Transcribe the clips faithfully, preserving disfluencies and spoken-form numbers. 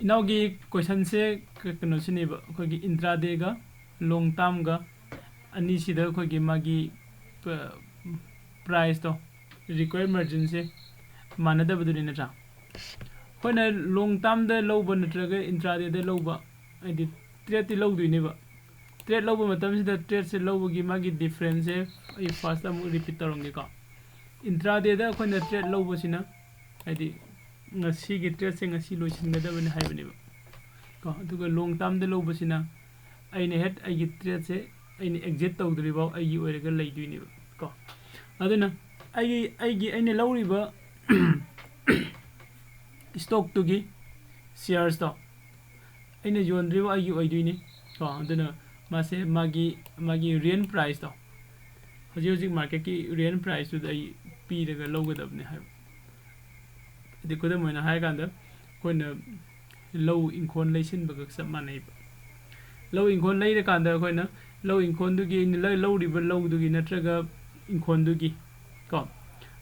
ꯏꯅꯥꯎꯒꯤ ꯀꯣꯏꯁꯟꯁꯦ ꯀꯩꯅꯣꯁꯤꯅꯦꯕ, ꯑꯩꯈꯣꯏꯒꯤ ꯏꯟꯇ꯭ꯔꯥꯗꯦꯒ ꯂꯣꯡ ꯇꯥꯝꯒ ꯑꯅꯤꯁꯤꯗ ꯑꯩꯈꯣꯏꯒꯤ ꯃꯥꯒꯤ ꯄ꯭ꯔꯥꯏꯁꯇꯣ, ꯔꯤꯀ꯭ꯋꯥꯌꯔ ꯃꯥꯔꯖꯤꯟꯁꯦ ꯃꯥꯟꯅꯗꯕꯗꯨꯅꯤ ꯅꯠꯇ꯭ꯔꯥ? ꯑꯩꯈꯣꯏꯅ ꯂꯣꯡ ꯇꯥꯝꯗ ꯂꯧꯕ ꯅꯠꯇ꯭ꯔꯒ ꯏꯟꯇ꯭ꯔꯥꯗꯦꯗ ꯂꯧꯕ, ꯍꯥꯏꯗꯤ ꯇ꯭ꯔꯦꯠꯇꯤ ꯂꯧꯗꯣꯏꯅꯦꯕ꯫ ꯇ꯭ꯔꯦꯠ ꯂꯧꯕ ꯃꯇꯝꯁꯤꯗ ꯇ꯭ꯔꯦꯠꯁꯦ ꯂꯧꯕꯒꯤ ꯃꯥꯒꯤ ꯗꯤꯐ꯭ꯔꯦꯟꯁꯁꯦ ꯑꯩ ꯐꯥꯔꯁꯇ ꯑꯃꯨꯛ ꯔꯤꯄꯤꯠ ꯇꯧꯔꯝꯒꯦꯀꯣ꯫ ꯏꯟꯇ꯭ꯔꯥꯗꯦꯗ ꯑꯩꯈꯣꯏꯅ ꯇ꯭ꯔꯦꯠ ꯂꯧꯕꯁꯤꯅ, ꯍꯥꯏꯗꯤ ꯉꯁꯤꯒꯤ ꯇ꯭ꯔꯦꯠꯁꯦ ꯉꯁꯤ ꯂꯣꯏꯁꯤꯟꯒꯗꯕꯅꯤ ꯍꯥꯏꯕꯅꯦꯕ ꯀꯣ꯫ ꯑꯗꯨꯒ ꯂꯣꯡ ꯇꯥꯝꯗ ꯂꯧꯕꯁꯤꯅ ꯑꯩꯅ ꯍꯦꯛ ꯑꯩꯒꯤ ꯇ꯭ꯔꯦꯠꯁꯦ ꯑꯩꯅ ꯑꯦꯛꯖꯤꯠ ꯇꯧꯗ꯭ꯔꯤꯐꯥꯎ ꯑꯩꯒꯤ ꯑꯣꯏꯔꯒ ꯂꯩꯗꯣꯏꯅꯦꯕ ꯀꯣ꯫ ꯑꯗꯨꯅ ꯑꯩꯒꯤ, ꯑꯩꯒꯤ, ꯑꯩꯅ ꯂꯧꯔꯤꯕ ꯁ꯭ꯇꯣꯛꯇꯨꯒꯤ ꯁꯤꯌꯔꯁꯇꯣ ꯑꯩꯅ ꯌꯣꯟꯗ꯭ꯔꯤꯕ ꯑꯩꯒꯤ ꯑꯣꯏꯗꯣꯏꯅꯤ ꯀꯣ꯫ ꯑꯗꯨꯅ ꯃꯥꯁꯦ ꯃꯥꯒꯤ, ꯃꯥꯒꯤ ꯔꯤꯌꯦꯜ ꯄ꯭ꯔꯥꯏꯁꯇꯣ, ꯍꯧꯖꯤꯛ ꯍꯧꯖꯤꯛ ꯃꯥꯔꯀꯦꯠꯀꯤ ꯔꯤꯌꯦꯜ ꯄ꯭ꯔꯥꯏꯁꯇꯨꯗ ꯑꯩ ꯄꯤꯔꯒ ꯂꯧꯒꯗꯕꯅꯤ ꯍꯥꯏꯕ꯫ ꯑꯗꯩ ꯈꯨꯗꯝ ꯑꯣꯏꯅ ꯍꯥꯏꯔꯀꯥꯟꯗ ꯑꯩꯈꯣꯏꯅ ꯂꯧ ꯏꯪꯈꯣꯜ ꯂꯩꯁꯤꯟꯕꯒ ꯆꯞ ꯃꯥꯟꯅꯩꯕ꯫ ꯂꯧ ꯏꯪꯈꯣꯜ ꯂꯩꯔꯀꯥꯟꯗ ꯑꯩꯈꯣꯏꯅ ꯂꯧ ꯏꯪꯈꯣꯜꯗꯨꯒꯤ, ꯑꯩꯅ ꯂ-, ꯂꯧꯔꯤꯕ ꯂꯧꯗꯨꯒꯤ ꯅꯠꯇ꯭ꯔꯒ ꯏꯪꯈꯣꯜꯗꯨꯒꯤ ꯀꯣ,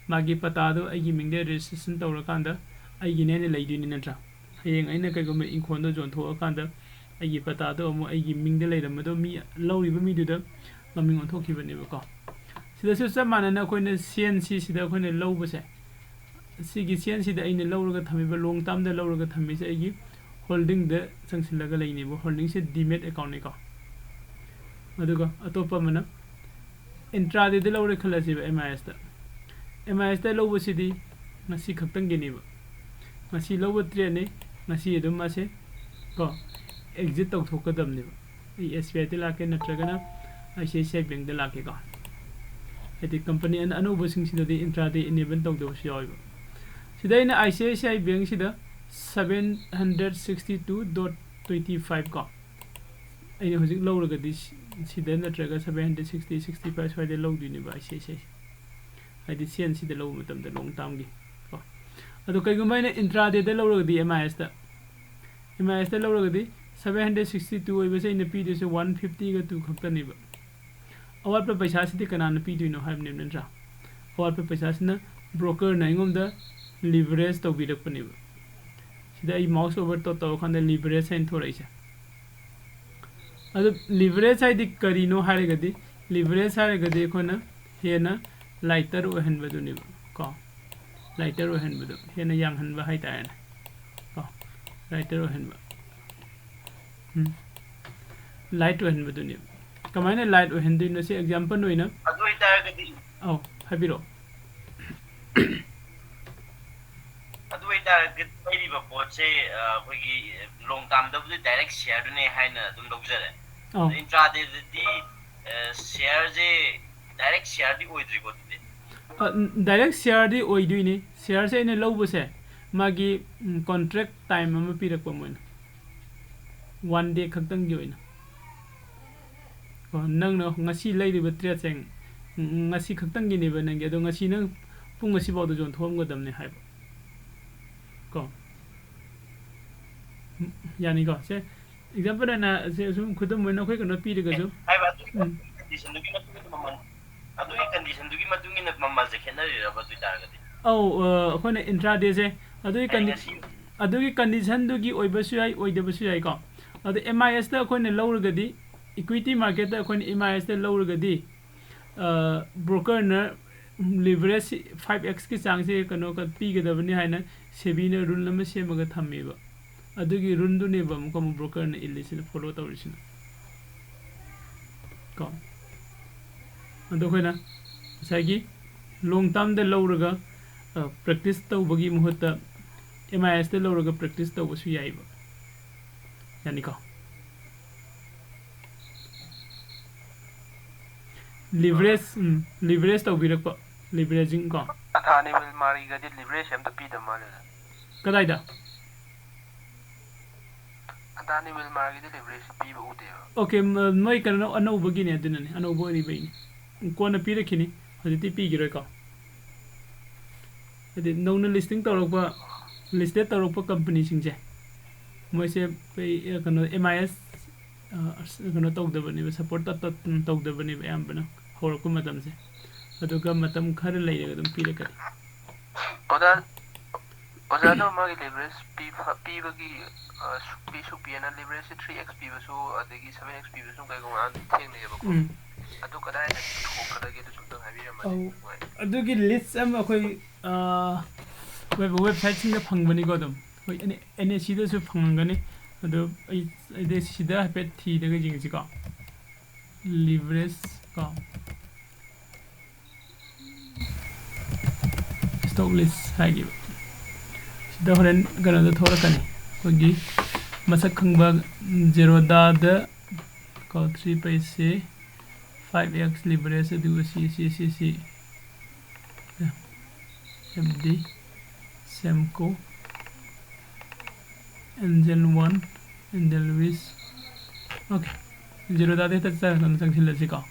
ꯃꯥꯒꯤ ꯄꯇꯥꯗꯣ ꯑꯩꯒꯤ ꯃꯤꯡꯗ ꯔꯦꯖꯤꯁꯇ꯭ꯔꯦꯁꯟ ꯇꯧꯔꯀꯥꯟꯗ ꯑꯩꯒꯤꯅꯦꯅ ꯂꯩꯗꯣꯏꯅꯤ ꯅꯠꯇ꯭ꯔꯥ? ꯍꯌꯦꯡ ꯑꯩꯅ ꯀꯩꯒꯨꯝꯕ ꯏꯪꯈꯣꯜꯗꯣ ꯌꯣꯟꯊꯣꯛꯑꯀꯥꯟꯗ ꯑꯩꯒꯤ ꯄꯇꯥꯗꯣ ꯑꯃꯨꯛ ꯑꯩꯒꯤ ꯃꯤꯡꯗ ꯂꯩꯔꯝꯕꯗꯣ ꯃꯤ ꯂꯧꯔꯤꯕ ꯃꯤꯗꯨꯗ ꯃꯃꯤꯡ ꯑꯣꯟꯊꯣꯛꯈꯤꯕꯅꯦꯕꯀꯣ꯫ ꯁꯤꯗꯁꯨ ꯆꯞ ꯃꯥꯟꯅꯅ ꯑꯩꯈꯣꯏꯅ ꯁꯤ ꯑꯦꯟ ꯁꯤꯁꯤꯗ ꯑꯩꯈꯣꯏꯅ ꯂꯧꯕꯁꯦ, ꯁꯤꯒꯤ ꯁꯤ ꯑꯦꯟ ꯁꯤꯗ ꯑꯩꯅ ꯂꯧꯔꯒ ꯊꯝꯃꯤꯕ, ꯂꯣꯡ ꯇꯥꯝꯗ ꯂꯧꯔꯒ ꯊꯝꯃꯤꯁꯦ ꯑꯩꯒꯤ ꯍꯣꯜꯗꯤꯡꯗ ꯆꯪꯁꯤꯜꯂꯒ ꯂꯩꯅꯦꯕ꯫ ꯍꯣꯜꯗꯤꯡꯁꯦ ꯗꯤꯃꯦꯠ ꯑꯦꯀꯥꯎꯟꯅꯤꯀꯣ꯫ ꯑꯗꯨꯒ ꯑꯇꯣꯞꯄ ꯑꯃꯅ ꯏꯟꯇ꯭ꯔꯥꯗꯦꯗ ꯂꯧꯔꯦ ꯈꯜꯂꯁꯦꯕ ꯑꯦꯝ ꯑꯥꯏ ꯑꯦꯁꯇ꯫ ꯑꯦꯝ ꯑꯥꯏ ꯑꯦꯁꯇ ꯂꯧꯕꯁꯤꯗꯤ ꯉꯁꯤ ꯈꯛꯇꯪꯒꯤꯅꯦꯕ꯫ ꯉꯁꯤ ꯂꯧꯕ ꯇ꯭ꯔꯦꯠꯅꯤ, ꯉꯁꯤ ꯑꯗꯨꯝ ꯃꯥꯁꯦ ꯀꯣ ꯑꯦꯛꯖꯤꯠ ꯇꯧꯊꯣꯛꯀꯗꯕꯅꯦꯕ꯫ ꯑꯩ ꯑꯦꯁ ꯕꯤ ꯑꯥꯏꯗ ꯂꯥꯛꯀꯦ ꯅꯠꯇ꯭ꯔꯒꯅ I C I C I ꯕꯦꯡꯗ ꯂꯥꯛꯀꯦꯀꯣ꯫ ꯍꯥꯏꯗꯤ ꯀꯝꯄꯅꯤ ꯑꯅ-, ꯑꯅꯧꯕꯁꯤꯡꯁꯤꯗꯗꯤ ꯏꯟꯇ꯭ꯔꯥꯗꯦ ꯏꯅꯦꯕꯜ ꯇꯧꯗꯕꯁꯨ ꯌꯥꯎꯋꯦꯕ꯫ ꯁꯤꯗ ꯑꯩꯅ I C I C I ꯕꯦꯡꯁꯤꯗ seven hundred sixty two dot twenty five ꯀꯣ, ꯑꯩꯅ ꯍꯧꯖꯤꯛ ꯂꯧꯔꯒꯗꯤ ꯁꯤ-, ꯁꯤꯗ ꯅꯠꯇ꯭ꯔꯒ seven hundred sixty, sixty five ꯁ꯭ꯋꯥꯏꯗ ꯂꯧꯗꯣꯏꯅꯦꯕ I C I C I. ꯍꯥꯏꯗꯤ ꯁꯤ ꯑꯦꯟ ꯁꯤꯗ ꯂꯧꯕ ꯃꯇꯝꯗ ꯂꯣꯡ ꯇꯥꯝꯒꯤ ꯀꯣ꯫ ꯑꯗꯣ ꯀꯩꯒꯨꯝꯕ ꯑꯩꯅ ꯏꯟꯇ꯭ꯔꯥꯗꯦꯗ ꯂꯧꯔꯒꯗꯤ ꯑꯦꯝ ꯑꯥꯏ ꯑꯦꯁꯇ, ꯑꯦꯝ ꯑꯥꯏ ꯑꯦꯁꯇ ꯂꯧꯔꯒꯗꯤ seven hundred sixty two ꯑꯣꯏꯕꯁꯦ ꯑꯩꯅ ꯄꯤꯗꯣꯏꯁꯦ one fiftyꯒ two ꯈꯛꯇꯅꯦꯕ꯫ ꯑꯋꯥꯠꯄ ꯄꯩꯁꯥꯁꯤꯗꯤ ꯀꯅꯥꯅ ꯄꯤꯗꯣꯏꯅꯣ ꯍꯥꯏꯕꯅꯦꯕ ꯅꯠꯇ꯭ꯔꯥ? ꯑꯋꯥꯠꯄ ꯄꯩꯁꯥꯁꯤꯅ ꯕ꯭ꯔꯣꯀꯔꯅ ꯑꯩꯉꯣꯟꯗ ꯂꯤꯚꯔꯦꯖ ꯇꯧꯕꯤꯔꯛꯄꯅꯦꯕ꯫ ꯁꯤ ꯁꯤꯗ ꯑꯩ mouse over ꯇꯧ ꯇꯧꯔꯀꯥꯟꯗ leverage ꯍꯥꯏꯅ ꯊꯣꯔꯛꯏꯁꯦ꯫ ꯑꯗꯨ leverage ꯍꯥꯏꯗꯤ ꯀꯔꯤꯅꯣ ꯍꯥꯏꯔꯒꯗꯤ, leverage ꯍꯥꯏꯔꯒꯗꯤ ꯑꯩꯈꯣꯏꯅ ꯍꯦꯟꯅ lighter ꯑꯣꯏꯍꯟꯕꯗꯨꯅꯦꯕ ꯀꯣ꯫ Lighter ꯑꯣꯏꯍꯟꯕꯗꯣ, ꯍꯦꯟꯅ ꯌꯥꯡꯍꯟꯕ ꯍꯥꯏꯇꯥꯔꯦꯅꯦ ꯀꯣ꯫ Lighter ꯑꯣꯏꯍꯟꯕ꯫ ꯎꯝ꯫ Light ꯑꯣꯏꯍꯟꯕꯗꯨꯅꯦꯕ꯫ ꯀꯃꯥꯏꯅ light ꯑꯣꯏꯍꯟꯗꯣꯏꯅꯣ? ꯁꯤ example ꯑꯣꯏꯅ ꯑꯗꯨ ꯑꯣꯏꯇꯥꯔꯒꯗꯤ ꯑꯧ, ꯍꯥꯏꯕꯤꯔꯛꯑꯣ꯫ ꯑꯗꯨ ꯑꯣꯏꯇꯥꯔꯒꯗꯤ ꯂꯩꯔꯤꯕ ꯄꯣꯠꯁꯦ, ꯑ, ꯑꯩꯈꯣꯏꯒꯤ long termꯗꯕꯨꯗꯤ direct shareꯗꯨꯅꯦ ꯍꯥꯏꯅ ꯑꯗꯨꯝ ꯂꯧꯖꯔꯦ꯫ ꯑꯧ꯫ Intradayꯗꯗꯤ, ꯑ, shareꯁꯦ direct shareꯗꯤ ꯑꯣꯏꯗ꯭ꯔꯤꯀꯣ ꯑꯗꯨꯗꯤ? ꯑ, direct shareꯗꯤ ꯑꯣꯏꯗꯣꯏꯅꯤ꯫ Shareꯁꯦ ꯑꯩꯅ ꯂꯧꯕꯁꯦ ꯃꯥꯒꯤ, ꯎꯝ, contract time ꯑꯃ ꯄꯤꯔꯛꯄ ꯃꯣꯏꯅ꯫ One day ꯈꯛꯇꯪꯒꯤ ꯑꯣꯏꯅ꯫ ꯀꯣ, ꯅꯪꯅ ꯉꯁꯤ ꯂꯩꯔꯤꯕ tradeꯁꯦ, ꯎꯝ, ꯉꯁꯤ ꯈꯛꯇꯪꯒꯤꯅꯦꯕ ꯅꯪꯒꯤ, ꯑꯗꯣ ꯉꯁꯤ ꯅꯪ ꯄꯨꯡ ꯑꯁꯤꯐꯥꯎꯗ ꯌꯣꯟꯊꯣꯛꯑꯝꯒꯗꯕꯅꯦ ꯍꯥꯏꯕ꯫ ꯀꯣ꯫ ꯎꯝ, ꯌꯥꯅꯤꯀꯣ? ꯁꯦ, example ꯑꯣꯏꯅ ꯁꯦ ꯁꯨꯝ ꯈꯨꯗꯝ ꯑꯣꯏꯅ ꯑꯩꯈꯣꯏ ꯀꯩꯅꯣ ꯄꯤꯔꯒꯁꯨ꯫ ꯍꯥꯏꯕ ꯑꯗꯨꯒꯤ ꯎꯝ꯫ Conditionꯗꯨꯒꯤ ꯃꯇꯨꯡ ꯏꯟꯅ ꯃꯃꯜ, ꯑꯗꯨꯒꯤ conditionꯗꯨꯒꯤ ꯃꯇꯨꯡ ꯏꯟꯅ ꯃꯃꯜꯁꯦ ꯈꯦꯠꯅꯔꯤꯔꯕ ꯑꯗꯨ ꯑꯣꯏꯇꯥꯔꯒꯗꯤ? ꯑꯧ, ꯑ, ꯑꯩꯈꯣꯏꯅ intradayꯁꯦ ꯑꯗꯨꯒꯤ ꯑꯩ condi-, ꯉꯁꯤ ꯑꯗꯨꯒꯤ conditionꯗꯨꯒꯤ ꯑꯣꯏꯕꯁꯨ ꯌꯥꯏ, ꯑꯣꯏꯗꯕꯁꯨ ꯌꯥꯏꯀꯣ꯫ ꯑꯗꯣ MISꯇ ꯑꯩꯈꯣꯏꯅ ꯂꯧꯔꯒꯗꯤ, equity marketꯇ ꯑꯩꯈꯣꯏꯅ MISꯇ ꯂꯧꯔꯒꯗꯤ, ꯑ, brokerꯅ leverage five xꯀꯤ ꯆꯥꯡꯁꯦ ꯀꯩꯅꯣ ꯄꯤꯒꯗꯕꯅꯤ ꯍꯥꯏꯅ SEBIꯅ rule ꯑꯃ ꯁꯦꯝꯃꯒ ꯊꯝꯃꯦꯕ꯫ ꯑꯗꯨꯒꯤ ruleꯗꯨꯅꯦꯕ ꯑꯃꯨꯛꯀ ꯑꯃꯨꯛ brokerꯅ ꯏꯜꯂꯤꯁꯤꯅ, follow ꯇꯧꯔꯤꯁꯤꯅ꯫ ꯀꯣ꯫ ꯑꯗꯣ ꯑꯩꯈꯣꯏꯅ ꯉꯁꯥꯏꯒꯤ long termꯗ ꯂꯧꯔꯒ, ꯑ, practice ꯇꯧꯕꯒꯤ ꯃꯍꯨꯠꯇ MISꯇ ꯂꯧꯔꯒ practice ꯇꯧꯕꯁꯨ ꯌꯥꯏꯕ꯫ ꯌꯥꯅꯤꯀꯣ? Leverage, ꯎꯝ, leverage ꯇꯧꯕꯤꯔꯛꯄ, leveraging ꯀꯣ꯫ ꯑꯗꯥꯅꯤ ꯋꯤꯜꯃꯥꯔꯒꯤꯒꯗꯤ leverage ꯑꯝꯇ ꯄꯤꯗꯕ ꯃꯥꯜꯂꯦꯗ꯫ ꯀꯗꯥꯏꯗ? ꯑꯗꯥꯅꯤ ꯋꯤꯜꯃꯥꯔꯒꯤꯗꯤ leverage ꯄꯤꯕ ꯎꯗꯦꯕ꯫ Okay, ꯃ-, ꯃꯣꯏ ꯀꯩꯅꯣ ꯑꯅꯧꯕꯒꯤꯅꯦ, ꯑꯗꯨꯅꯅꯦ, ꯑꯅꯧꯕ ꯑꯣꯏꯔꯤꯕꯩꯅꯦ꯫ ꯀꯣꯟꯅ ꯄꯤꯔꯛꯈꯤꯅꯤ, ꯍꯧꯖꯤꯛꯇꯤ ꯄꯤꯈꯤꯔꯣꯏꯀꯣ꯫ ꯍꯥꯏꯗꯤ ꯅꯧꯅ listing ꯇꯧꯔꯛꯄ, listed ꯇꯧꯔꯛꯄ companyꯁꯤꯡꯁꯦ, ꯃꯣꯏꯁꯦ ꯀꯩ, ꯑ, ꯀꯩꯅꯣ, MIS, ꯑ, ꯑꯁ, ꯀꯩꯅꯣ ꯇꯧꯗꯕꯅꯦꯕ, support ꯇ-, ꯇ-, ꯇꯧꯗꯕꯅꯦꯕ ꯑꯌꯥꯝꯕꯅ ꯍꯧꯔꯛꯄ ꯃꯇꯝꯁꯦ꯫ ꯑꯗꯨꯒ ꯃꯇꯝ ꯈꯔ ꯂꯩꯔꯒ ꯑꯗꯨꯝ ꯄꯤꯔꯛꯀꯅꯤ꯫ ꯑꯣꯖꯥ, ꯑꯣꯖꯥ, ꯑꯗꯣ ꯃꯥꯒꯤ leverage ꯄꯤ-, ꯄꯤꯕꯒꯤ, ꯑ, ꯁꯨꯛꯄꯤ ꯁꯨꯛꯄꯤꯑꯅ leverage ꯁꯦ three x ꯄꯤꯕꯁꯨ, ꯑꯗꯒꯤ seven x ꯄꯤꯕꯁꯨ ꯀꯩꯒꯨꯝꯕ ꯃꯌꯥꯝ ꯊꯦꯡꯅꯩꯌꯦꯕꯀꯣ꯫ ꯎꯝ꯫ ꯑꯗꯨ ꯀꯗꯥꯏꯗ ꯊꯣꯛꯀꯗꯒꯦ? ꯑꯗꯨꯁꯨ ꯑꯝꯇꯪ ꯍꯥꯏꯕꯤꯔꯝꯃꯗꯤ ꯑꯧ꯫ ꯅꯨꯡꯉꯥꯏꯅꯤ꯫ ꯑꯗꯨꯒꯤ list ꯑꯃ ꯑꯩꯈꯣꯏ, ꯑ, web-, website ꯁꯤꯡꯗ ꯐꯪꯕꯅꯤꯀꯣ ꯑꯗꯨꯝ꯫ ꯍꯣꯏ, ꯑꯦꯟ-, NSC ꯗꯁꯨ ꯐꯪꯉꯝꯒꯅꯤ꯫ ꯑꯗꯣ ꯑꯩ, ꯑꯩꯗꯤ ꯁꯤꯗ ꯍꯥꯏꯐꯦꯠ ꯊꯤꯔꯒ ꯌꯦꯡꯁꯤꯀꯣ꯫ Leverage ꯀꯣ꯫ Stock list ꯍꯥꯏꯈꯤꯕ꯫ ꯁꯤꯗ ꯍꯣꯔꯦꯟ ꯀꯩꯅꯣꯗ ꯊꯣꯛꯂꯛꯀꯅꯤ꯫ ꯑꯩꯈꯣꯏꯒꯤ ꯃꯁꯛ ꯈꯪꯕ Zerodha ꯗ ꯀꯣ, three page ꯁꯦ five x leverage, ꯑꯗꯨꯒ ꯁꯤ, ꯁꯤ, ꯁꯤ, ꯁꯤ, F D, Semco, Angel One, Angel Wish꯫ Okay, Zerodha ꯗ ꯍꯦꯛꯇ ꯆꯪ-, ꯆꯪꯁꯤꯜꯂꯁꯤꯀꯣ꯫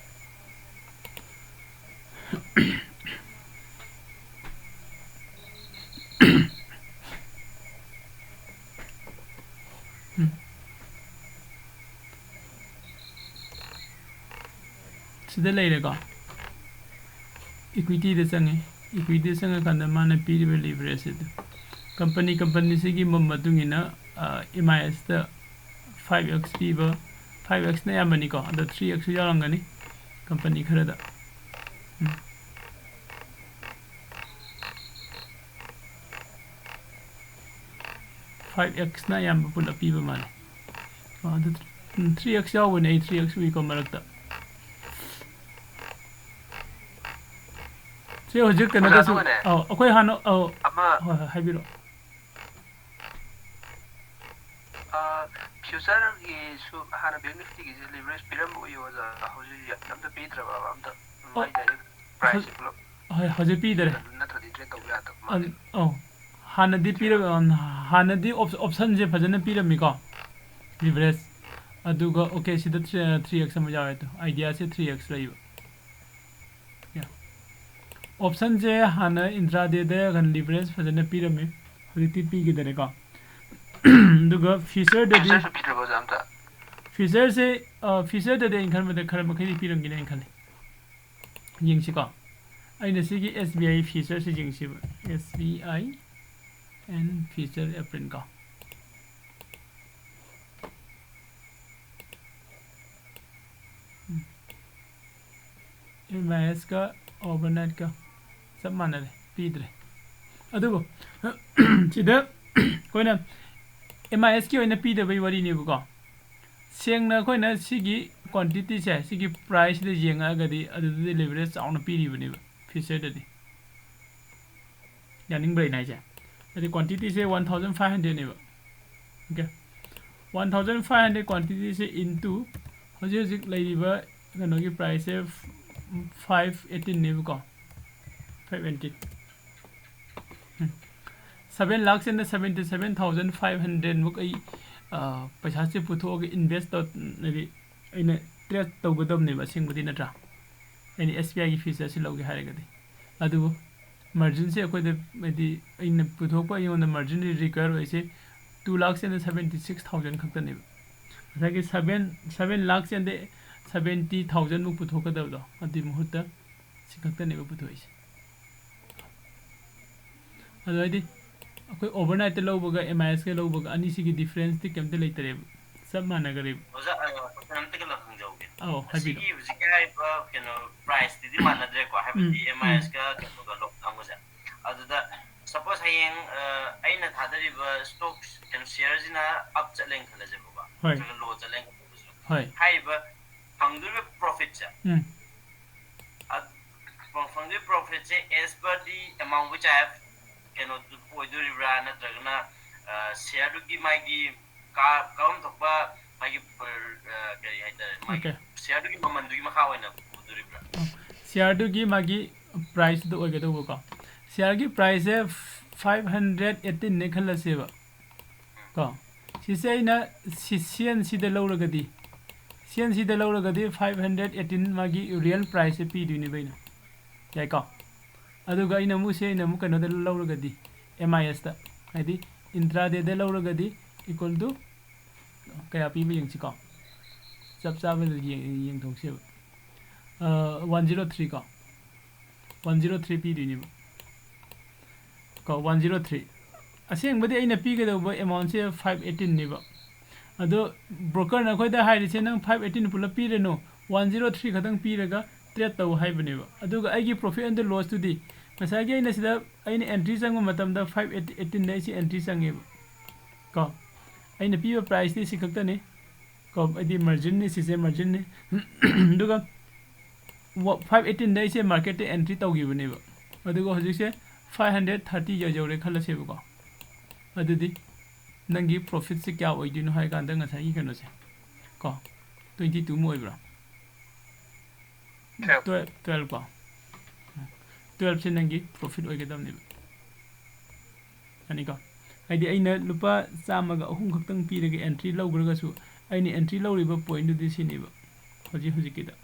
ꯎꯝ꯫ ꯁꯤꯗ ꯂꯩꯔꯦꯀꯣ꯫ Equity ꯗ ꯆꯪꯉꯦ꯫ Equity ꯗ ꯆꯪꯉꯀꯥꯟꯗ ꯃꯥꯅ ꯄꯤꯔꯤꯕ leverage ꯑꯗꯨ, company, company ꯁꯤꯒꯤ ꯃ-, ꯃꯇꯨꯡ ꯏꯟꯅ, ꯑ, M I S ꯇ five x ꯄꯤꯕ, five x ꯅ ꯑꯌꯥꯝꯕꯅꯤꯀꯣ, ꯑꯗꯣ three x ꯁꯨ ꯌꯥꯎꯔꯝꯒꯅꯤ company ꯈꯔꯗ꯫ ꯎꯝ꯫ Five x ꯅ ꯑꯌꯥꯝꯕ ꯄꯨꯂꯞ ꯄꯤꯕ ꯃꯥꯜꯂꯦ꯫ ꯑꯣ, ꯑꯗꯨ, ꯎꯝ, three x ꯌꯥꯎꯕꯅꯦ, ꯑꯩ three x ꯎꯏꯀꯣ ꯃꯔꯛꯇ꯫ ꯁꯤ ꯍꯧꯖꯤꯛ ꯀꯩꯅꯣꯗꯁꯨ, ꯑꯣꯖꯥ, ꯑꯗꯨꯒꯅꯦ, ꯑꯧ, ꯑꯩꯈꯣꯏ ꯍꯥꯟꯅ, ꯑꯧ, ꯑꯃ, ꯍꯣꯏ, ꯍꯣꯏ, ꯍꯥꯏꯕꯤꯔꯛꯑꯣ꯫ ꯑ, future ꯒꯤꯁꯨ ꯍꯥꯟꯅ Bank Nifty ꯒꯤꯁꯦ leverage ꯄꯤꯔꯝꯕ ꯎꯏ ꯑꯣꯖꯥ, ꯍꯧꯖꯤꯛ ꯑꯝꯇ ꯄꯤꯗ꯭ꯔꯕ ꯑꯝꯇ? ꯑꯣ, ꯃꯥꯏ direct price ꯍꯧ-, ꯁꯦ ꯄꯨꯂꯞ ꯍꯣꯏ, ꯍꯧꯖꯤꯛ ꯄꯤꯗꯔꯦ꯫ ꯅꯠꯇ꯭ꯔꯗꯤ trade ꯇꯧꯕ ꯌꯥꯗꯕ ꯑꯟ-, ꯃꯥꯜꯂꯦ꯫ ꯑꯧ, ꯍꯥꯟꯅꯗꯤ ꯄꯤꯔ-, ꯍꯥꯟꯅꯗꯤ op-, option ꯁꯦ ꯐꯖꯅ ꯄꯤꯔꯝꯃꯤꯀꯣ, leverage꯫ ꯑꯗꯨꯒ, okay, ꯁꯤꯗ three, three x ꯑꯃ ꯌꯥꯎꯔꯦ꯫ ꯑꯗꯣ idea ꯁꯦ three x ꯂꯩꯕ꯫ Yeah. Option ꯁꯦ ꯍꯥꯟꯅ intraday ꯗ leverage ꯐꯖꯅ ꯄꯤꯔꯝꯃꯤ, ꯍꯧꯖꯤꯛꯇꯤ ꯄꯤꯈꯤꯗꯔꯦꯀꯣ꯫ ꯑꯗꯨꯒ future ꯗꯗꯤ, future ꯁꯨ ꯄꯤꯗ꯭ꯔꯕꯣ ꯑꯣꯖꯥ ꯑꯝꯇ? Future ꯁꯦ, ꯑ, future ꯗꯗꯤ ꯑꯩꯅ ꯈꯟꯕꯗ ꯈꯔ ꯃꯈꯩꯗꯤ ꯄꯤꯔꯝꯒꯅꯤ ꯍꯥꯏꯅ ꯈꯜꯂꯤ꯫ ꯌꯦꯡꯁꯤꯀꯣ꯫ ꯑꯩꯅ ꯁꯤꯒꯤ S B I future ꯁꯦ ꯌꯦꯡꯁꯤꯕ꯫ S B I and future April ꯀꯣ꯫ ꯎꯝ꯫ ꯑꯦꯝ ꯑꯥꯏ ꯑꯦꯁꯀ ꯑꯣꯚꯔꯅꯥꯏꯠꯀ ꯆꯞ ꯃꯥꯟꯅꯔꯦ, ꯄꯤꯗ꯭ꯔꯦ꯫ ꯑꯗꯨꯕꯨ ꯁꯤꯗ ꯑꯩꯈꯣꯏꯅ ꯑꯦꯝ ꯑꯥꯏ ꯑꯦꯁꯀꯤ ꯑꯣꯏꯅ ꯄꯤꯗꯕꯩ ꯋꯥꯔꯤꯅꯦꯕꯀꯣ꯫ ꯁꯦꯡꯅ ꯑꯩꯈꯣꯏꯅ ꯁꯤꯒꯤ ꯀ꯭ꯋꯥꯟꯇꯤꯇꯤꯁꯦ, ꯁꯤꯒꯤ ꯄ꯭ꯔꯥꯏꯁꯁꯤꯗ ꯌꯦꯡꯉꯛꯑꯒꯗꯤ ꯑꯗꯨꯗꯗꯤ ꯂꯦꯕꯔꯦꯖ ꯆꯥꯎꯅ ꯄꯤꯔꯤꯕꯅꯦꯕ ꯐ꯭ꯌꯨꯆꯔꯗꯗꯤ꯫ ꯌꯥꯅꯤꯡꯕ꯭ꯔꯥ ꯑꯩꯅ ꯍꯥꯏꯁꯦ? ꯍꯥꯏꯗꯤ ꯀ꯭ꯋꯥꯟꯇꯤꯇꯤꯁꯦ ꯋꯥꯟ ꯊꯥꯎꯖꯟ ꯐꯥꯏꯚ ꯍꯟꯗ꯭ꯔꯦꯗꯅꯦꯕ꯫ Okay, one thousand five hundred ꯀ꯭ꯋꯥꯟꯇꯤꯇꯤꯁꯦ ꯏꯟꯇꯨ ꯍꯧꯖꯤꯛ ꯍꯧꯖꯤꯛ ꯂꯩꯔꯤꯕ ꯀꯩꯅꯣꯒꯤ ꯄ꯭ꯔꯥꯏꯁꯁꯦ ꯐꯥꯏꯚ ꯑꯦꯠꯇꯤꯟꯅꯦꯕꯀꯣ, five eighteen. Seven lakhs and seventy seven thousand five ꯍꯟꯗ꯭ꯔꯦꯗꯃꯨꯛ ꯑꯩ, ꯑ, ꯄꯩꯁꯥꯁꯦ ꯄꯨꯊꯣꯛꯑꯒ ꯏꯟꯚꯦꯁ ꯇꯧ, ꯍꯥꯏꯗꯤ ꯑꯩꯅ ꯇ꯭ꯔꯦꯠ ꯇꯧꯒꯗꯕꯅꯦꯕ ꯑꯁꯦꯡꯕꯗꯤ, ꯅꯠꯇ꯭ꯔꯥ? ꯑꯩꯅ ꯑꯦꯁ ꯕꯤ ꯑꯥꯏꯒꯤ ꯐ꯭ꯌꯨꯆꯔꯁꯤ ꯂꯧꯒꯦ ꯍꯥꯏꯔꯒꯗꯤ꯫ ꯑꯗꯨꯕꯨ ꯃꯥꯔꯖꯤꯟꯁꯦ ꯑꯩꯈꯣꯏꯗ, ꯍꯥꯏꯗꯤ ꯑꯩꯅ ꯄꯨꯊꯣꯛꯄ ꯑꯩꯉꯣꯟꯗ ꯃꯥꯔꯖꯤꯟ ꯔꯤꯀ꯭ꯋꯥꯌꯔ ꯑꯣꯏꯁꯦ two lakhs and seventy six thousand ꯈꯛꯇꯅꯦꯕ꯫ ꯉꯁꯥꯏꯒꯤ seven, seven lakhs and seventy ꯊꯥꯎꯖꯟꯃꯨꯛ ꯄꯨꯊꯣꯛꯀꯗꯕꯗꯣ, ꯑꯗꯨꯒꯤ ꯃꯍꯨꯠꯇ ꯁꯤ ꯈꯛꯇꯅꯦꯕ ꯄꯨꯊꯣꯛꯏꯁꯦ꯫ ꯑꯗꯨ ꯍꯥꯏꯗꯤ ꯑꯩꯈꯣꯏ ꯑꯣꯚꯔꯅꯥꯏꯠꯇ ꯂꯧꯕꯒ ꯑꯦꯝ ꯑꯥꯏ ꯑꯦꯁꯀ ꯂꯧꯕꯒ ꯑꯅꯤꯁꯤꯒꯤ ꯗꯤꯐ꯭ꯔꯦꯟꯁꯇꯤ ꯀꯩꯝꯇ ꯂꯩꯇꯔꯦꯕ, ꯆꯞ ꯃꯥꯟꯅꯈꯔꯦꯕ꯫ ꯑꯣꯖꯥ, ꯑ, ꯀꯣꯏꯁꯟ ꯑꯝꯇꯒ ꯍꯪꯖꯍꯧꯒꯦ꯫ ꯑꯧ, ꯍꯥꯏꯕꯤꯔꯣ꯫ ꯁꯤꯒꯤ ꯍꯧꯖꯤꯛꯀꯤ ꯍꯥꯏꯔꯤꯕ ꯀꯩꯅꯣ ꯄ꯭ꯔꯥꯏꯁꯇꯨꯗꯤ ꯃꯥꯟꯅꯗ꯭ꯔꯦꯀꯣ, ꯍꯥꯏꯕꯗꯤ ꯎꯝ, ꯑꯦꯝ ꯑꯥꯏ ꯑꯦꯁꯀ ꯀꯩꯅꯣꯒ ꯂꯣꯛꯗꯥꯎꯟꯒꯁꯦ꯫ ꯑꯗꯨꯗ ꯁꯄꯣꯁ ꯍꯌꯦꯡ, ꯑ, ꯑꯩꯅ ꯊꯥꯗꯔꯤꯕ ꯁ꯭ꯇꯣꯛ ꯀꯩꯅꯣ ꯁꯤꯌꯔꯁꯤꯅ ꯑꯞ ꯆꯠꯂꯦꯅ ꯈꯜꯂꯁꯦꯕꯀꯣ, ꯍꯣꯏ꯫ ꯅꯠꯇ꯭ꯔꯒ ꯂꯣ ꯆꯠꯂꯦꯅ ꯈꯜꯂꯁꯦ꯫ ꯍꯣꯏ꯫ ꯍꯥꯏꯔꯤꯕ ꯐꯪꯗꯣꯔꯤꯕ ꯄ꯭ꯔꯣꯐꯤꯠꯁꯦ, ꯎꯝ꯫ ꯑ, ꯐꯪ-, ꯐꯪꯗꯣꯏ ꯄ꯭ꯔꯣꯐꯤꯠꯁꯦ as per the amount which I have ꯀꯩꯅꯣꯗꯨ ꯑꯣꯏꯗꯣꯔꯤꯕ꯭ꯔꯥ, ꯅꯠꯇ꯭ꯔꯒꯅ, ꯑ, ꯁꯤꯌꯔꯗꯨꯒꯤ ꯃꯥꯒꯤ ꯀꯥ-, ꯀꯥꯐꯝ ꯊꯣꯛꯄ ꯃꯥꯒꯤ, ꯑ, ꯀꯔꯤ ꯍꯥꯏꯇꯥꯔꯦ, ꯃꯥꯒꯤ ꯑꯣꯀꯦ꯫ ꯁꯤꯌꯔꯗꯨꯒꯤ ꯃꯃꯜꯗꯨꯒꯤ ꯃꯈꯥ ꯑꯣꯏꯅ ꯄꯨꯗꯣꯔꯤꯕ꯭ꯔꯥ? ꯁꯤꯌꯔꯗꯨꯒꯤ ꯃꯥꯒꯤ ꯄ꯭ꯔꯥꯏꯁꯇꯨ ꯑꯣꯏꯒꯗꯧꯕꯀꯣ꯫ ꯁꯤꯌꯔꯒꯤ ꯄ꯭ꯔꯥꯏꯁꯁꯦ ꯐꯥꯏꯚ ꯍꯟꯗ꯭ꯔꯦꯠ ꯑꯦꯠꯇꯤꯟꯅꯦ ꯈꯜꯂꯁꯦꯕ꯫ ꯀꯣ, ꯁꯤꯁꯦ ꯑꯩꯅ ꯁꯤ-, ꯁꯤ ꯑꯦꯟ ꯁꯤꯗ ꯂꯧꯔꯒꯗꯤ, ꯁꯤ ꯑꯦꯟ ꯁꯤꯗ ꯂꯧꯔꯒꯗꯤ ꯐꯥꯏꯚ ꯍꯟꯗ꯭ꯔꯦꯠ ꯑꯦꯠꯇꯤꯟ ꯃꯥꯒꯤ ꯔꯤꯌꯦꯜ ꯄ꯭ꯔꯥꯏꯁꯁꯦ ꯄꯤꯗꯣꯏꯅꯦꯕ ꯑꯩꯅ꯫ ꯌꯥꯏꯀꯣ? ꯑꯗꯨꯒ ꯑꯩꯅ ꯑꯃꯨꯛ ꯁꯤ, ꯑꯩꯅ ꯑꯃꯨꯛ ꯀꯩꯅꯣꯗ ꯂꯧꯔꯒꯗꯤ, ꯑꯦꯝ ꯑꯥꯏ ꯑꯦꯁꯇ, ꯍꯥꯏꯗꯤ ꯏꯟꯇ꯭ꯔꯥꯗꯦꯗ ꯂꯧꯔꯒꯗꯤ ꯏꯀ꯭ꯋꯦꯜ ꯇꯨ ꯀꯌꯥ ꯄꯤꯕ ꯌꯦꯡꯁꯤꯀꯣ? ꯆꯞ ꯆꯥꯕꯗ ꯌꯦꯡ-, ꯌꯦꯡꯊꯣꯛꯁꯦꯕ꯫ ꯑ, ꯋꯥꯟ ꯖꯤꯔꯣ ꯊ꯭ꯔꯤ ꯀꯣ? ꯋꯥꯟ ꯖꯤꯔꯣ ꯊ꯭ꯔꯤ ꯄꯤꯗꯣꯏꯅꯦꯕ꯫ ꯀꯣ, ꯋꯥꯟ ꯖꯤꯔꯣ ꯊ꯭ꯔꯤ꯫ ꯑꯁꯦꯡꯕꯗꯤ ꯑꯩꯅ ꯄꯤꯒꯗꯧꯕ amount ꯁꯦ five eighteen ꯅꯦꯕ꯫ ꯑꯗꯣ broker ꯅ ꯑꯩꯈꯣꯏꯗ ꯍꯥꯏꯔꯤꯁꯦ, "ꯅꯪ five eighteen ꯄꯨꯂꯞ ꯄꯤꯔꯅꯨ, one zero three ꯈꯛꯇꯪ ꯄꯤꯔꯒ trade ꯇꯧ" ꯍꯥꯏꯕꯅꯦꯕ꯫ ꯑꯗꯨꯒ ꯑꯩꯒꯤ profit and loss ꯇꯨꯗꯤ, ꯉꯁꯥꯏꯒꯤ ꯑꯩꯅ ꯁꯤꯗ ꯑꯩꯅ entry ꯆꯪꯕ ꯃꯇꯝꯗ five eighteen ꯗ ꯑꯩꯁꯦ entry ꯆꯪꯉꯦꯕ꯫ ꯀꯣ, ꯑꯩꯅ ꯄꯤꯕ price ꯇꯤ ꯁꯤ ꯈꯛꯇꯅꯤ꯫ ꯀꯣ, ꯍꯥꯏꯗꯤ margin ꯅꯤ, ꯁꯤꯁꯦ margin ꯅꯤ꯫ ꯑꯗꯨꯒ ꯋ-, five eighteen ꯗ ꯑꯩꯁꯦ market ꯇ entry ꯇꯧꯈꯤꯕꯅꯦꯕ꯫ ꯑꯗꯨꯒ ꯍꯧꯖꯤꯛꯁꯦ five hundred thirty ꯌꯧ-, ꯌꯧꯔꯦ ꯈꯜꯂꯁꯦꯕꯀꯣ꯫ ꯑꯗꯨꯗꯤ ꯅꯪꯒꯤ profit ꯁꯦ ꯀꯌꯥ ꯑꯣꯏꯗꯣꯏꯅꯣ ꯍꯥꯏ ꯀꯥꯟꯗ, ꯉꯁꯥꯏꯒꯤ ꯀꯩꯅꯣꯁꯦ ꯀꯣ, twenty two ꯑꯃ ꯑꯣꯏꯕ꯭ꯔꯥ? Twelve꯫ Twelve, twelve ꯀꯣ꯫ Twelve ꯁꯦ ꯅꯪꯒꯤ profit ꯑꯣꯏꯒꯗꯕꯅꯦꯕ꯫ ꯌꯥꯅꯤꯀꯣ? ꯍꯥꯏꯗꯤ ꯑꯩꯅ ꯂꯨꯄꯥ ꯆꯥꯝꯃꯒ ꯑꯍꯨꯝ ꯈꯛꯇꯪ ꯄꯤꯔꯒ entry ꯂꯧꯈ꯭ꯔꯒꯁꯨ, ꯑꯩꯅ entry ꯂꯧꯔꯤꯕ point ꯗꯨꯗꯤ ꯁꯤꯅꯦꯕ, ꯍꯧꯖꯤꯛ ꯍꯧꯖꯤꯛꯀꯤꯗ꯫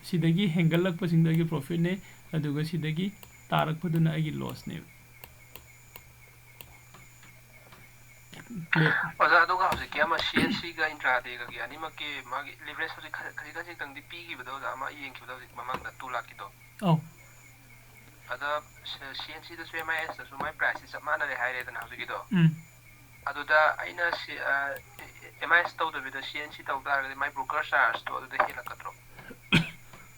ꯁꯤꯗꯒꯤ ꯍꯦꯟꯒꯠꯂꯛꯄꯁꯤꯡꯗꯣ ꯑꯩꯒꯤ profit ꯅꯦ, ꯑꯗꯨꯒ ꯁꯤꯗꯒꯤ ꯇꯥꯔꯛꯄꯗꯨꯅ ꯑꯩꯒꯤ loss ꯅꯦꯕ꯫ Play꯫ ꯑꯣꯖꯥ, ꯑꯗꯨꯒ ꯍꯧꯖꯤꯛꯀꯤ ꯑꯃ C N C ꯒ intraday ꯒꯒꯤ ꯑꯅꯤꯃꯛꯀꯤ ꯃꯥꯒꯤ leverage ꯍꯧꯖꯤꯛ ꯈ-, ꯈꯖꯤꯛ ꯈꯖꯤꯛꯇꯪꯗꯤ ꯄꯤꯈꯤꯕꯗꯣ, ꯑꯣꯖꯥ, ꯑꯃ ꯌꯦꯡꯈꯤꯕꯗꯣ ꯍꯧꯖꯤꯛ ꯃꯃꯥꯡꯗ two lakh ꯀꯤꯗꯣ꯫ ꯑꯧ꯫ ꯑꯗ ꯁ-, C N C ꯗꯁꯨ M I S ꯇꯁꯨ ꯃꯥꯏ price ꯁꯤ ꯆꯞ ꯃꯥꯟꯅꯔꯦ ꯍꯥꯏꯔꯦꯗꯅ ꯍꯧꯖꯤꯛꯀꯤꯗꯣ꯫ ꯎꯝ꯫ ꯑꯗꯨꯗ ꯑꯩꯅ ꯁꯤ, ꯑ, M I S ꯇꯧꯗꯕꯤꯗ C N C ꯇꯧ ꯇꯥꯔꯒꯗꯤ ꯃꯥꯏ broker charge ꯇꯣ ꯑꯗꯨꯗ ꯍꯦꯜꯂꯛꯀꯗ꯭ꯔꯣ?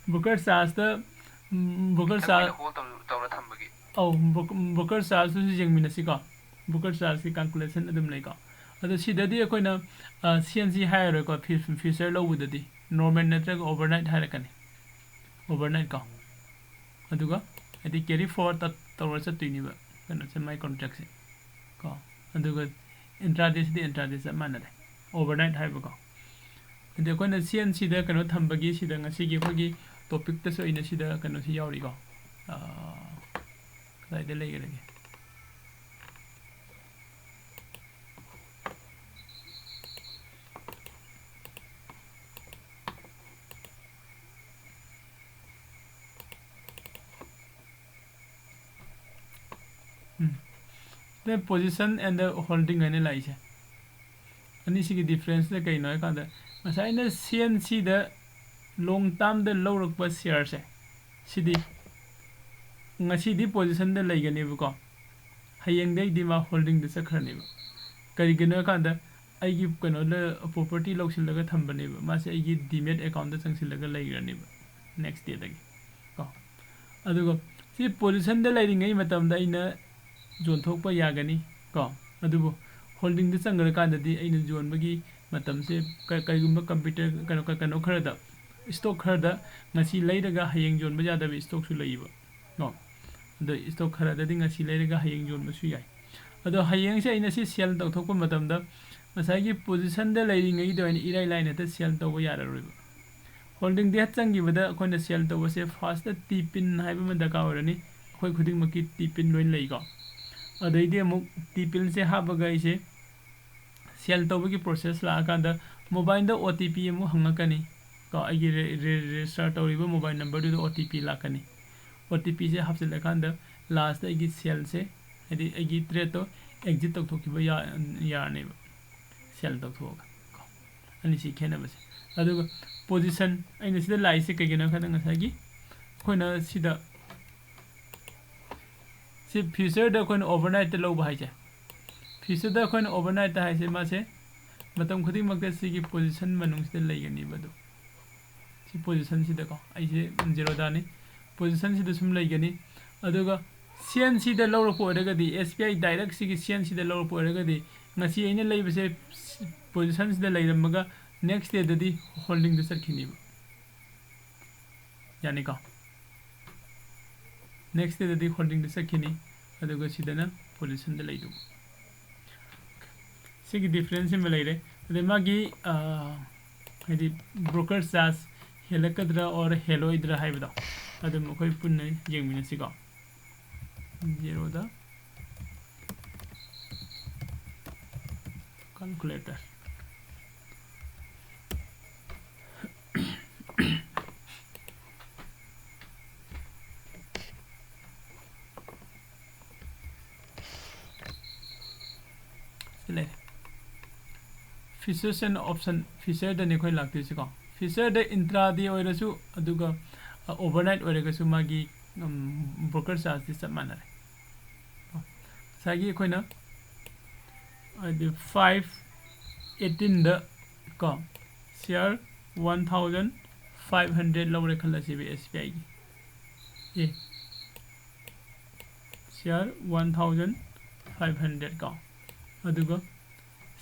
Broker charge ꯇ, ꯎꯝ, broker ꯈꯤꯇꯪ ꯀꯨꯏꯅ charge hold ꯇꯧ-, ꯇꯧꯔ ꯊꯝꯕꯒꯤ꯫ ꯑꯧ, bro-, broker charge ꯇꯨꯁꯨ ꯌꯦꯡꯃꯤꯟꯅꯁꯤꯀꯣ꯫ Broker charge ꯀꯤ calculation ꯑꯗꯨꯝ ꯂꯩꯀꯣ꯫ ꯑꯗꯣ ꯁꯤꯗꯗꯤ ꯑꯩꯈꯣꯏꯅ, ꯑ, C N C ꯍꯥꯏꯔꯔꯣꯏꯀꯣ, ꯐꯤ-, future ꯂꯧꯕꯗꯗꯤ normal ꯅꯠꯇ꯭ꯔꯒ overnight ꯍꯥꯏꯔꯛꯀꯅꯤ꯫ Overnight ꯀꯣ꯫ ꯑꯗꯨꯒ ꯍꯥꯏꯗꯤ carry forward ꯇ-, ꯇꯧꯔ ꯆꯠꯇꯣꯏꯅꯦꯕ ꯀꯩꯅꯣꯁꯦ, ꯃꯥꯏ contract ꯁꯦ ꯀꯣ꯫ ꯑꯗꯨꯒ intraday ꯁꯤꯗꯤ intraday ꯆꯞ ꯃꯥꯟꯅꯔꯦ, overnight ꯍꯥꯏꯕꯀꯣ꯫ ꯍꯥꯏꯗꯤ ꯑꯩꯈꯣꯏꯅ C N C ꯗ ꯀꯩꯅꯣ ꯊꯝꯕꯒꯤ, ꯁꯤꯗ ꯉꯁꯤꯒꯤ ꯑꯩꯈꯣꯏꯒꯤ topic ꯇꯁꯨ ꯑꯩꯅ ꯁꯤꯗ ꯀꯩꯅꯣꯁꯤ ꯌꯥꯎꯔꯤꯀꯣ꯫ ꯑꯥ, ꯀꯗꯥꯏꯗ ꯂꯩꯈ꯭ꯔꯒꯦ? ꯎꯝ꯫ ꯁꯤꯗ position and holding ꯍꯥꯏꯅ ꯂꯥꯛꯏꯁꯦ꯫ ꯑꯅꯤꯁꯤꯒꯤ difference ꯁꯦ ꯀꯩꯅꯣ ꯍꯥꯏ ꯀꯥꯟꯗ, ꯉꯁꯥꯏ ꯑꯩꯅ C N C ꯗ long term ꯗ ꯂꯧꯔꯛꯄ share ꯁꯦ, ꯁꯤꯗꯤ ꯉꯁꯤꯗꯤ position ꯗ ꯂꯩꯒꯅꯦꯕꯀꯣ꯫ ꯍꯌꯦꯡꯗꯩꯗꯤ ꯃꯥ ꯍꯣꯜꯗꯤꯡꯗ ꯆꯠꯈ꯭ꯔꯅꯦꯕ꯫ ꯀꯔꯤꯒꯤꯅꯣ ꯍꯥꯏꯀꯥꯟꯗ ꯑꯩꯒꯤ ꯀꯩꯅꯣꯗ ꯄ꯭ꯔꯣꯄꯔꯇꯤ ꯂꯧꯁꯤꯜꯂꯒ ꯊꯝꯕꯅꯦꯕ, ꯃꯥꯁꯦ ꯑꯩꯒꯤ ꯗꯤꯃꯦꯠ ꯑꯦꯀꯥꯎꯟꯗ ꯆꯪꯁꯤꯜꯂꯒ ꯂꯩꯈ꯭ꯔꯅꯦꯕ ꯅꯦꯛꯁ ꯗꯦꯗꯒꯤ ꯀꯣ꯫ ꯑꯗꯨꯒ ꯁꯤ ꯄꯣꯖꯤꯁꯟꯗ ꯂꯩꯔꯤꯉꯩ ꯃꯇꯝꯗ ꯑꯩꯅ ꯌꯣꯟꯊꯣꯛꯄ ꯌꯥꯒꯅꯤ ꯀꯣ꯫ ꯑꯗꯨꯕꯨ ꯍꯣꯜꯗꯤꯡꯗ ꯆꯪꯈ꯭ꯔꯀꯥꯟꯗꯗꯤ ꯑꯩꯅ ꯌꯣꯟꯕꯒꯤ ꯃꯇꯝꯁꯦ ꯀ- ꯀꯔꯤꯒꯨꯝꯕ ꯀꯝꯄ꯭ꯌꯨꯇꯔ ꯀꯩꯅꯣ ꯀ- ꯀꯩꯅꯣ ꯈꯔꯗ, ꯏꯁꯇꯣꯛ ꯈꯔꯗ ꯉꯁꯤ ꯂꯩꯔꯒ ꯍꯌꯦꯡ ꯌꯣꯟꯕ ꯌꯥꯗꯕ ꯏꯁꯇꯣꯛꯁꯨ ꯂꯩꯌꯦꯕ ꯀꯣ꯫ ꯑꯗꯣ ꯏꯁꯇꯣꯛ ꯈꯔꯗꯗꯤ ꯉꯁꯤ ꯂꯩꯔꯒ ꯍꯌꯦꯡ ꯌꯣꯟꯕꯁꯨ ꯌꯥꯏ꯫ ꯑꯗꯣ ꯍꯌꯦꯡꯁꯦ ꯑꯩꯅ ꯁꯤ ꯁꯦꯜ ꯇꯧꯊꯣꯛꯄ ꯃꯇꯝꯗ ꯉꯁꯥꯏꯒꯤ ꯄꯣꯖꯤꯁꯟꯗ ꯂꯩꯔꯤꯉꯩꯗ ꯑꯣꯏꯅ ꯏꯔꯥꯏ ꯂꯥꯏꯅ ꯍꯦꯛꯇ ꯁꯦꯜ ꯇꯧꯕ ꯌꯥꯔꯔꯣꯏꯕ꯫ ꯍꯣꯜꯗꯤꯡꯗ ꯍꯦꯛ ꯆꯪꯈꯤꯕꯗ ꯑꯩꯈꯣꯏꯅ ꯁꯦꯜ ꯇꯧꯕꯁꯦ ꯐꯥꯔꯁꯇ ꯇꯤ ꯄꯤꯟ ꯍꯥꯏꯕ ꯑꯃ ꯗꯔꯀꯥꯔ ꯑꯣꯏꯔꯅꯤ꯫ ꯑꯩꯈꯣꯏ ꯈꯨꯗꯤꯡꯃꯛꯀꯤ ꯇꯤ ꯄꯤꯟ ꯂꯣꯏꯅ ꯂꯩꯀꯣ꯫ ꯑꯗꯩꯗꯤ ꯑꯃꯨꯛ ꯇꯤ ꯄꯤꯟꯁꯦ ꯍꯥꯞꯄꯒ ꯑꯩꯁꯦ ꯁꯦꯜ ꯇꯧꯕꯒꯤ ꯄ꯭ꯔꯣꯁꯦꯁ ꯂꯥꯛꯑꯀꯥꯟꯗ ꯃꯣꯕꯥꯏꯜꯗ ꯑꯣ ꯇꯤ ꯄꯤ ꯑꯃꯨꯛ ꯍꯪꯉꯛꯀꯅꯤ ꯀꯣ꯫ ꯑꯩꯒꯤ ꯔꯦ- ꯔꯦ- ꯔꯦꯖꯤꯁꯇꯔ ꯇꯧꯔꯤꯕ ꯃꯣꯕꯥꯏꯜ ꯅꯝꯕꯔꯗꯨꯗ ꯑꯣ ꯇꯤ ꯄꯤ ꯂꯥꯛꯀꯅꯤ꯫ ꯑꯣ ꯇꯤ ꯄꯤꯁꯦ ꯍꯥꯞꯆꯤꯜꯂꯀꯥꯟꯗ ꯂꯥꯁꯇ ꯑꯩꯒꯤ ꯁꯦꯜꯁꯦ, ꯍꯥꯏꯗꯤ ꯑꯩꯒꯤ ꯇ꯭ꯔꯦꯠꯇꯣ ꯑꯦꯛꯖꯤꯠ ꯇꯧꯊꯣꯛꯈꯤꯕ ꯌꯥ- ꯌꯥꯔꯅꯦꯕ, ꯁꯦꯜ ꯇꯧꯊꯣꯛꯑꯒ ꯀꯣ꯫ ꯑꯅꯤꯁꯤ ꯈꯦꯠꯅꯕꯁꯦ꯫ ꯑꯗꯨꯒ ꯄꯣꯖꯤꯁꯟ ꯑꯩꯅ ꯁꯤꯗ ꯂꯥꯛꯏꯁꯦ ꯀꯩꯒꯤꯅꯣ ꯍꯥꯏ ꯀꯥꯟꯗ ꯉꯁꯥꯏꯒꯤ ꯑꯩꯈꯣꯏꯅ ꯁꯤꯗ ꯁꯤ ꯐ꯭ꯌꯨꯆꯔꯗ ꯑꯩꯈꯣꯏꯅ ꯑꯣꯚꯔꯅꯥꯏꯠꯇ ꯂꯧꯕ ꯍꯥꯏꯁꯦ, ꯐ꯭ꯌꯨꯆꯔꯗ ꯑꯩꯈꯣꯏꯅ ꯑꯣꯚꯔꯅꯥꯏꯠꯇ ꯍꯥꯏꯁꯦ ꯃꯥꯁꯦ ꯃꯇꯝ ꯈꯨꯗꯤꯡꯃꯛꯇ ꯁꯤꯒꯤ ꯄꯣꯖꯤꯁꯟ ꯃꯅꯨꯡꯁꯤꯗ ꯂꯩꯒꯅꯤꯕ꯫ ꯑꯗꯨ ꯁꯤ ꯄꯣꯖꯤꯁꯟꯁꯤꯗꯀꯣ ꯑꯩꯁꯦ ꯖꯦꯔꯣꯗꯥꯅꯤ, ꯄꯣꯖꯤꯁꯟꯁꯤꯗ ꯁꯨꯝ ꯂꯩꯒꯅꯤ꯫ ꯑꯗꯨꯒ ꯁꯤ ꯑꯦꯟ ꯁꯤꯗ ꯂꯧꯔꯛꯄ ꯑꯣꯏꯔꯒꯗꯤ, ꯑꯦꯁ ꯕꯤ ꯑꯥꯏ ꯗꯥꯏꯔꯦꯛ ꯁꯤꯒꯤ ꯁꯤ ꯑꯦꯟ ꯁꯤꯗ ꯂꯧꯔꯛꯄ ꯑꯣꯏꯔꯒꯗꯤ ꯉꯁꯤ ꯑꯩꯅ ꯂꯩꯕꯁꯦ ꯄꯣꯖꯤꯁꯟꯁꯤꯗ ꯂꯩꯔꯝꯃꯒ ꯅꯦꯛꯁ ꯗꯦꯗꯗꯤ ꯍꯣꯜꯗꯤꯡꯗ ꯆꯠꯈꯤꯅꯤꯕ꯫ ꯌꯥꯅꯤꯀꯣ? ꯅꯦꯛꯁ ꯗꯦꯗꯗꯤ ꯍꯣꯜꯗꯤꯡꯗ ꯆꯠꯈꯤꯅꯤ, ꯑꯗꯨꯒ ꯁꯤꯗꯅ ꯄꯣꯖꯤꯁꯟꯗ ꯂꯩꯗꯧꯕ꯫ ꯁꯤꯒꯤ ꯗꯤꯐ꯭ꯔꯦꯟꯁ ꯑꯃ ꯂꯩꯔꯦ꯫ ꯑꯗꯩ ꯃꯥꯒꯤ ꯍꯥꯏꯗꯤ ꯕ꯭ꯔꯣꯀꯔ ꯆꯥꯔꯖ ꯍꯦꯜꯂꯛꯀꯗ꯭ꯔꯥ ꯑꯣꯔ ꯍꯦꯜꯂꯣꯏꯗ꯭ꯔꯥ ꯍꯥꯏꯕꯗꯣ ꯑꯗꯨꯝ ꯑꯩꯈꯣꯏ ꯄꯨꯟꯅ ꯌꯦꯡꯃꯤꯟꯅꯁꯤꯀꯣ꯫ ꯖꯦꯔꯣꯗ ꯀꯥꯜꯀꯨꯂꯦꯇꯔ꯫ ꯁꯤ ꯂꯩꯔꯦ꯫ Futures and option, ꯐ꯭ꯌꯨꯆꯔꯗꯅꯤ ꯑꯩꯈꯣꯏ ꯂꯥꯛꯇꯣꯏꯁꯤꯀꯣ꯫ ꯐ꯭ꯌꯨꯆꯔꯗ ꯏꯟꯇ꯭ꯔꯥꯗꯦ ꯑꯣꯏꯔꯁꯨ ꯑꯗꯨꯒ ꯑꯣꯚꯔꯅꯥꯏꯠ ꯑꯣꯏꯔꯒꯁꯨ ꯃꯥꯒꯤ ꯕ꯭ꯔꯣꯀꯔ ꯆꯥꯔꯖꯇꯤ ꯆꯞ ꯃꯥꯟꯅꯔꯦ꯫ ꯉꯁꯥꯏꯒꯤ ꯑꯩꯈꯣꯏꯅ ꯍꯥꯏꯗꯤ five eighteen ꯗ ꯀꯣ share one thousand five hundred ꯂꯧꯔꯦ ꯈꯜꯂꯁꯦꯕ S B I ꯒꯤ꯫ ꯑꯦ, share one thousand five hundred ꯀꯣ꯫ ꯑꯗꯨꯒ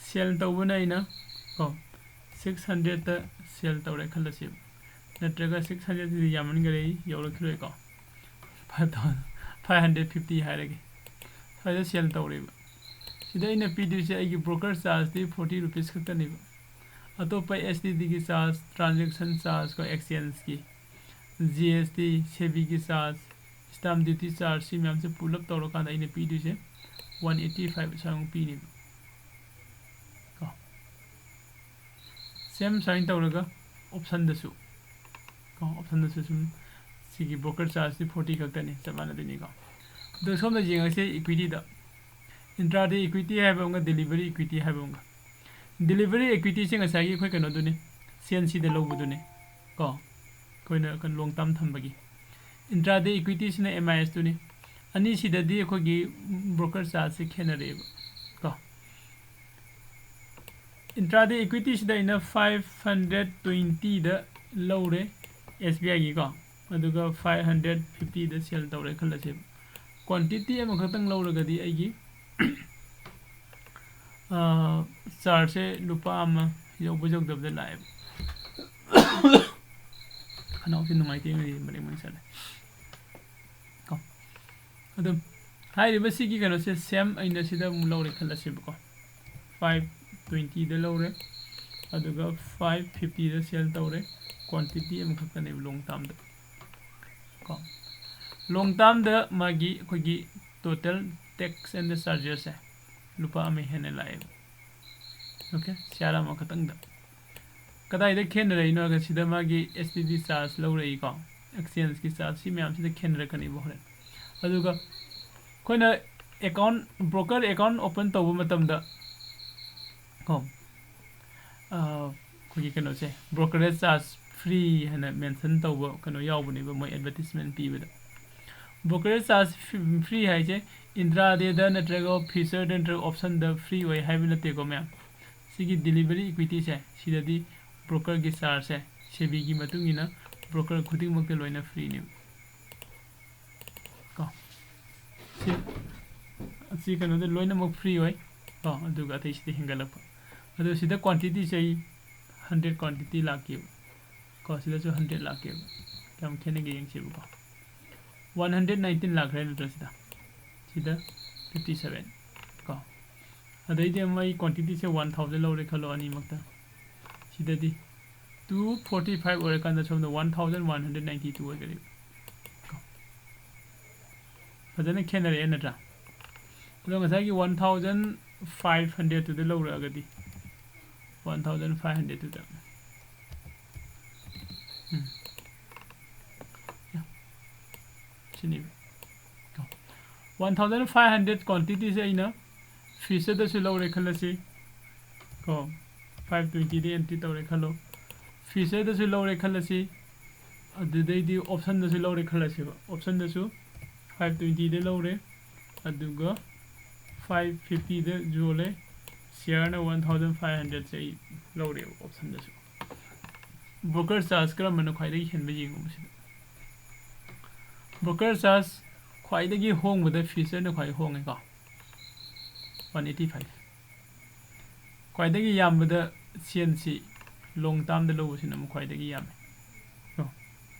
sell ꯇꯧꯕꯅ ꯑꯩꯅ ꯀꯣ six hundred ꯇ sell ꯇꯧꯔꯦ ꯈꯜꯂꯁꯦꯕ꯫ ꯅꯠꯇ꯭ꯔꯒ six hundred ꯁꯤꯗꯤ ꯌꯥꯝꯃꯟꯈꯔꯦ, ꯌꯧꯔꯛꯈꯤꯔꯣꯏꯀꯣ꯫ Five thousand, five hundred fifty ꯍꯥꯏꯔꯒꯦ꯫ ꯁ꯭ꯋꯥꯏꯗ sell ꯇꯧꯔꯦꯕ꯫ ꯁꯤꯗ ꯑꯩꯅ ꯄꯤꯗꯣꯏꯁꯦ ꯑꯩꯒꯤ broker charge T forty rupees ꯈꯛꯇꯅꯦꯕ꯫ ꯑꯇꯣꯞꯄ S T D ꯒꯤ charge, transaction charge ꯀꯣ, exchange ꯀꯤ, G S T, SEBI ꯒꯤ charge, stamp duty charge, ꯁꯤ ꯃꯌꯥꯝꯁꯦ ꯄꯨꯂꯞ ꯇꯧꯔꯀꯥꯟꯗ ꯑꯩꯅ ꯄꯤꯗꯣꯏꯁꯦ one eighty five ꯁ꯭ꯋꯥꯏꯃꯨꯛ ꯄꯤꯅꯦꯕ꯫ ꯀꯣ꯫ Same ꯁꯨꯃꯥꯏꯅ ꯇꯧꯔꯒ option ꯗꯁꯨ ꯀꯣ, option ꯗꯁꯨ ꯁꯨꯝ ꯁꯤꯒꯤ broker charge ꯁꯤ forty ꯈꯛꯇꯅꯤ, ꯆꯞ ꯃꯥꯟꯅꯗꯣꯏꯅꯤꯀꯣ꯫ ꯑꯗꯣ ꯁꯣꯝꯗ ꯌꯦꯡꯉꯁꯦ equity ꯗ꯫ Intraday equity ꯍꯥꯏꯕ ꯑꯃꯒ delivery equity ꯍꯥꯏꯕ ꯑꯃꯒ꯫ Delivery equity ꯁꯦ ꯉꯁꯥꯏꯒꯤ ꯑꯩꯈꯣꯏ ꯀꯩꯅꯣꯗꯨꯅꯤ, C N C ꯗ ꯂꯧꯕꯗꯨꯅꯤ ꯀꯣ, ꯑꯩꯈꯣꯏꯅ ꯀꯩꯅꯣ long term ꯊꯝꯕꯒꯤ꯫ Intraday equity ꯁꯤꯅ M I S ꯇꯨꯅꯤ꯫ ꯑꯅꯤꯁꯤꯗꯗꯤ ꯑꯩꯈꯣꯏꯒꯤ broker charge ꯁꯦ ꯈꯦꯠꯅꯔꯛꯑꯦꯕ ꯀꯣ꯫ Intraday equity ꯁꯤꯗ ꯑꯩꯅ five hundred twenty ꯗ ꯂꯧꯔꯦ S B I ꯒꯤꯀꯣ, ꯑꯗꯨꯒ five hundred fifty ꯗ sell ꯇꯧꯔꯦ ꯈꯜꯂꯁꯦꯕ꯫ Quantity ꯑꯃꯈꯛꯇꯪ ꯂꯧꯔꯒꯗꯤ ꯑꯩꯒꯤ, ꯑꯥ, charge ꯁꯦ ꯂꯨꯄꯥ ꯑꯃ ꯌꯧꯕ ꯌꯧꯗꯕꯗ ꯂꯥꯛꯑꯦꯕ꯫ ꯈꯅꯥꯎꯁꯦ ꯅꯨꯡꯉꯥꯏꯇꯦ ꯉꯁꯤ, ꯃꯔꯦꯡ ꯃꯔꯦꯡ ꯆꯠꯂꯦ꯫ ꯀꯣ꯫ ꯑꯗꯨꯝ ꯍꯥꯏꯔꯤꯕ ꯁꯤꯒꯤ ꯀꯩꯅꯣꯁꯦ same ꯑꯩꯅ ꯁꯤꯗ ꯑꯃꯨꯛ ꯂꯧꯔꯦ ꯈꯜꯂꯁꯦꯕꯀꯣ꯫ Five twenty ꯗ ꯂꯧꯔꯦ, ꯑꯗꯨꯒ five fifty ꯗ sell ꯇꯧꯔꯦ꯫ Quantity ꯑꯃꯈꯛꯇꯅꯦꯕ long term ꯗ ꯀꯣ꯫ Long term ꯗ ꯃꯥꯒꯤ ꯑꯩꯈꯣꯏꯒꯤ total tax and the charges ꯁꯦ ꯂꯨꯄꯥ ꯑꯃ ꯍꯦꯟꯅ ꯂꯥꯛꯑꯦꯕ꯫ Okay, share ꯑꯃꯈꯛꯇꯪꯗ꯫ ꯀꯗꯥꯏꯗ ꯈꯦꯠꯅꯔꯛꯏꯅꯣ ꯍꯥꯏꯔꯒ ꯁꯤꯗ ꯃꯥꯒꯤ S T D charge ꯂꯧꯔꯛꯏꯀꯣ, exchange ꯀꯤ charge, ꯁꯤ ꯃꯌꯥꯝꯁꯤꯗ ꯈꯦꯠꯅꯔꯛꯀꯅꯤꯕ ꯍꯣꯔꯦꯟ꯫ ꯑꯗꯨꯒ ꯑꯩꯈꯣꯏꯅ account, broker account open ꯇꯧꯕ ꯃꯇꯝꯗ ꯀꯣ, ꯑꯥ, ꯑꯩꯈꯣꯏꯒꯤ ꯀꯩꯅꯣꯁꯦ, brokerage charge free ꯍꯥꯏꯅ mention ꯇꯧꯕ ꯀꯩꯅꯣ ꯌꯥꯎꯕꯅꯦꯕ ꯃꯣꯏ advertisement ꯄꯤꯕꯗ꯫ Brokerage charge free ꯍꯥꯏꯁꯦ Intradayꯗ ꯅꯠꯇ꯭ꯔꯒ futureꯗ ꯅꯠꯇ꯭ꯔꯒ optionꯗ free ꯑꯣꯏ ꯍꯥꯏꯕ ꯅꯠꯇꯦꯀꯣ ꯃꯌꯥꯝ꯫ ꯁꯤꯒꯤ delivery equityꯁꯦ, ꯁꯤꯗꯗꯤ brokerꯒꯤ chargeꯁꯦ, SEBIꯒꯤ ꯃꯇꯨꯡ ꯏꯟꯅ broker ꯈꯨꯗꯤꯡꯃꯛꯇ ꯂꯣꯏꯅ freeꯅꯦꯕ꯫ ꯀꯣ꯫ ꯁꯤ, ꯁꯤ ꯀꯩꯅꯣꯗ ꯂꯣꯏꯅꯃꯛ free ꯑꯣꯏ꯫ ꯀꯣ, ꯑꯗꯨꯒ ꯑꯇꯩꯁꯤꯗꯤ ꯍꯦꯟꯒꯠꯂꯛꯄ꯫ ꯑꯗꯣ ꯁꯤꯗ quantityꯁꯦ ꯑꯩ hundred quantity ꯂꯥꯛꯀꯦꯕ꯫ ꯀꯣ, ꯁꯤꯗꯁꯨ hundred ꯂꯥꯛꯀꯦꯕ꯫ ꯀꯌꯥꯝ ꯈꯦꯠꯅꯒꯦ ꯌꯦꯡꯁꯦꯕꯀꯣ꯫ One hundred nineteen ꯂꯥꯛꯈ꯭ꯔꯦ ꯅꯠꯇ꯭ꯔꯥ ꯁꯤꯗ? ꯁꯤꯗ fifty seven꯫ ꯀꯣ꯫ ꯑꯗꯩꯗꯤ ꯑꯃꯨꯛ ꯑꯩ quantityꯁꯦ one thousand ꯂꯧꯔꯦ ꯈꯜꯂꯣ ꯑꯅꯤꯃꯛꯇ꯫ ꯁꯤꯗꯗꯤ two forty five ꯑꯣꯏꯔꯀꯥꯟꯗ ꯁꯣꯝꯗ one thousand one hundred ninety two ꯑꯣꯏꯒꯅꯤ꯫ ꯀꯣ꯫ ꯐꯖꯅ ꯈꯦꯠꯅꯔꯛꯑꯦ ꯅꯠꯇ꯭ꯔꯥ? ꯑꯗꯣ ꯉꯁꯥꯏꯒꯤ one thousand five hundredꯇꯨꯗ ꯂꯧꯔꯛꯑꯒꯗꯤ, one thousand five hundredꯇꯨꯗ, ꯎꯝ꯫ ꯌꯥ꯫ ꯁꯤꯅꯤ꯫ ꯀꯣ꯫ One thousand five hundred quantityꯁꯦ ꯑꯩꯅ futureꯗꯁꯨ ꯂꯧꯔꯦ ꯈꯜꯂꯁꯤ꯫ ꯀꯣ꯫ Five twentyꯗ entry ꯇꯧꯔꯦ ꯈꯜꯂꯣ꯫ Futureꯗꯁꯨ ꯂꯧꯔꯦ ꯈꯜꯂꯁꯤ꯫ ꯑꯗꯨꯗꯩꯗꯤ optionꯗꯁꯨ ꯂꯧꯔꯦ ꯈꯜꯂꯁꯦꯕ꯫ Optionꯗꯁꯨ five twentyꯗ ꯂꯧꯔꯦ꯫ ꯑꯗꯨꯒ five fiftyꯗ ꯌꯣꯜꯂꯦ꯫ Shareꯅ one thousand five hundredꯁꯦ ꯑꯩ ꯂꯧꯔꯦꯕ optionꯗꯁꯨ꯫ Broker charge ꯀꯔꯝꯕꯅ ꯈ꯭ꯋꯥꯏꯗꯒꯤ ꯍꯦꯟꯕ ꯌꯦꯡꯉꯨ ꯁꯤꯗ꯫ Broker charge ꯈ꯭ꯋꯥꯏꯗꯒꯤ ꯍꯣꯡꯕꯗ futureꯅ ꯈ꯭ꯋꯥꯏ ꯍꯣꯡꯉꯦꯀꯣ꯫ One eighty five꯫ ꯈ꯭ꯋꯥꯏꯗꯒꯤ ꯌꯥꯝꯕꯗ ꯁꯦꯟꯁꯤ long termꯗ ꯂꯧꯕꯁꯤꯅ ꯑꯃꯨꯛ ꯈ꯭ꯋꯥꯏꯗꯒꯤ ꯌꯥꯝꯃꯦ꯫ ꯀꯣ꯫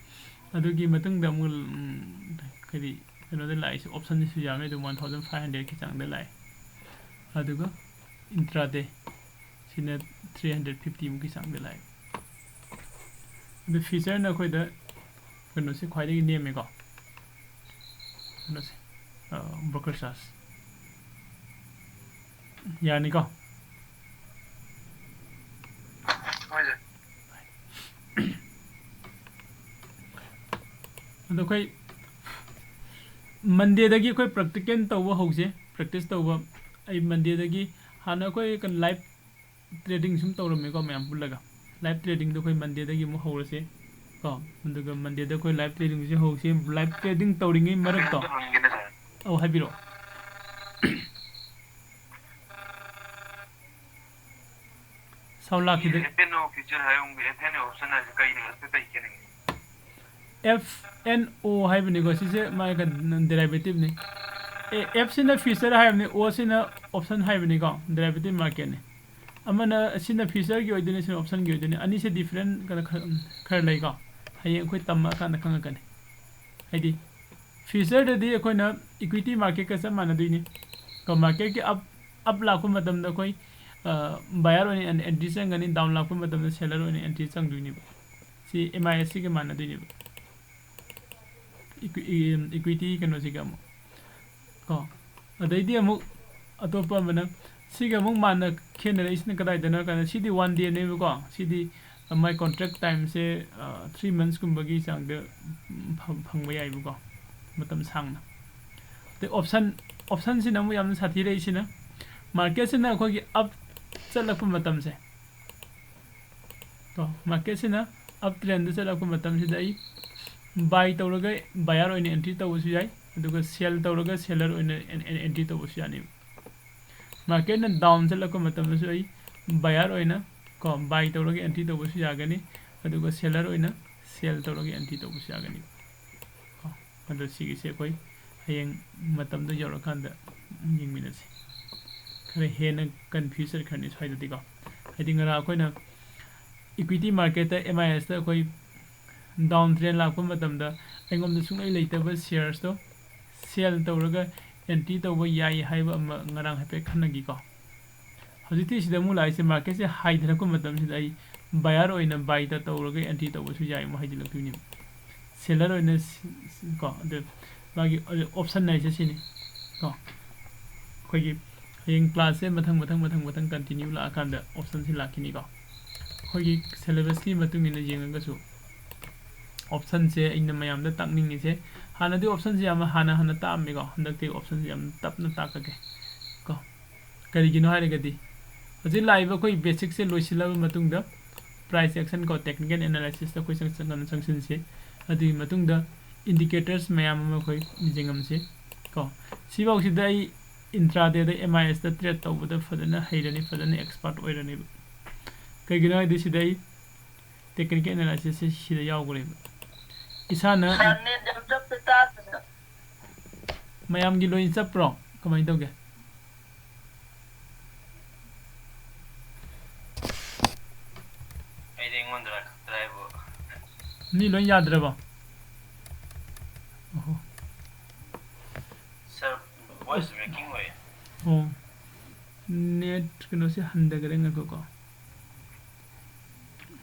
ꯑꯗꯨꯒꯤ ꯃꯇꯨꯡꯗ ꯑꯃꯨꯛ, ꯎꯝ, ꯀꯔꯤ, ꯀꯩꯅꯣꯗ ꯂꯥꯛꯏꯁꯦ, optionꯁꯤꯁꯨ ꯌꯥꯝꯃꯦ, ꯑꯗꯨꯝ one thousand five hundredꯀꯤ ꯆꯥꯡꯗ ꯂꯥꯛꯑꯦ꯫ ꯑꯗꯨꯒ intraday ꯁꯤꯅ three hundred fiftyꯃꯨꯛꯀꯤ ꯆꯥꯡꯗ ꯂꯥꯛꯑꯦ꯫ ꯑꯗꯨ futureꯅ ꯑꯩꯈꯣꯏꯗ ꯀꯩꯅꯣꯁꯦ ꯈ꯭ꯋꯥꯏꯗꯒꯤ ꯅꯦꯝꯃꯦꯀꯣ, ꯀꯩꯅꯣꯁꯦ, ꯑ, broker charge꯫ ꯌꯥꯅꯤꯀꯣ? ꯍꯣꯏ, ꯁꯥꯔ꯫ ꯑꯗꯣ ꯑꯩꯈꯣꯏ Mondayꯗꯒꯤ ꯑꯩꯈꯣꯏ practical ꯇꯧꯕ ꯍꯧꯁꯦ꯫ Practice ꯇꯧꯕ ꯑꯩ Mondayꯗꯒꯤ, ꯍꯥꯟꯅ ꯑꯩꯈꯣꯏ ꯀꯩꯅꯣ live trading ꯁꯨꯝ ꯇꯧꯔꯝꯃꯦꯀꯣ ꯃꯌꯥꯝ ꯄꯨꯜꯂꯒ꯫ Live tradingꯗꯣ ꯑꯩꯈꯣꯏ Mondayꯗꯒꯤ ꯑꯃꯨꯛ ꯍꯧꯔꯁꯦ ꯀꯣ꯫ ꯑꯗꯨꯒ Mondayꯗ ꯑꯩꯈꯣꯏ live tradingꯁꯦ ꯍꯧꯁꯦ꯫ Live trading ꯇꯧꯔꯤꯉꯩ ꯃꯔꯛꯇꯣ, ꯑꯗꯨ ꯍꯪꯒꯦꯅꯦ, ꯁꯥꯔ꯫ ꯑꯧ, ꯍꯥꯏꯕꯤꯔꯛꯑꯣ꯫ ꯁꯥꯎꯟ ꯂꯥꯛꯈꯤꯗ꯭ꯔꯦ꯫ F N O future ꯍꯥꯏꯔꯣꯝꯒꯤ F N O option ꯍꯥꯏꯁꯦ ꯀꯩꯅꯣ? ꯑꯗꯨ ꯀꯩ ꯈꯦꯠꯅꯩ? F N O ꯍꯥꯏꯕꯅꯤꯀꯣ, ꯁꯤꯁꯦ ꯃꯥꯒꯤ ꯗꯦꯔꯥꯏꯕꯦꯇꯤꯞꯅꯤ꯫ ꯑꯦ, F ꯁꯤꯅ ꯐ꯭ꯌꯨꯆꯔ ꯍꯥꯏꯕꯅꯤ, O ꯁꯤꯅ ꯑꯣꯞꯁꯟ ꯍꯥꯏꯕꯅꯤꯀꯣ, ꯗꯦꯔꯥꯏꯕꯦꯇꯤꯞ ꯃꯥꯔꯀꯦꯠꯅꯤ꯫ ꯑꯃꯅ ꯁꯤꯅ ꯐ꯭ꯌꯨꯆꯔꯒꯤ ꯑꯣꯏꯗꯣꯏꯅꯤ, ꯁꯤꯅ ꯑꯣꯞꯁꯟꯒꯤ ꯑꯣꯏꯗꯣꯏꯅꯤ꯫ ꯑꯅꯤꯁꯦ ꯗꯤꯐ꯭ꯔꯦꯟ ꯀꯩꯅꯣ ꯈꯔ, ꯈꯔ ꯂꯩꯀꯣ, ꯍꯌꯦꯡ ꯑꯩꯈꯣꯏ ꯇꯝꯃꯛꯑꯀꯥꯟꯗ ꯈꯪꯉꯛꯀꯅꯤ꯫ ꯍꯥꯏꯗꯤ ꯐ꯭ꯌꯨꯆꯔꯗꯗꯤ ꯑꯩꯈꯣꯏꯅ ꯏꯀ꯭ꯋꯤꯇꯤ ꯃꯥꯔꯀꯦꯠꯀ ꯆꯞ ꯃꯥꯟꯅꯗꯣꯏꯅꯤ꯫ ꯀꯣ, ꯃꯥꯔꯀꯦꯠꯀꯤ ꯑꯞ, ꯑꯞ ꯂꯥꯛꯄ ꯃꯇꯝꯗ ꯑꯩꯈꯣꯏ ꯕꯥꯌꯔ ꯑꯣꯏꯅ ꯑꯦꯟꯇ꯭ꯔꯤ ꯆꯪꯒꯅꯤ, ꯗꯥꯎꯟ ꯂꯥꯛꯄ ꯃꯇꯝꯗ ꯁꯦꯂꯔ ꯑꯣꯏꯅ ꯑꯦꯟꯇ꯭ꯔꯤ ꯆꯪꯗꯣꯏꯅꯦꯕ꯫ ꯁꯤ M I S ꯁꯤꯒ ꯃꯥꯟꯅꯗꯣꯏꯅꯦꯕ, ꯏꯀ꯭ꯋꯤꯇꯤ ꯀꯩꯅꯣꯁꯤꯒ ꯑꯃꯨꯛ꯫ ꯀꯣ, ꯑꯗꯩꯗꯤ ꯑꯃꯨꯛ ꯑꯇꯣꯞꯄ ꯑꯃꯅ, ꯁꯤꯒ ꯑꯃꯨꯛ ꯃꯥꯟꯅ ꯈꯦꯠꯅꯔꯛꯏꯁꯤꯅ ꯀꯗꯥꯏꯗꯅꯣ ꯍꯥꯏ ꯀꯥꯟꯗ, ꯁꯤꯗꯤ ꯋꯥꯟ ꯗꯦꯅꯦꯕꯀꯣ꯫ ꯁꯤꯗꯤ ꯃꯥꯏ ꯀꯣꯟꯇ꯭ꯔꯦꯛ ꯇꯥꯏꯝꯁꯦ ꯊ꯭ꯔꯤ ꯃꯟꯁꯀꯨꯝꯕꯒꯤ ꯆꯥꯡꯗ ꯐꯪꯕ ꯌꯥꯏꯕꯀꯣ, ꯃꯇꯝ ꯁꯥꯡꯅ꯫ ꯑꯗꯩ ꯑꯣꯞꯁꯟ, ꯑꯣꯞꯁꯟꯁꯤꯅ ꯑꯃꯨꯛ ꯌꯥꯝꯅ ꯁꯥꯊꯤꯔꯛꯏꯁꯤꯅ, ꯃꯥꯔꯀꯦꯠꯁꯤꯅ ꯑꯩꯈꯣꯏꯒꯤ ꯑꯞ ꯆꯠꯂꯛꯄ ꯃꯇꯝꯁꯦ, ꯀꯣ, ꯃꯥꯔꯀꯦꯠꯁꯤꯅ ꯑꯞ ꯇ꯭ꯔꯦꯟꯗ ꯆꯠꯂꯛꯄ ꯃꯇꯝꯁꯤꯗ ꯑꯩ ꯕꯥꯏ ꯇꯧꯔꯒ ꯕꯥꯌꯔ ꯑꯣꯏꯅ ꯑꯦꯟꯇ꯭ꯔꯤ ꯇꯧꯕꯁꯨ ꯌꯥꯏ, ꯑꯗꯨꯒ ꯁꯦꯜ ꯇꯧꯔꯒ ꯁꯦꯂꯔ ꯑꯣꯏꯅ ꯑꯦꯟꯇ꯭ꯔꯤ ꯇꯧꯕꯁꯨ ꯌꯥꯅꯦꯕ꯫ ꯃꯥꯔꯀꯦꯠꯅ ꯗꯥꯎꯟ ꯆꯠꯂꯛꯄ ꯃꯇꯝꯗꯁꯨ ꯑꯩ ꯕꯥꯌꯔ ꯑꯣꯏꯅ, ꯀꯣ, ꯕꯥꯏ ꯇꯧꯔꯒ ꯑꯦꯟꯇ꯭ꯔꯤ ꯇꯧꯕꯁꯨ ꯌꯥꯒꯅꯤ, ꯑꯗꯨꯒ ꯁꯦꯂꯔ ꯑꯣꯏꯅ ꯁꯦꯜ ꯇꯧꯔꯒ ꯑꯦꯟꯇ꯭ꯔꯤ ꯇꯧꯕꯁꯨ ꯌꯥꯒꯅꯤ꯫ ꯀꯣ, ꯑꯗꯣ ꯁꯤꯒꯤꯁꯦ ꯑꯩꯈꯣꯏ ꯍꯌꯦꯡ ꯃꯇꯝꯗꯣ ꯌꯧꯔꯀꯥꯟꯗ ꯌꯦꯡꯃꯤꯟꯅꯁꯤ꯫ ꯈꯔ ꯍꯦꯟꯅ ꯀꯟꯐ꯭ꯌꯨꯁ ꯆꯠꯈ꯭ꯔꯅꯤ ꯁ꯭ꯋꯥꯏꯗꯗꯤꯀꯣ꯫ ꯍꯥꯏꯗꯤ ꯉꯔꯥꯡ ꯑꯩꯈꯣꯏꯅ ꯏꯀ꯭ꯋꯤꯇꯤ ꯃꯥꯔꯀꯦꯠꯇ, M I S ꯇ ꯑꯩꯈꯣꯏ ꯗꯥꯎꯟ ꯇ꯭ꯔꯦꯟ ꯂꯥꯛꯄ ꯃꯇꯝꯗ ꯑꯩꯉꯣꯟꯗ ꯁꯨꯡꯂꯩ ꯂꯩꯇꯕ ꯁꯤꯌꯔꯁꯇꯣ ꯁꯦꯜ ꯇꯧꯔꯒ ꯑꯦꯟꯇ꯭ꯔꯤ ꯇꯧꯕ ꯌꯥꯏ ꯍꯥꯏꯕ ꯑꯃ ꯉꯔꯥꯡ ꯍꯥꯏꯐꯦꯠ ꯈꯟꯅꯈꯤꯀꯣ꯫ ꯍꯧꯖꯤꯛꯇꯤ ꯁꯤꯗ ꯑꯃꯨꯛ ꯂꯥꯛꯏꯁꯦ, ꯃꯥꯔꯀꯦꯠꯁꯦ ꯍꯥꯏꯊꯔꯛꯄ ꯃꯇꯝꯁꯤꯗ ꯑꯩ ꯕꯥꯌꯔ ꯑꯣꯏꯅ ꯕꯥꯏꯗ ꯇꯧꯔꯒ ꯑꯦꯟꯇ꯭ꯔꯤ ꯇꯧꯕꯁꯨ ꯌꯥꯏ ꯑꯃꯨꯛ ꯍꯥꯏꯖꯤꯜꯂꯛꯇꯣꯏꯅꯦꯕ꯫ ꯁꯦꯂꯔ ꯑꯣꯏꯅ ꯁꯤ-, ꯁꯤ-, ꯀꯣ, ꯑꯗꯨ ꯃꯥꯒꯤ ꯑꯣꯞꯁꯟ ꯍꯥꯏꯁꯦ ꯁꯤꯅꯤ ꯀꯣ꯫ ꯑꯩꯈꯣꯏꯒꯤ ꯍꯌꯦꯡ ꯀ꯭ꯂꯥꯁꯁꯦ ꯃꯊꯪ, ꯃꯊꯪ, ꯃꯊꯪ, ꯃꯊꯪ ꯀꯟꯇꯤꯅ꯭ꯌꯨ ꯂꯥꯛꯑꯀꯥꯟꯗ ꯑꯣꯞꯁꯟꯁꯦ ꯂꯥꯛꯈꯤꯅꯤꯀꯣ꯫ ꯑꯩꯈꯣꯏꯒꯤ ꯁꯦꯂꯦꯕꯁꯀꯤ ꯃꯇꯨꯡ ꯏꯟꯅ ꯌꯦꯡꯉꯒꯁꯨ ꯑꯣꯞꯁꯟꯁꯦ ꯑꯩꯅ ꯃꯌꯥꯝꯗ ꯇꯥꯛꯅꯤꯡꯉꯤꯁꯦ, ꯍꯥꯟꯅꯗꯤ ꯑꯣꯞꯁꯟꯁꯦ ꯌꯥꯝ ꯍꯥꯟꯅ ꯍꯥꯟꯅ ꯇꯥꯛꯑꯝꯃꯤꯀꯣ, ꯍꯟꯗꯛꯇꯤ ꯑꯣꯞꯁꯟꯁꯦ ꯌꯥꯝ ꯇꯞꯅ ꯇꯥꯛꯑꯒꯦ ꯀꯣ꯫ ꯀꯔꯤꯒꯤꯅꯣ ꯍꯥꯏꯔꯒꯗꯤ ꯍꯧꯖꯤꯛ ꯂꯥꯛꯏꯕ ꯑꯩꯈꯣꯏ ꯕꯦꯁꯤꯛꯁꯦ ꯂꯣꯏꯁꯤꯜꯂꯕ ꯃꯇꯨꯡꯗ ꯄ꯭ꯔꯥꯏꯁ ꯑꯦꯛꯁꯟ ꯀꯣ, ꯇꯦꯛꯅꯤꯀꯦꯜ ꯑꯦꯅꯥꯂꯥꯏꯁꯤꯁꯇ ꯑꯩꯈꯣꯏ ꯆꯪ-, ꯆꯪ-, ꯆꯪꯁꯤꯟꯁꯤ꯫ ꯑꯗꯨꯒꯤ ꯃꯇꯨꯡꯗ ꯏꯟꯗꯤꯀꯦꯇꯔꯁ ꯃꯌꯥꯝ ꯑꯃ ꯑꯩꯈꯣꯏ ꯌꯦꯡꯉꯝꯁꯤ ꯀꯣ꯫ ꯁꯤꯐꯥꯎꯁꯤꯗ ꯑꯩ ꯏꯟꯇ꯭ꯔꯥꯗꯦꯗ M I S ꯇ ꯇ꯭ꯔꯦꯠ ꯇꯧꯕꯗ ꯐꯖꯅ ꯍꯩꯔꯅꯤ, ꯐꯖꯅ ꯑꯦꯛꯁꯄꯥꯔꯠ ꯑꯣꯏꯔꯅꯦꯕ꯫ ꯀꯩꯒꯤꯅꯣ ꯍꯥꯏꯗꯤ ꯁꯤꯗ ꯑꯩ technical analysis ꯁꯦ ꯁꯤꯗ ꯌꯥꯎꯈ꯭ꯔꯦꯕ꯫ ꯏꯁꯥꯅ ꯁꯥꯔ, ꯅꯦꯠ ꯌꯥꯝ ꯆꯞꯄꯦ, ꯇꯥꯗ꯭ꯔꯦ꯫ ꯃꯌꯥꯝꯒꯤ ꯂꯣꯏ ꯆꯞꯄ꯭ꯔꯣ? ꯀꯃꯥꯏꯅ ꯇꯧꯒꯦ? ꯑꯩꯗꯤ ꯑꯩꯉꯣꯟꯗꯔ ꯈꯛꯇꯔ ꯍꯥꯏꯕꯨ꯫ ꯃꯤ ꯂꯣꯏ ꯌꯥꯗ꯭ꯔꯕꯣ? ꯑꯣꯍꯣ꯫ ꯁꯥꯔ, voice breaking ꯑꯣꯏꯌꯦ꯫ ꯑꯣ꯫ ꯅꯦꯠ ꯀꯩꯅꯣꯁꯦ ꯍꯟꯊꯈꯔꯦ, ꯉꯥꯏꯈꯣꯀꯣ꯫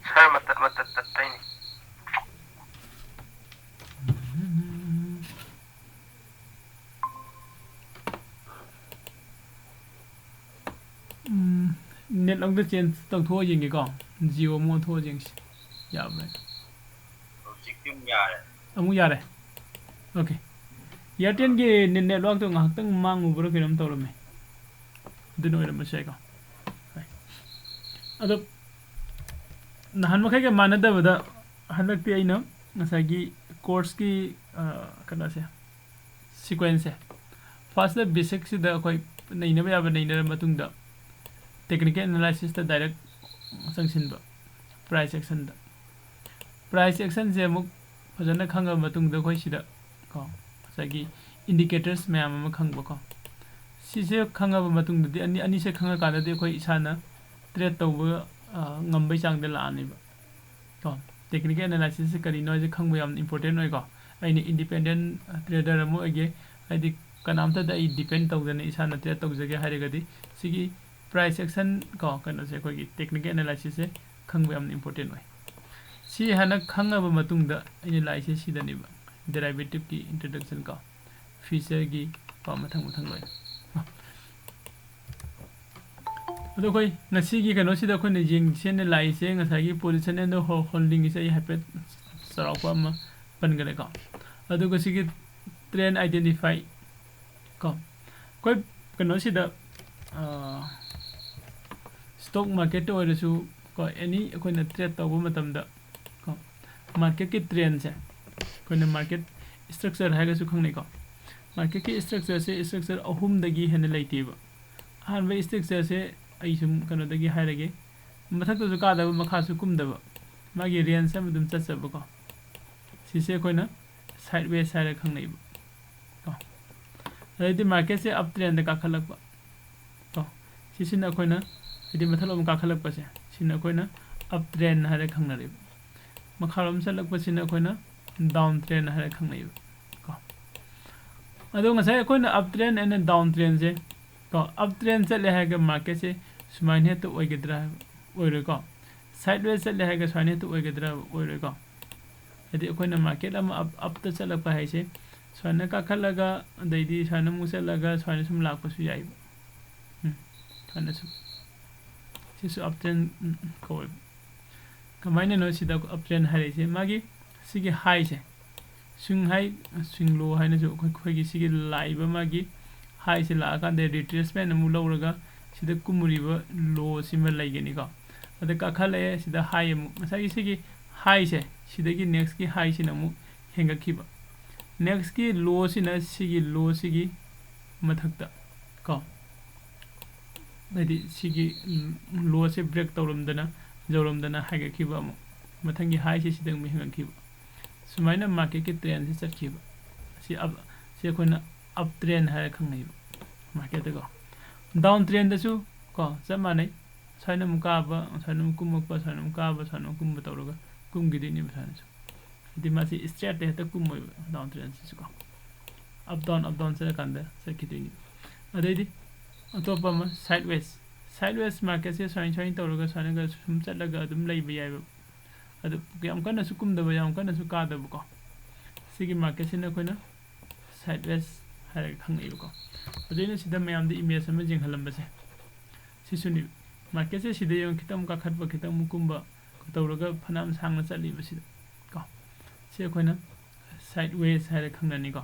ꯁꯥꯔ, ꯃꯇꯠ ꯃꯇꯠ ꯇꯠꯄꯩꯅꯦ꯫ ꯎꯝ, ꯅꯦꯠ ꯑꯝꯇ change ꯇꯧꯊꯣꯛꯑ ꯌꯦꯡꯒꯦꯀꯣ꯫ Jio ꯑꯃꯨꯛ ꯑꯣꯟꯊꯣꯛꯑ ꯌꯦꯡꯁꯤ꯫ ꯌꯥꯕ꯭ꯔꯥ? ꯍꯧꯖꯤꯛꯇꯤ ꯑꯃꯨꯛ ꯌꯥꯔꯦ꯫ ꯑꯃꯨꯛ ꯌꯥꯔꯦ? Okay꯫ Airtelꯒꯤ ꯅꯦꯠ, networkꯇꯣ ꯉꯥꯏꯍꯥꯛꯇꯪ ꯃꯥꯡꯉꯨꯕ꯭ꯔꯥ ꯀꯩꯅꯣꯝ ꯇꯧꯔꯝꯃꯦ꯫ ꯑꯗꯨꯅ ꯑꯣꯏꯔꯝꯕꯁꯨ ꯌꯥꯏꯀꯣ꯫ ꯍꯣꯏ꯫ ꯑꯗꯣ ꯅꯍꯥꯟ ꯃꯈꯩꯒ ꯃꯥꯟꯅꯗꯕꯗ ꯍꯟꯗꯛꯇꯤ ꯑꯩꯅ ꯉꯁꯥꯏꯒꯤ courseꯀꯤ, ꯑ, ꯀꯩꯅꯣꯁꯦ, sequenceꯁꯦ, firstꯇ basicꯁꯤꯗ ꯑꯩꯈꯣꯏ ꯅꯩꯅꯕ ꯌꯥꯕ ꯅꯩꯅꯔ ꯃꯇꯨꯡꯗ, technical analysisꯇ direct ꯆꯪꯁꯤꯟꯕ, price actionꯗ꯫ Price actionꯁꯦ ꯑꯃꯨꯛ ꯐꯖꯅ ꯈꯪꯉꯕ ꯃꯇꯨꯡꯗ, ꯑꯩꯈꯣꯏ ꯁꯤꯗ ꯀꯣ, ꯉꯁꯥꯏꯒꯤ indicators ꯃꯌꯥꯝ ꯑꯃ ꯈꯪꯕꯀꯣ, ꯁꯤꯁꯦ ꯈꯪꯉꯕ ꯃꯇꯨꯡꯗꯗꯤ, ꯑꯅꯤ, ꯑꯅꯤꯁꯦ ꯈꯪꯉꯀꯥꯟꯗꯗꯤ ꯑꯩꯈꯣꯏ ꯏꯁꯥꯅ trade ꯇꯧꯕ, ꯑ, ꯉꯝꯕꯩ ꯆꯥꯡꯗ ꯂꯥꯛꯑꯅꯦꯕ꯫ ꯀꯣ, technical analysisꯁꯦ ꯀꯔꯤꯅꯣ ꯍꯥꯏꯁꯦ ꯈꯪꯕ ꯌꯥꯝꯅ important ꯑꯣꯏꯀꯣ꯫ ꯑꯩꯅ independent trader ꯑꯃ ꯑꯣꯏꯒꯦ, ꯍꯥꯏꯗꯤ ꯀꯅꯥꯝꯇꯗ ꯑꯩ depend ꯇꯧꯗꯅ ꯏꯁꯥꯅ trade ꯇꯧꯖꯒꯦ ꯍꯥꯏꯔꯒꯗꯤ, ꯁꯤꯒꯤ price action ꯀꯣ, ꯀꯩꯅꯣꯁꯦ, ꯑꯩꯈꯣꯏꯒꯤ technical analysisꯁꯦ ꯈꯪꯕ ꯌꯥꯝꯅ important ꯑꯣꯏ꯫ ꯁꯤ ꯍꯥꯟꯅ ꯈꯪꯉꯕ ꯃꯇꯨꯡꯗ ꯑꯩꯅ ꯂꯥꯛꯏꯁꯦ ꯁꯤꯗꯅꯦꯕ, derivativeꯀꯤ introduction ꯀꯣ, featureꯒꯤ ꯀꯣ, ꯃꯊꯪ ꯃꯊꯪ ꯂꯣꯏꯅ꯫ ꯑꯗꯣ ꯑꯩꯈꯣꯏ ꯉꯁꯤꯒꯤ ꯀꯩꯅꯣꯁꯤꯗ ꯑꯩꯈꯣꯏꯅ ꯌꯦꯡꯁꯦꯅ ꯂꯥꯛꯏꯁꯦ ꯉꯁꯥꯏꯒꯤ position and ho-, holdingꯒꯤꯁꯦ ꯑꯩ ꯍꯥꯏꯐꯦꯠ ꯆꯥꯎꯔꯥꯛꯄ ꯑꯃ ꯄꯟꯈ꯭ꯔꯦꯀꯣ꯫ ꯑꯗꯨꯒ ꯁꯤꯒꯤ trend identify ꯀꯣ, ꯑꯩꯈꯣꯏ ꯀꯩꯅꯣꯁꯤꯗ, ꯑ, stock marketꯇ ꯑꯣꯏꯔꯁꯨ ꯀꯣ, any ꯑꯩꯈꯣꯏꯅ trade ꯇꯧꯕ ꯃꯇꯝꯗ ꯀꯣ, marketꯀꯤ trendꯁꯦ ꯑꯩꯈꯣꯏꯅ market structure ꯍꯥꯏꯔꯒꯁꯨ ꯈꯪꯅꯩꯀꯣ꯫ Marketꯀꯤ structureꯁꯦ structure ꯑꯍꯨꯝꯗꯒꯤ ꯍꯦꯟꯅ ꯂꯩꯇꯦꯕ꯫ ꯑꯍꯥꯟꯕ structureꯁꯦ ꯑꯩ ꯁꯨꯝ ꯀꯩꯅꯣꯗꯒꯤ ꯍꯥꯏꯔꯒꯦ, ꯃꯊꯛꯇꯁꯨ ꯀꯥꯗꯕ, ꯃꯈꯥꯁꯨ ꯀꯨꯝꯗꯕ, ꯃꯥꯒꯤ ꯔꯦꯟꯖ ꯑꯃ ꯑꯗꯨꯝ ꯆꯠꯆꯕꯀꯣ꯫ ꯁꯤꯁꯦ ꯑꯩꯈꯣꯏꯅ ꯁꯥꯏꯠ ꯋꯦꯁ ꯍꯥꯏꯔꯒ ꯈꯪꯅꯩꯕ ꯀꯣ꯫ ꯑꯗꯩꯗꯤ ꯃꯥꯔꯀꯦꯠꯁꯦ ꯑꯞ ꯇ꯭ꯔꯦꯟꯗ ꯀꯥꯈꯠꯂꯛꯄ ꯀꯣ꯫ ꯁꯤꯁꯤꯅ ꯑꯩꯈꯣꯏꯅ, ꯍꯥꯏꯗꯤ ꯃꯊꯛꯂꯣꯝ ꯀꯥꯈꯠꯂꯛꯄꯁꯦ, ꯁꯤꯅ ꯑꯩꯈꯣꯏꯅ ꯑꯞ ꯇ꯭ꯔꯦꯟ ꯍꯥꯏꯔꯒ ꯈꯪꯅꯔꯤꯕ꯫ ꯃꯈꯥꯔꯣꯝ ꯆꯠꯂꯛꯄꯁꯤꯅ ꯑꯩꯈꯣꯏꯅ ꯗꯥꯎꯟ ꯇ꯭ꯔꯦꯟ ꯍꯥꯏꯔꯒ ꯈꯪꯅꯩꯕ ꯀꯣ꯫ ꯑꯗꯣ ꯉꯁꯥꯏ ꯑꯩꯈꯣꯏꯅ ꯑꯞ ꯇ꯭ꯔꯦꯟ ꯑꯦꯟ ꯗꯥꯎꯟ ꯇ꯭ꯔꯦꯟꯁꯦ ꯀꯣ, ꯑꯞ ꯇ꯭ꯔꯦꯟ ꯆꯠꯂꯦ ꯍꯥꯏꯔꯒ ꯃꯥꯔꯀꯦꯠꯁꯦ ꯁꯨꯃꯥꯏꯅ ꯍꯦꯛꯇ ꯑꯣꯏꯒꯗ꯭ꯔꯥ ꯍꯥꯏꯕ? ꯑꯣꯏꯔꯣꯏꯀꯣ꯫ ꯁꯥꯏꯠ ꯋꯦꯁ ꯆꯠꯂꯦ ꯍꯥꯏꯔꯒ ꯁꯨꯃꯥꯏꯅ ꯍꯦꯛꯇ ꯑꯣꯏꯒꯗ꯭ꯔꯥ? ꯑꯣꯏꯔꯣꯏꯀꯣ꯫ ꯍꯥꯏꯗꯤ ꯑꯩꯈꯣꯏꯅ ꯃꯥꯔꯀꯦꯠ ꯑꯃ ꯑꯞ, ꯑꯞꯇ ꯆꯠꯂꯛꯄ ꯍꯥꯏꯁꯦ ꯁꯨꯃꯥꯏꯅ ꯀꯥꯈꯠꯂꯒ, ꯑꯗꯩꯗꯤ ꯁꯨꯃꯥꯏꯅ ꯑꯃꯨꯛ ꯆꯠꯂꯒ ꯁꯨꯃꯥꯏꯅ ꯁꯨꯝ ꯂꯥꯛꯄꯁꯨ ꯌꯥꯏꯕ꯫ ꯎꯝ, ꯁꯨꯃꯥꯏꯅ ꯁꯨꯝ꯫ ꯁꯤꯁꯨ ꯑꯞ ꯇ꯭ꯔꯦꯟ, ꯎꯝ, ꯀꯧꯋꯦꯕ꯫ ꯀꯃꯥꯏꯅꯅꯣ ꯁꯤꯗ ꯑꯞ ꯇ꯭ꯔꯦꯟ ꯍꯥꯏꯔꯛꯏꯁꯦ? ꯃꯥꯒꯤ ꯁꯤꯒꯤ ꯍꯥꯏꯁꯦ, ꯁ꯭ꯋꯤꯡ ꯍꯥꯏ, ꯁ꯭ꯋꯤꯡ ꯂꯣ ꯍꯥꯏꯅꯁꯨ ꯑꯩꯈꯣꯏ, ꯑꯩꯈꯣꯏꯒꯤ ꯁꯤꯒꯤ ꯂꯥꯛꯏꯕ ꯃꯥꯒꯤ ꯍꯥꯏꯁꯦ ꯂꯥꯛꯑꯀꯥꯟꯗ ꯔꯤꯇ꯭ꯔꯦꯁꯃꯦꯟ ꯑꯃꯨꯛ ꯂꯧꯔꯒ ꯁꯤꯗ ꯀꯨꯝꯃꯨꯔꯤꯕ ꯂꯣꯁꯤꯃ ꯂꯩꯒꯅꯤꯀꯣ꯫ ꯑꯗ ꯀꯥꯈꯠꯂꯛꯑꯦ, ꯁꯤꯗ ꯍꯥꯏ ꯑꯃꯨꯛ, ꯉꯁꯥꯏꯒꯤ ꯁꯤꯒꯤ ꯍꯥꯏꯁꯦ, ꯁꯤꯗꯒꯤ ꯅꯦꯛꯁꯀꯤ ꯍꯥꯏꯁꯤꯅ ꯑꯃꯨꯛ ꯍꯦꯟꯒꯠꯈꯤꯕ꯫ ꯅꯦꯛꯁꯀꯤ ꯂꯣꯁꯤꯅ ꯁꯤꯒꯤ ꯂꯣꯁꯤꯒꯤ ꯃꯊꯛꯇ ꯀꯣ, ꯍꯥꯏꯗꯤ ꯁꯤꯒꯤ ꯂꯣꯁꯦ ꯕ꯭ꯔꯦꯛ ꯇꯧꯔꯝꯗꯅ, ꯌꯧꯔꯝꯗꯅ ꯍꯥꯏꯒꯠꯈꯤꯕ ꯑꯃꯨꯛ, ꯃꯊꯪꯒꯤ ꯍꯥꯏꯁꯦ ꯁꯤꯗ ꯑꯃꯨꯛ ꯍꯦꯟꯒꯠꯈꯤꯕ꯫ ꯁꯨꯃꯥꯏꯅ ꯃꯥꯔꯀꯦꯠꯀꯤ ꯇ꯭ꯔꯦꯟꯁꯦ ꯆꯠꯈꯤꯕ꯫ ꯁꯤ ꯑꯞ, ꯁꯤ ꯑꯩꯈꯣꯏꯅ ꯑꯞ ꯇ꯭ꯔꯦꯟ ꯍꯥꯏꯔ ꯈꯪꯅꯩꯕ ꯃꯥꯔꯀꯦꯠꯇꯀꯣ꯫ ꯗꯥꯎꯟ ꯇ꯭ꯔꯦꯟꯗꯁꯨ ꯀꯣ ꯆꯞ ꯃꯥꯟꯅꯩ꯫ ꯁꯨꯃꯥꯏꯅ ꯑꯃꯨꯛ ꯀꯥꯕ, ꯁꯨꯃꯥꯏꯅ ꯑꯃꯨꯛ ꯀꯨꯝꯃꯛꯄ, ꯁꯨꯃꯥꯏꯅ ꯑꯃꯨꯛ ꯀꯥꯕ, ꯁꯨꯃꯥꯏꯅ ꯑꯃꯨꯛ ꯀꯨꯝꯕ ꯇꯧꯔꯒ ꯀꯨꯝꯈꯤꯗꯣꯏꯅꯦꯕ ꯁꯨꯃꯥꯏꯅꯁꯨ꯫ ꯍꯥꯏꯗꯤ ꯃꯥꯁꯤ ꯏꯁꯇ꯭ꯔꯦꯠꯇ ꯍꯦꯛꯇ ꯀꯨꯝꯃꯣꯏꯕ ꯗꯥꯎꯟ ꯇ꯭ꯔꯦꯟꯁꯤꯁꯨꯀꯣ꯫ ꯑꯞ ꯗꯥꯎꯟ, ꯑꯞ ꯗꯥꯎꯟ ꯆꯠꯂꯀꯥꯟꯗ ꯆꯠꯈꯤꯗꯣꯏꯅꯤ꯫ ꯑꯗꯩꯗꯤ ꯑꯇꯣꯞꯄ ꯑꯃ ꯁꯥꯏꯠ ꯋꯦꯁ꯫ ꯁꯥꯏꯠ ꯋꯦꯁ ꯃꯥꯔꯀꯦꯠꯁꯦ ꯁꯨꯃꯥꯏꯅ, ꯁꯨꯃꯥꯏꯅ ꯇꯧꯔꯒ ꯁꯨꯃꯥꯏꯅꯒ ꯁꯨꯝ ꯆꯠꯂꯒ ꯑꯗꯨꯝ ꯂꯩꯕ ꯌꯥꯏꯕ꯫ ꯑꯗꯨ ꯌꯥꯝ ꯀꯟꯅꯁꯨ ꯀꯨꯝꯗꯕ, ꯌꯥꯝ ꯀꯟꯅꯁꯨ ꯀꯥꯗꯕꯀꯣ꯫ ꯁꯤꯒꯤ ꯃꯥꯔꯀꯦꯠꯁꯤꯅ ꯑꯩꯈꯣꯏꯅ ꯁꯥꯏꯠ ꯋꯦꯁ ꯍꯥꯏꯔꯒ ꯈꯪꯅꯩꯕꯀꯣ꯫ ꯑꯗꯨ ꯑꯩꯅ ꯁꯤꯗ ꯃꯌꯥꯝꯗ ꯏꯃꯦꯖ ꯑꯃ ꯌꯦꯡꯍꯜꯂꯝꯕꯁꯦ ꯁꯤꯁꯨꯅꯤ꯫ ꯃꯥꯔꯀꯦꯠꯁꯦ ꯁꯤꯗ ꯌꯦꯡꯉꯨ, ꯈꯤꯇꯪ ꯑꯃꯨꯛ ꯀꯥꯈꯠꯄ, ꯈꯤꯇꯪ ꯑꯃꯨꯛ ꯀꯨꯝꯕ ꯇꯧꯔꯒ ꯐꯅꯌꯥꯝ ꯁꯥꯡꯅ ꯆꯠꯂꯤꯕ ꯁꯤꯗ ꯀꯣ꯫ ꯁꯤ ꯑꯩꯈꯣꯏꯅ ꯁꯥꯏꯠ ꯋꯦꯁ ꯍꯥꯏꯔ ꯈꯪꯅꯅꯤꯀꯣ꯫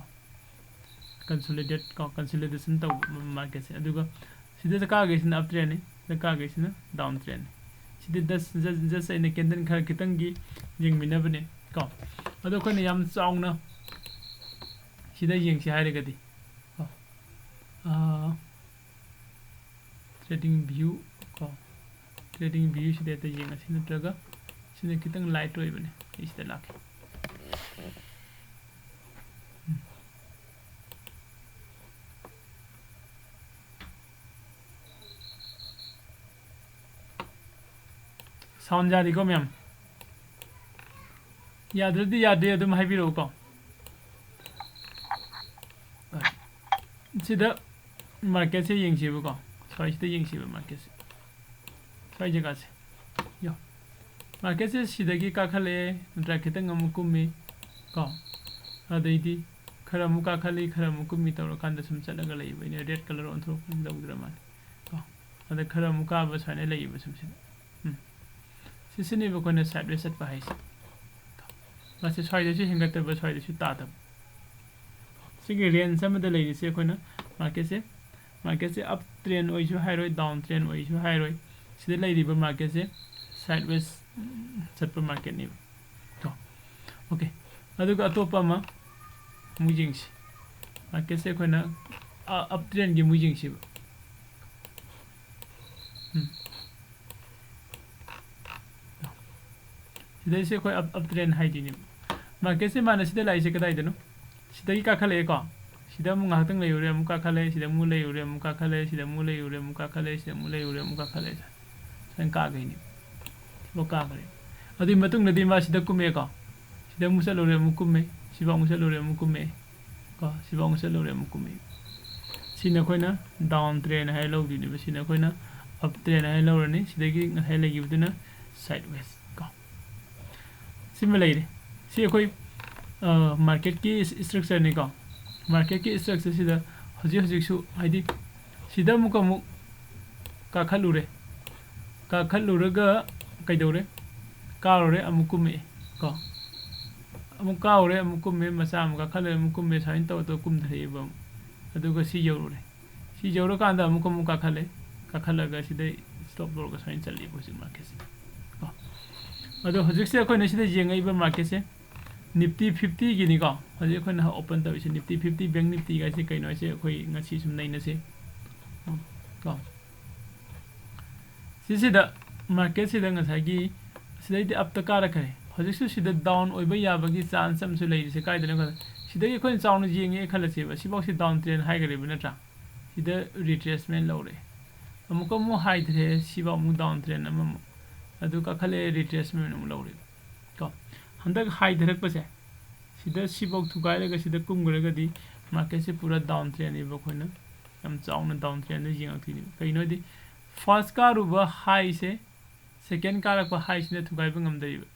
ꯀꯟꯁꯣꯂꯤꯗꯦꯠ ꯀꯣ, ꯀꯟꯁꯣꯂꯤꯗꯦꯁꯟ ꯇꯧꯕ ꯃꯥꯔꯀꯦꯠꯁꯦ꯫ ꯑꯗꯨꯒ ꯁꯤꯗ ꯀꯥꯈꯩꯁꯤꯅ ꯑꯞ ꯇ꯭ꯔꯦꯟꯅꯤ, ꯁꯤꯗ ꯀꯥꯈꯩꯁꯤꯅ ꯗꯥꯎꯟ ꯇ꯭ꯔꯦꯟꯅꯤ꯫ ꯁꯤꯗꯤ ꯖꯁ, ꯖꯁ, ꯖꯁ ꯑꯩꯅ ꯀꯦꯟꯗꯜ ꯈꯔ ꯈꯤꯇꯪꯒꯤ ꯌꯦꯡꯃꯤꯟꯅꯕꯅꯦ ꯀꯣ꯫ ꯑꯗꯣ ꯑꯩꯈꯣꯏꯅ ꯌꯥꯝ ꯆꯥꯎꯅ ꯁꯤꯗ ꯌꯦꯡꯁꯤ ꯍꯥꯏꯔꯒꯗꯤ ꯀꯣ, ꯑꯥ, ꯇ꯭ꯔꯦꯗꯤꯡ ꯚ꯭ꯌꯨ ꯀꯣ, Trading view ꯁꯤꯗ ꯍꯦꯛꯇ ꯌꯦꯡꯉꯁꯤ, ꯅꯠꯇ꯭ꯔꯒ ꯁꯤꯅ ꯈꯤꯇꯪ light ꯑꯣꯏꯕꯅꯦ, ꯑꯩ ꯁꯤꯗ ꯂꯥꯛꯀꯦ꯫ Sound ꯌꯥꯔꯤꯀꯣ ꯃꯌꯥꯝ? ꯌꯥꯗ꯭ꯔꯗꯤ ꯌꯥꯗꯦ, ꯑꯗꯨꯝ ꯍꯥꯏꯕꯤꯔꯛꯎꯀꯣ꯫ ꯁꯤꯗ marketꯁꯦ ꯌꯦꯡꯁꯦꯕꯀꯣ, ꯁ꯭ꯋꯥꯏꯁꯤꯗ ꯌꯦꯡꯁꯦꯕ marketꯁꯦ, ꯁ꯭ꯋꯥꯏ ꯖꯒꯥꯁꯦ꯫ ꯌꯣ, marketꯁꯦ ꯁꯤꯗꯒꯤ ꯀꯥꯈꯠꯂꯛꯑꯦ, ꯅꯠꯇ꯭ꯔꯥ? ꯈꯤꯇꯪ ꯑꯃꯨꯛ ꯀꯨꯝꯃꯤ ꯀꯣ, ꯑꯗꯩꯗꯤ ꯈꯔ ꯑꯃꯨꯛ ꯀꯥꯈꯠꯂꯤ, ꯈꯔ ꯑꯃꯨꯛ ꯀꯨꯝꯃꯤ ꯇꯧꯔꯀꯥꯟꯗ ꯁꯨꯝ ꯆꯠꯂꯒ ꯂꯩꯕ꯫ ꯑꯩꯅ red colour ꯑꯣꯟꯊꯣꯔꯛꯄꯅꯤ, ꯂꯧꯗ꯭ꯔ ꯃꯥꯜꯂꯦ ꯀꯣ꯫ ꯑꯗ ꯈꯔ ꯑꯃꯨꯛ ꯀꯥꯕ ꯁꯨꯃꯥꯏꯅ ꯂꯩꯌꯦꯕ ꯁꯨꯝ ꯁꯤꯗ꯫ ꯎꯝ꯫ ꯁꯤꯁꯤꯅꯦꯕ ꯑꯩꯈꯣꯏꯅ sideways ꯆꯠꯄ ꯍꯥꯏꯁꯦ꯫ ꯃꯥꯁꯦ ꯁ꯭ꯋꯥꯏꯗꯁꯨ ꯍꯦꯟꯒꯠꯇꯕ, ꯁ꯭ꯋꯥꯏꯗꯁꯨ ꯇꯥꯗꯕ꯫ ꯁꯤꯒꯤ range ꯑꯃꯗ ꯂꯩꯔꯤꯁꯦ ꯑꯩꯈꯣꯏꯅ marketꯁꯦ, marketꯁꯦ up trend ꯑꯣꯏꯁꯨ ꯍꯥꯏꯔꯣꯏ, down trend ꯑꯣꯏꯁꯨ ꯍꯥꯏꯔꯣꯏ꯫ ꯁꯤꯗ ꯂꯩꯔꯤꯕ marketꯁꯦ sideways ꯆꯠꯄ marketꯅꯦꯕ꯫ ꯀꯣ꯫ Okay꯫ ꯑꯗꯨꯒ ꯑꯇꯣꯞꯄ ꯑꯃ ꯑꯃꯨꯛ ꯌꯦꯡꯁꯤ꯫ Marketꯁꯦ ꯑꯩꯈꯣꯏꯅ, ꯑ, up trendꯒꯤ ꯑꯃꯨꯛ ꯌꯦꯡꯁꯤꯕ꯫ ꯎꯝ꯫ ꯁꯤꯗꯩꯁꯦ ꯑꯩꯈꯣꯏ up, up trend ꯍꯥꯏꯗꯣꯏꯅꯦꯕ꯫ Marketꯁꯦ ꯃꯥꯅ ꯁꯤꯗ ꯂꯥꯛꯏꯁꯦ ꯀꯗꯥꯏꯗꯅꯣ? ꯁꯤꯗꯒꯤ ꯀꯥꯈꯠꯂꯛꯑꯦꯀꯣ꯫ ꯁꯤꯗ ꯑꯃꯨꯛ ꯉꯥꯏꯍꯥꯛꯇꯪ ꯂꯩꯔꯨꯔꯦ, ꯑꯃꯨꯛ ꯀꯥꯈꯠꯂꯛꯑꯦ, ꯁꯤꯗ ꯑꯃꯨꯛ ꯂꯩꯔꯨꯔꯦ, ꯑꯃꯨꯛ ꯀꯥꯈꯠꯂꯛꯑꯦ, ꯁꯤꯗ ꯑꯃꯨꯛ ꯂꯩꯔꯨꯔꯦ, ꯑꯃꯨꯛ ꯀꯥꯈꯠꯂꯛꯑꯦ, ꯁꯤꯗ ꯑꯃꯨꯛ ꯂꯩꯔꯨꯔꯦ, ꯑꯃꯨꯛ ꯀꯥꯈꯠꯂꯛꯑꯦ꯫ ꯁꯨꯃꯥꯏꯅ ꯀꯥꯈꯩꯅꯦ꯫ ꯁꯤꯐꯥꯎ ꯀꯥꯈ꯭ꯔꯦ꯫ ꯑꯗꯨꯒꯤ ꯃꯇꯨꯡꯗꯗꯤ ꯃꯥ ꯁꯤꯗ ꯀꯨꯝꯃꯛꯑꯦꯀꯣ꯫ ꯁꯤꯗ ꯑꯃꯨꯛ ꯆꯠꯂꯨꯔꯦ, ꯑꯃꯨꯛ ꯀꯨꯝꯃꯦ꯫ ꯁꯤꯐꯥꯎ ꯑꯃꯨꯛ ꯆꯠꯂꯨꯔꯦ, ꯑꯃꯨꯛ ꯀꯨꯝꯃꯦ꯫ ꯀꯣ, ꯁꯤꯐꯥꯎ ꯑꯃꯨꯛ ꯆꯠꯂꯨꯔꯦ, ꯑꯃꯨꯛ ꯀꯨꯝꯃꯦ꯫ ꯁꯤꯅ ꯑꯩꯈꯣꯏꯅ down trend ꯍꯥꯏꯔ ꯂꯧꯗꯣꯏꯅꯦꯕ꯫ ꯁꯤꯅ ꯑꯩꯈꯣꯏꯅ up trend ꯍꯥꯏꯔ ꯂꯧꯔꯅꯤ꯫ ꯁꯤꯗꯒꯤ ꯉꯁꯥꯏ ꯂꯩꯈꯤꯕꯗꯨꯅ sideways ꯀꯣ꯫ ꯁꯤꯃ ꯂꯩꯔꯦ꯫ ꯁꯤ ꯑꯩꯈꯣꯏ, ꯑ, marketꯀꯤ structureꯅꯤꯀꯣ꯫ Marketꯀꯤ structureꯁꯤꯗ ꯍꯧꯖꯤꯛ ꯍꯧꯖꯤꯛꯁꯨ, ꯍꯥꯏꯗꯤ, ꯁꯤꯗ ꯑꯃꯨꯛꯀ ꯑꯃꯨꯛ ꯀꯥꯈꯠꯂꯨꯔꯦ꯫ ꯀꯥꯈꯠꯂꯨꯔꯒ ꯀꯩꯗꯧꯔꯦ? ꯀꯥꯔꯨꯔꯦ, ꯑꯃꯨꯛ ꯀꯨꯝꯃꯛꯑꯦ ꯀꯣ꯫ ꯑꯃꯨꯛ ꯀꯥꯔꯨꯔꯦ, ꯑꯃꯨꯛ ꯀꯨꯝꯃꯦ, ꯃꯆꯥ ꯑꯃꯨꯛ ꯀꯥꯈꯠꯂꯦ, ꯑꯃꯨꯛ ꯀꯨꯝꯃꯦ, ꯁꯨꯃꯥꯏꯅ ꯇꯧꯔ ꯇꯧꯔ ꯀꯨꯝꯊꯔꯛꯑꯦꯕ ꯑꯃꯨꯛ꯫ ꯑꯗꯨꯒ ꯁꯤ ꯌꯧꯔꯨꯔꯦ꯫ ꯁꯤ ꯌꯧꯔꯀꯥꯟꯗ ꯑꯃꯨꯛ, ꯑꯃꯨꯛ ꯀꯥꯈꯠꯂꯦ꯫ ꯀꯥꯈꯠꯂꯒ ꯁꯤꯗꯩ stop ꯂꯧꯔꯒ ꯁꯨꯃꯥꯏꯅ ꯆꯠꯂꯤꯕ ꯍꯧꯖꯤꯛ marketꯁꯦ ꯀꯣ꯫ ꯑꯗꯣ ꯍꯧꯖꯤꯛꯁꯦ ꯑꯩꯈꯣꯏꯅ ꯁꯤꯗ ꯌꯦꯡꯉꯛꯏꯕ marketꯁꯦ Nifty fiftyꯒꯤꯅꯤꯀꯣ꯫ ꯍꯧꯖꯤꯛ ꯑꯩꯈꯣꯏꯅ open ꯇꯧꯔꯤꯁꯦ Nifty fifty, Bank Niftyꯒꯥꯏꯁꯦ ꯀꯩꯅꯣ ꯍꯥꯏꯁꯦ ꯑꯩꯈꯣꯏ ꯉꯁꯤ ꯁꯨꯝ ꯅꯩꯅꯁꯦ ꯀꯣ꯫ ꯁꯤꯁꯤꯗ ꯃꯥꯔꯀꯦꯠꯁꯤꯗ ꯉꯁꯥꯏꯒꯤ ꯁꯤꯗꯩꯗꯤ ꯑꯞꯇ ꯀꯥꯔꯛꯈ꯭ꯔꯦ꯫ ꯍꯧꯖꯤꯛꯁꯨ ꯁꯤꯗ ꯗꯥꯎꯟ ꯑꯣꯏꯕ ꯌꯥꯕꯒꯤ ꯆꯥꯟꯁ ꯑꯃꯁꯨ ꯂꯩꯔꯤꯁꯦ ꯀꯥꯏꯗꯅꯣ ꯈꯪꯗꯦ꯫ ꯁꯤꯗꯒꯤ ꯑꯩꯈꯣꯏꯅ ꯆꯥꯎꯅ ꯌꯦꯡꯉꯦ ꯈꯜꯂꯁꯦꯕ, ꯁꯤꯐꯥꯎꯁꯤ ꯗꯥꯎꯟ ꯇ꯭ꯔꯦꯟ ꯍꯥꯏꯈ꯭ꯔꯦꯕ ꯅꯠꯇ꯭ꯔꯥ? ꯁꯤꯗ ꯔꯤꯇ꯭ꯔꯦꯁꯃꯦꯟ ꯂꯧꯔꯦ, ꯑꯃꯨꯛꯀ ꯑꯃꯨꯛ ꯍꯥꯏꯊꯔꯦ, ꯁꯤꯐꯥꯎ ꯑꯃꯨꯛ ꯗꯥꯎꯟ ꯇ꯭ꯔꯦꯟ ꯑꯃꯃꯨꯛ, ꯑꯗꯨ ꯀꯥꯈꯠꯂꯛꯑꯦ, ꯔꯤꯇ꯭ꯔꯦꯁꯃꯦꯟ ꯑꯃꯨꯛ ꯂꯧꯔꯦ꯫ ꯀꯣ, ꯍꯟꯗꯛ ꯍꯥꯏꯊꯔꯛꯄꯁꯦ, ꯁꯤꯗ ꯁꯤꯐꯥꯎ ꯊꯨꯒꯥꯏꯔꯒ ꯁꯤꯗ ꯀꯨꯝꯈ꯭ꯔꯒꯗꯤ ꯃꯥꯔꯀꯦꯠꯁꯦ ꯄꯨꯔꯥ ꯗꯥꯎꯟ ꯇ꯭ꯔꯦꯟꯅꯦꯕ, ꯑꯩꯈꯣꯏꯅ ꯌꯥꯝ ꯆꯥꯎꯅ ꯗꯥꯎꯟ ꯇ꯭ꯔꯦꯟꯗ ꯌꯦꯡꯉꯛꯇꯣꯏꯅꯦꯕ꯫ ꯀꯩꯅꯣ ꯍꯥꯏꯗꯤ ꯐꯥꯔꯁ ꯀꯥꯔꯨꯕ ꯍꯥꯏꯁꯦ ꯁꯦꯀꯦꯟ ꯀꯥꯔꯛꯄ ꯍꯥꯏꯁꯤꯅ ꯊꯨꯒꯥꯏꯕ ꯉꯝꯗꯔꯤꯕ,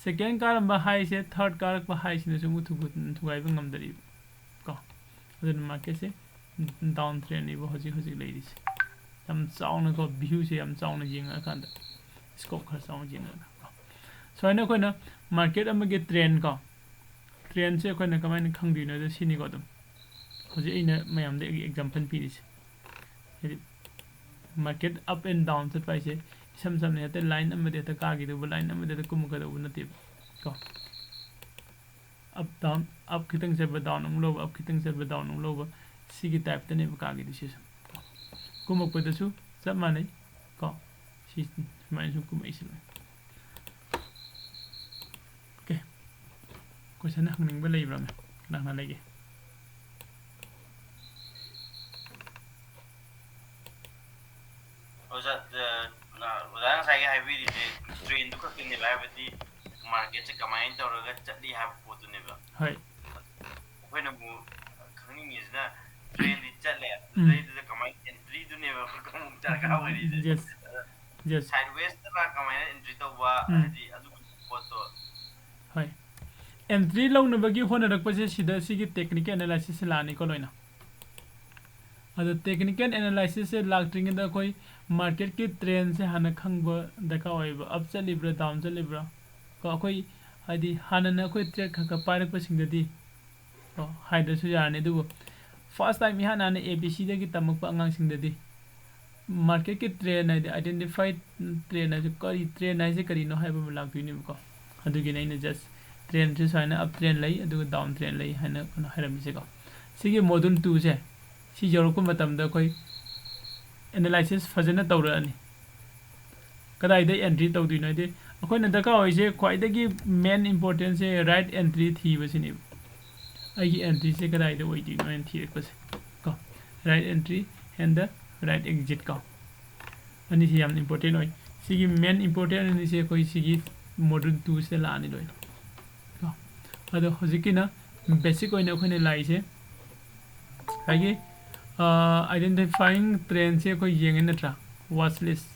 ꯁꯦꯀꯦꯟ ꯀꯥꯔꯝꯕ ꯍꯥꯏꯁꯦ ꯊꯥꯔꯠ ꯀꯥꯔꯛꯄ ꯍꯥꯏꯁꯤꯅꯁꯨ ꯑꯃꯨꯛ ꯊꯨꯒ-, ꯊꯨꯒꯥꯏꯕ ꯉꯝꯗꯔꯤꯕ꯫ ꯀꯣ, ꯑꯗꯨꯅ ꯃꯥꯔꯀꯦꯠꯁꯦ ꯗꯥꯎꯟ ꯇ꯭ꯔꯦꯟꯅꯦꯕ ꯍꯧꯖꯤꯛ ꯍꯧꯖꯤꯛ ꯂꯩꯔꯤꯁꯦ꯫ ꯌꯥꯝ ꯆꯥꯎꯅꯀꯣ, ꯚ꯭ꯌꯨꯁꯦ ꯌꯥꯝ ꯆꯥꯎꯅ ꯌꯦꯡꯉꯛꯑꯀꯥꯟꯗ, ꯁ꯭ꯀꯣꯞ ꯈꯔ ꯆꯥꯎꯅ ꯌꯦꯡꯉꯛꯑꯀꯥꯟꯗ ꯀꯣ꯫ ꯁꯨꯃꯥꯏꯅ ꯑꯩꯈꯣꯏꯅ ꯃꯥꯔꯀꯦꯠ ꯑꯃꯒꯤ ꯇ꯭ꯔꯦꯟ ꯀꯣ, ꯇ꯭ꯔꯦꯟꯁꯦ ꯑꯩꯈꯣꯏꯅ ꯀꯃꯥꯏꯅ ꯈꯪꯗꯣꯏꯅꯣꯗ ꯁꯤꯅꯤꯀꯣ꯫ ꯑꯗꯨꯝ ꯍꯧꯖꯤꯛ ꯑꯩꯅ ꯃꯌꯥꯝꯗ ꯑꯦꯛꯖꯥꯝꯄꯜ ꯄꯤꯔꯤꯁꯦ, ꯍꯥꯏꯗꯤ ꯃꯥꯔꯀꯦꯠ ꯑꯞ ꯑꯦꯟ ꯗꯥꯎꯟ ꯆꯠꯄ ꯍꯥꯏꯁꯦ ꯏꯁꯝ ꯁꯝꯅ ꯍꯦꯛꯇ ꯂꯥꯏꯟ ꯑꯃꯗ ꯍꯦꯛꯇ ꯀꯥꯈꯤꯗꯧꯕ, ꯂꯥꯏꯟ ꯑꯃꯗ ꯍꯦꯛꯇ ꯀꯨꯝꯃꯛꯀꯗꯧꯕ ꯅꯠꯇꯦꯕ ꯀꯣ꯫ ꯑꯞ ꯗꯥꯎꯟ, ꯑꯞ ꯈꯤꯇꯪ ꯆꯠꯄ ꯗꯥꯎꯟ ꯑꯃꯨꯛ ꯂꯧꯕ, ꯑꯞ ꯈꯤꯇꯪ ꯆꯠꯄ ꯗꯥꯎꯟ ꯑꯃꯨꯛ ꯂꯧꯕ, ꯁꯤꯒꯤ ꯇꯥꯏꯞꯇꯅꯦꯕ ꯀꯥꯈꯤꯗꯣꯏꯁꯤꯁꯨ꯫ ꯀꯨꯝꯃꯛꯄꯗꯁꯨ ꯆꯞ ꯃꯥꯟꯅꯩ ꯀꯣ, ꯁꯤ ꯁꯨꯃꯥꯏꯅ ꯁꯨꯝ ꯀꯨꯝꯃꯛꯏꯁꯤ ꯂꯣꯏ꯫ ꯑꯣꯀꯦ, ꯀꯣꯏꯁꯟ ꯍꯪꯅꯤꯡꯕ ꯂꯩꯕ꯭ꯔꯥ? ꯀꯅꯥ ꯀꯅꯥ ꯂꯩꯒꯦ? ꯑꯣꯖꯥ, ꯑ, ꯑꯣꯖꯥꯅ ꯉꯁꯥꯏꯒꯤ ꯍꯥꯏꯕꯤꯔꯤꯁꯦ ꯇ꯭ꯔꯦꯟꯗꯨ ꯈꯛꯇꯅꯦꯕ, ꯍꯥꯏꯕꯗꯤ ꯃꯥꯔꯀꯦꯠꯁꯦ ꯀꯃꯥꯏꯅ ꯇꯧꯔꯒ ꯆꯠꯂꯤ ꯍꯥꯏꯕ ꯄꯣꯠꯇꯨꯅꯦꯕ꯫ ꯍꯣꯏ꯫ ꯑꯩꯈꯣꯏꯅ ꯑꯃꯨꯛ ꯈꯪꯅꯤꯡꯉꯤꯁꯤꯅ ꯇ꯭ꯔꯦꯟꯗꯤ ꯆꯠꯂꯦ, ꯎꯝ꯫ ꯑꯗꯨꯗꯩꯗꯨꯗ ꯀꯃꯥꯏꯅ ꯑꯦꯟꯇ꯭ꯔꯤꯗꯨꯅꯦꯕ ꯑꯃꯨꯛ ꯗꯔꯀꯥꯔ ꯑꯣꯏꯔꯤꯁꯦ꯫ Yes. Yes. ꯁꯥꯏꯠꯋꯦꯁꯇꯔ ꯀꯃꯥꯏꯅ ꯑꯦꯟꯇ꯭ꯔꯤ ꯇꯧꯕ, ꯎꯝ꯫ ꯍꯥꯏꯗꯤ ꯑꯗꯨꯒꯨꯝꯕ ꯄꯣꯠꯇꯣ꯫ ꯍꯣꯏ꯫ ꯑꯦꯟꯇ꯭ꯔꯤ ꯂꯧꯅꯕꯒꯤ ꯍꯣꯠꯅꯔꯛꯄꯁꯦ ꯁꯤꯗ ꯁꯤꯒꯤ ꯇꯦꯛꯅꯤꯀꯦꯜ ꯑꯦꯅꯥꯂꯥꯏꯁꯤꯁꯁꯦ ꯂꯥꯛꯑꯅꯤꯀꯣ ꯂꯣꯏꯅ꯫ ꯑꯗꯣ ꯇꯦꯛꯅꯤꯀꯦꯜ ꯑꯦꯅꯥꯂꯥꯏꯁꯤꯁꯁꯦ ꯂꯥꯛꯇ꯭ꯔꯤꯉꯩꯗ ꯑꯩꯈꯣꯏ ꯃꯥꯔꯀꯦꯠꯀꯤ ꯇ꯭ꯔꯦꯟꯁꯦ ꯍꯥꯟꯅ ꯈꯪꯕ ꯗꯔꯀꯥꯔ ꯑꯣꯏꯌꯦꯕ꯫ ꯑꯞ ꯆꯠꯂꯤꯕ꯭ꯔꯥ, ꯗꯥꯎꯟ ꯆꯠꯂꯤꯕ꯭ꯔꯥ? ꯀꯣ, ꯑꯩꯈꯣꯏ ꯍꯥꯏꯗꯤ ꯍꯥꯟꯅꯅ ꯑꯩꯈꯣꯏ ꯇ꯭ꯔꯦꯠ ꯈꯔ ꯈꯔ ꯄꯥꯏꯔꯛꯄꯁꯤꯡꯗꯗꯤ, ꯀꯣ, ꯍꯥꯏꯗ꯭ꯔꯁꯨ ꯌꯥꯔꯅꯤ꯫ ꯑꯗꯨꯕꯨ ꯐꯥꯔꯁ ꯇꯥꯏꯝ ꯏꯍꯥꯟ ꯍꯥꯟꯅ ꯑꯦ ꯕꯤ ꯁꯤꯗꯒꯤ ꯇꯝꯃꯛꯄ ꯑꯉꯥꯡꯁꯤꯡꯗꯗꯤ ꯃꯥꯔꯀꯦꯠꯀꯤ ꯇ꯭ꯔꯦꯟ ꯍꯥꯏꯗꯤ ꯑꯥꯏꯗꯦꯟꯇꯤꯐꯥꯏ ꯇ꯭ꯔꯦꯟ ꯍꯥꯏꯁꯦ ꯀꯔꯤ, ꯇ꯭ꯔꯦꯟ ꯍꯥꯏꯁꯦ ꯀꯔꯤꯅꯣ ꯍꯥꯏꯕ ꯑꯃ ꯂꯥꯛꯇꯣꯏꯅꯦꯕꯀꯣ꯫ ꯑꯗꯨꯒꯤꯅꯦ ꯑꯩꯅ ꯖꯁ ꯇ꯭ꯔꯦꯟꯁꯦ ꯁꯨꯃꯥꯏꯅ ꯑꯞ ꯇ꯭ꯔꯦꯟ ꯂꯩ, ꯑꯗꯨꯒ ꯗꯥꯎꯟ ꯇ꯭ꯔꯦꯟ ꯂꯩ ꯍꯥꯏꯅ ꯑꯩꯈꯣꯏꯅ ꯍꯥꯏꯔꯝꯃꯤꯁꯦꯀꯣ꯫ ꯁꯤꯒꯤ ꯃꯣꯗꯨꯜ ꯇꯨꯁꯦ ꯁꯤ ꯌꯧꯔꯛꯄ ꯃꯇꯝꯗ ꯑꯩꯈꯣꯏ ꯑꯦꯅꯥꯂꯥꯏꯁꯤꯁ ꯐꯖꯅ ꯇꯧꯔꯛꯑꯅꯤ꯫ ꯀꯗꯥꯏꯗ entry ꯇꯧꯗꯣꯏꯅꯣ ꯍꯥꯏꯗꯤ ꯑꯩꯈꯣꯏꯅ ꯗꯔꯀꯥꯔ ꯑꯣꯏꯁꯦ ꯈ꯭ꯋꯥꯏꯗꯒꯤ main importantꯁꯦ right entry ꯊꯤꯕꯁꯤꯅꯦꯕ꯫ ꯑꯩꯒꯤ entryꯁꯦ ꯀꯗꯥꯏꯗ ꯑꯣꯏꯗꯣꯏꯅꯣ ꯍꯥꯏꯅ ꯊꯤꯔꯛꯄꯁꯦ ꯀꯣ꯫ Right entry and the right exit ꯀꯣ꯫ ꯑꯅꯤꯁꯤ ꯌꯥꯝꯅ important ꯑꯣꯏ꯫ ꯁꯤꯒꯤ main important ꯑꯅꯤꯁꯦ ꯑꯩꯈꯣꯏ ꯁꯤꯒꯤ module twoꯁꯤꯗ ꯂꯥꯛꯑꯅꯤ ꯂꯣꯏꯅ ꯀꯣ꯫ ꯑꯗꯣ ꯍꯧꯖꯤꯛꯀꯤꯅ basic ꯑꯣꯏꯅ ꯑꯩꯈꯣꯏꯅ ꯂꯥꯛꯏꯁꯦ ꯉꯁꯥꯏꯒꯤ identifying trendꯁꯦ ꯑꯩꯈꯣꯏ ꯌꯦꯡꯉꯦ ꯅꯠꯇ꯭ꯔꯥ? Watch list,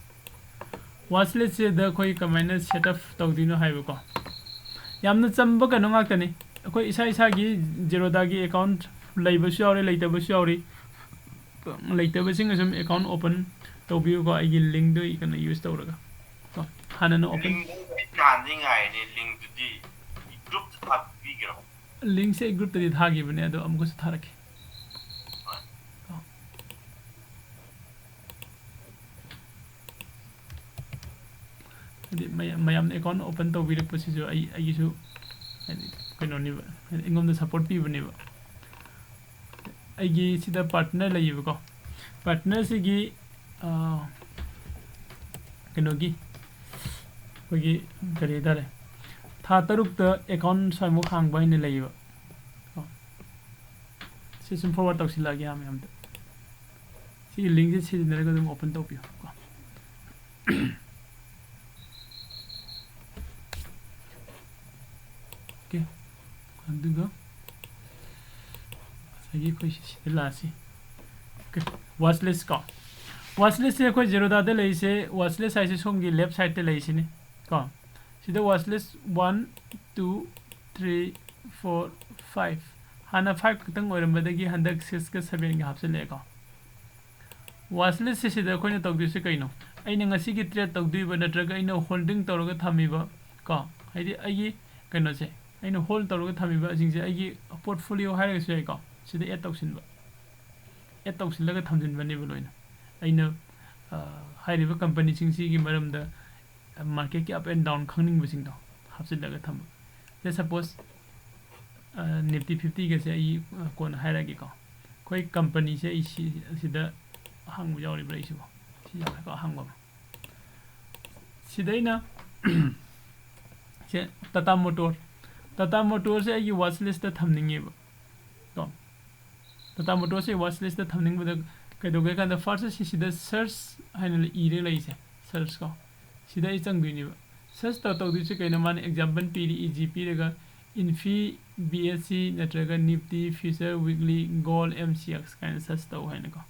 watch listꯁꯤꯗ ꯑꯩꯈꯣꯏ ꯀꯃꯥꯏꯅ set up ꯇꯧꯗꯣꯏꯅꯣ ꯍꯥꯏꯕꯀꯣ꯫ ꯌꯥꯝꯅ ꯆꯝꯕ ꯀꯩꯅꯣ ꯉꯥꯛꯇꯅꯤ꯫ ꯑꯩꯈꯣꯏ ꯏꯁꯥ ꯏꯁꯥꯒꯤ Zerodhaꯒꯤ account ꯂꯩꯕꯁꯨ ꯌꯥꯎꯔꯤ, ꯂꯩꯇꯕꯁꯨ ꯌꯥꯎꯔꯤ꯫ ꯂꯩꯇꯕꯁꯤꯡꯅ ꯁꯨꯝ account open ꯇꯧꯕꯤꯌꯨꯀꯣ, ꯑꯩꯒꯤ linkꯗꯨ ꯀꯩꯅꯣ use ꯇꯧꯔꯒ ꯀꯣ꯫ ꯍꯥꯟꯅꯅ open linkꯗꯨ ꯑꯩ ꯅꯍꯥꯟꯗꯩ ꯉꯥꯏꯔꯤꯅꯦ꯫ Linkꯗꯨꯗꯤ groupꯇ ꯊꯥꯕꯤꯒꯦꯔꯣ? Linkꯁꯦ ꯑꯩ groupꯇꯗꯤ ꯊꯥꯈꯤꯕꯅꯦ, ꯑꯗꯣ ꯑꯃꯨꯛꯀꯁꯨ ꯊꯥꯔꯛꯀꯦ꯫ ꯍꯣꯏ꯫ ꯀꯣ꯫ ꯍꯥꯏꯗꯤ ꯃꯌꯥꯝ, ꯃꯌꯥꯝꯅ account open ꯇꯧꯕꯤꯔꯛꯄꯁꯤꯁꯨ ꯑꯩ, ꯑꯩꯒꯤꯁꯨ ꯍꯥꯏꯗꯤ ꯀꯩꯅꯣꯅꯦꯕ, ꯍꯥꯏꯗꯤ ꯑꯩꯉꯣꯟꯗ support ꯄꯤꯕꯅꯦꯕ꯫ ꯑꯩꯒꯤ ꯁꯤꯗ partner ꯂꯩꯌꯦꯕꯀꯣ꯫ Partnerꯁꯤꯒꯤ, ꯑꯥ, ꯀꯩꯅꯣꯒꯤ, ꯑꯩꯈꯣꯏꯒꯤ ꯀꯔꯤ ꯍꯥꯏꯇꯥꯔꯦ, ꯊꯥ ꯇꯔꯨꯛꯇ account ꯁ꯭ꯋꯥꯏꯃꯨꯛ ꯍꯥꯡꯕ ꯍꯥꯏꯅ ꯂꯩꯌꯦꯕ꯫ ꯀꯣ꯫ ꯁꯤ ꯁꯨꯝ forward ꯇꯧꯁꯤꯜꯂꯛꯑꯒꯦ ꯃꯌꯥꯝꯗ꯫ ꯁꯤꯒꯤ linkꯁꯦ ꯁꯤꯖꯤꯟꯅꯔꯒ ꯑꯗꯨꯝ open ꯇꯧꯕꯤꯌꯨ ꯀꯣ꯫ OK꯫ ꯑꯗꯨꯒ ꯉꯁꯥꯏꯒꯤ ꯑꯩꯈꯣꯏ ꯁꯤ-, ꯁꯤꯗ ꯂꯥꯛꯑꯁꯤ꯫ OK꯫ Watch list ꯀꯣ꯫ Watch listꯁꯦ ꯑꯩꯈꯣꯏ Zerodhaꯗ ꯂꯩꯔꯤꯁꯦ, watch list ꯍꯥꯏꯁꯦ ꯁꯣꯝꯒꯤ left sideꯇ ꯂꯩꯔꯤꯁꯤꯅꯤ ꯀꯣ꯫ ꯁꯤꯗ watch list one, two, three, four, five꯫ ꯍꯥꯟꯅ five ꯈꯛꯇꯪ ꯑꯣꯏꯔꯝꯕꯗꯒꯤ ꯍꯟꯗꯛ sixꯀ sevenꯒ ꯍꯥꯞꯆꯤꯜꯂꯛꯑꯦꯀꯣ꯫ Watch listꯁꯦ ꯁꯤꯗ ꯑꯩꯈꯣꯏꯅ ꯇꯧꯗꯣꯏꯁꯦ ꯀꯩꯅꯣ? ꯑꯩꯅ ꯉꯁꯤꯒꯤ trade ꯇꯧꯗꯣꯏꯕ ꯅꯠꯇ꯭ꯔꯒ ꯑꯩꯅ holding ꯇꯧꯔꯒ ꯊꯝꯃꯤꯕ ꯀꯣ, ꯍꯥꯏꯗꯤ ꯑꯩꯒꯤ ꯀꯩꯅꯣꯁꯦ, ꯑꯩꯅ hold ꯇꯧꯔꯒ ꯊꯝꯃꯤꯕꯁꯤꯡꯁꯦ ꯑꯩꯒꯤ portfolio ꯍꯥꯏꯔꯒꯁꯨ ꯌꯥꯏꯀꯣ꯫ ꯁꯤꯗ add ꯇꯧꯁꯤꯟꯕ꯫ Add ꯇꯧꯁꯤꯜꯂꯒ ꯊꯝꯖꯤꯟꯕꯅꯦꯕ ꯂꯣꯏꯅ꯫ ꯑꯩꯅ, ꯑ, ꯍꯥꯏꯔꯤꯕ companyꯁꯤꯡꯁꯤꯒꯤ ꯃꯔꯝꯗ marketꯀꯤ up and down ꯈꯪꯅꯤꯡꯕꯁꯤꯡꯗꯣ ꯍꯥꯞꯆꯤꯜꯂꯒ ꯊꯝꯕ꯫ Let's suppose, ꯑ, Nifty fiftyꯒꯁꯦ ꯑꯩ, ꯑ, ꯀꯣꯟꯅ ꯍꯥꯏꯔꯛꯑꯒꯦꯀꯣ꯫ ꯑꯩꯈꯣꯏ companyꯁꯦ ꯑꯩ ꯁꯤ, ꯁꯤꯗ ꯑꯍꯥꯡꯕ ꯌꯥꯎꯔꯤꯕ꯭ꯔꯥ ꯑꯩꯁꯤꯕꯣ? ꯁꯤ ꯌꯥꯎꯔꯦꯀꯣ, ꯑꯍꯥꯡꯕ ꯑꯃ꯫ ꯁꯤꯗ ꯑꯩꯅ ꯁꯦ ꯇꯥꯇꯥ ꯃꯣꯇꯣꯔ, ꯇꯥꯇꯥ ꯃꯣꯇꯣꯔꯁꯦ ꯑꯩꯒꯤ ꯋꯥꯆ ꯂꯤꯁꯇ ꯊꯝꯅꯤꯡꯉꯦꯕ꯫ ꯀꯣ, ꯇꯥꯇꯥ ꯃꯣꯇꯣꯔꯁꯦ ꯋꯥꯆ ꯂꯤꯁꯇ ꯊꯝꯅꯤꯡꯕꯗ ꯀꯩꯗꯧꯒꯦ ꯀꯥꯟꯗ, ꯐꯥꯔꯁ ꯁꯤ ꯁꯤꯗ ꯁꯔꯆ ꯍꯥꯏꯅ ꯏꯔꯦ ꯂꯩꯁꯦ, ꯁꯔꯆ ꯀꯣ, ꯁꯤꯗ ꯑꯩ ꯆꯪꯗꯣꯏꯅꯦꯕ꯫ ꯁꯔꯆ ꯇꯧ ꯇꯧꯗꯣꯏꯁꯦ ꯀꯩꯅꯣ? ꯃꯥꯅ ꯑꯦꯛꯖꯥꯝꯄꯜ ꯄꯤꯔꯤ, ꯏ ꯖꯤ ꯄꯤꯔꯒ, ꯏꯟꯐꯤ, ꯕꯤ ꯑꯦꯁ ꯁꯤ ꯅꯠꯇ꯭ꯔꯒ Nifty, future, weekly, gold, M C X ꯀꯥꯏꯅ ꯁꯔꯆ ꯇꯧ ꯍꯥꯏꯅꯀꯣ꯫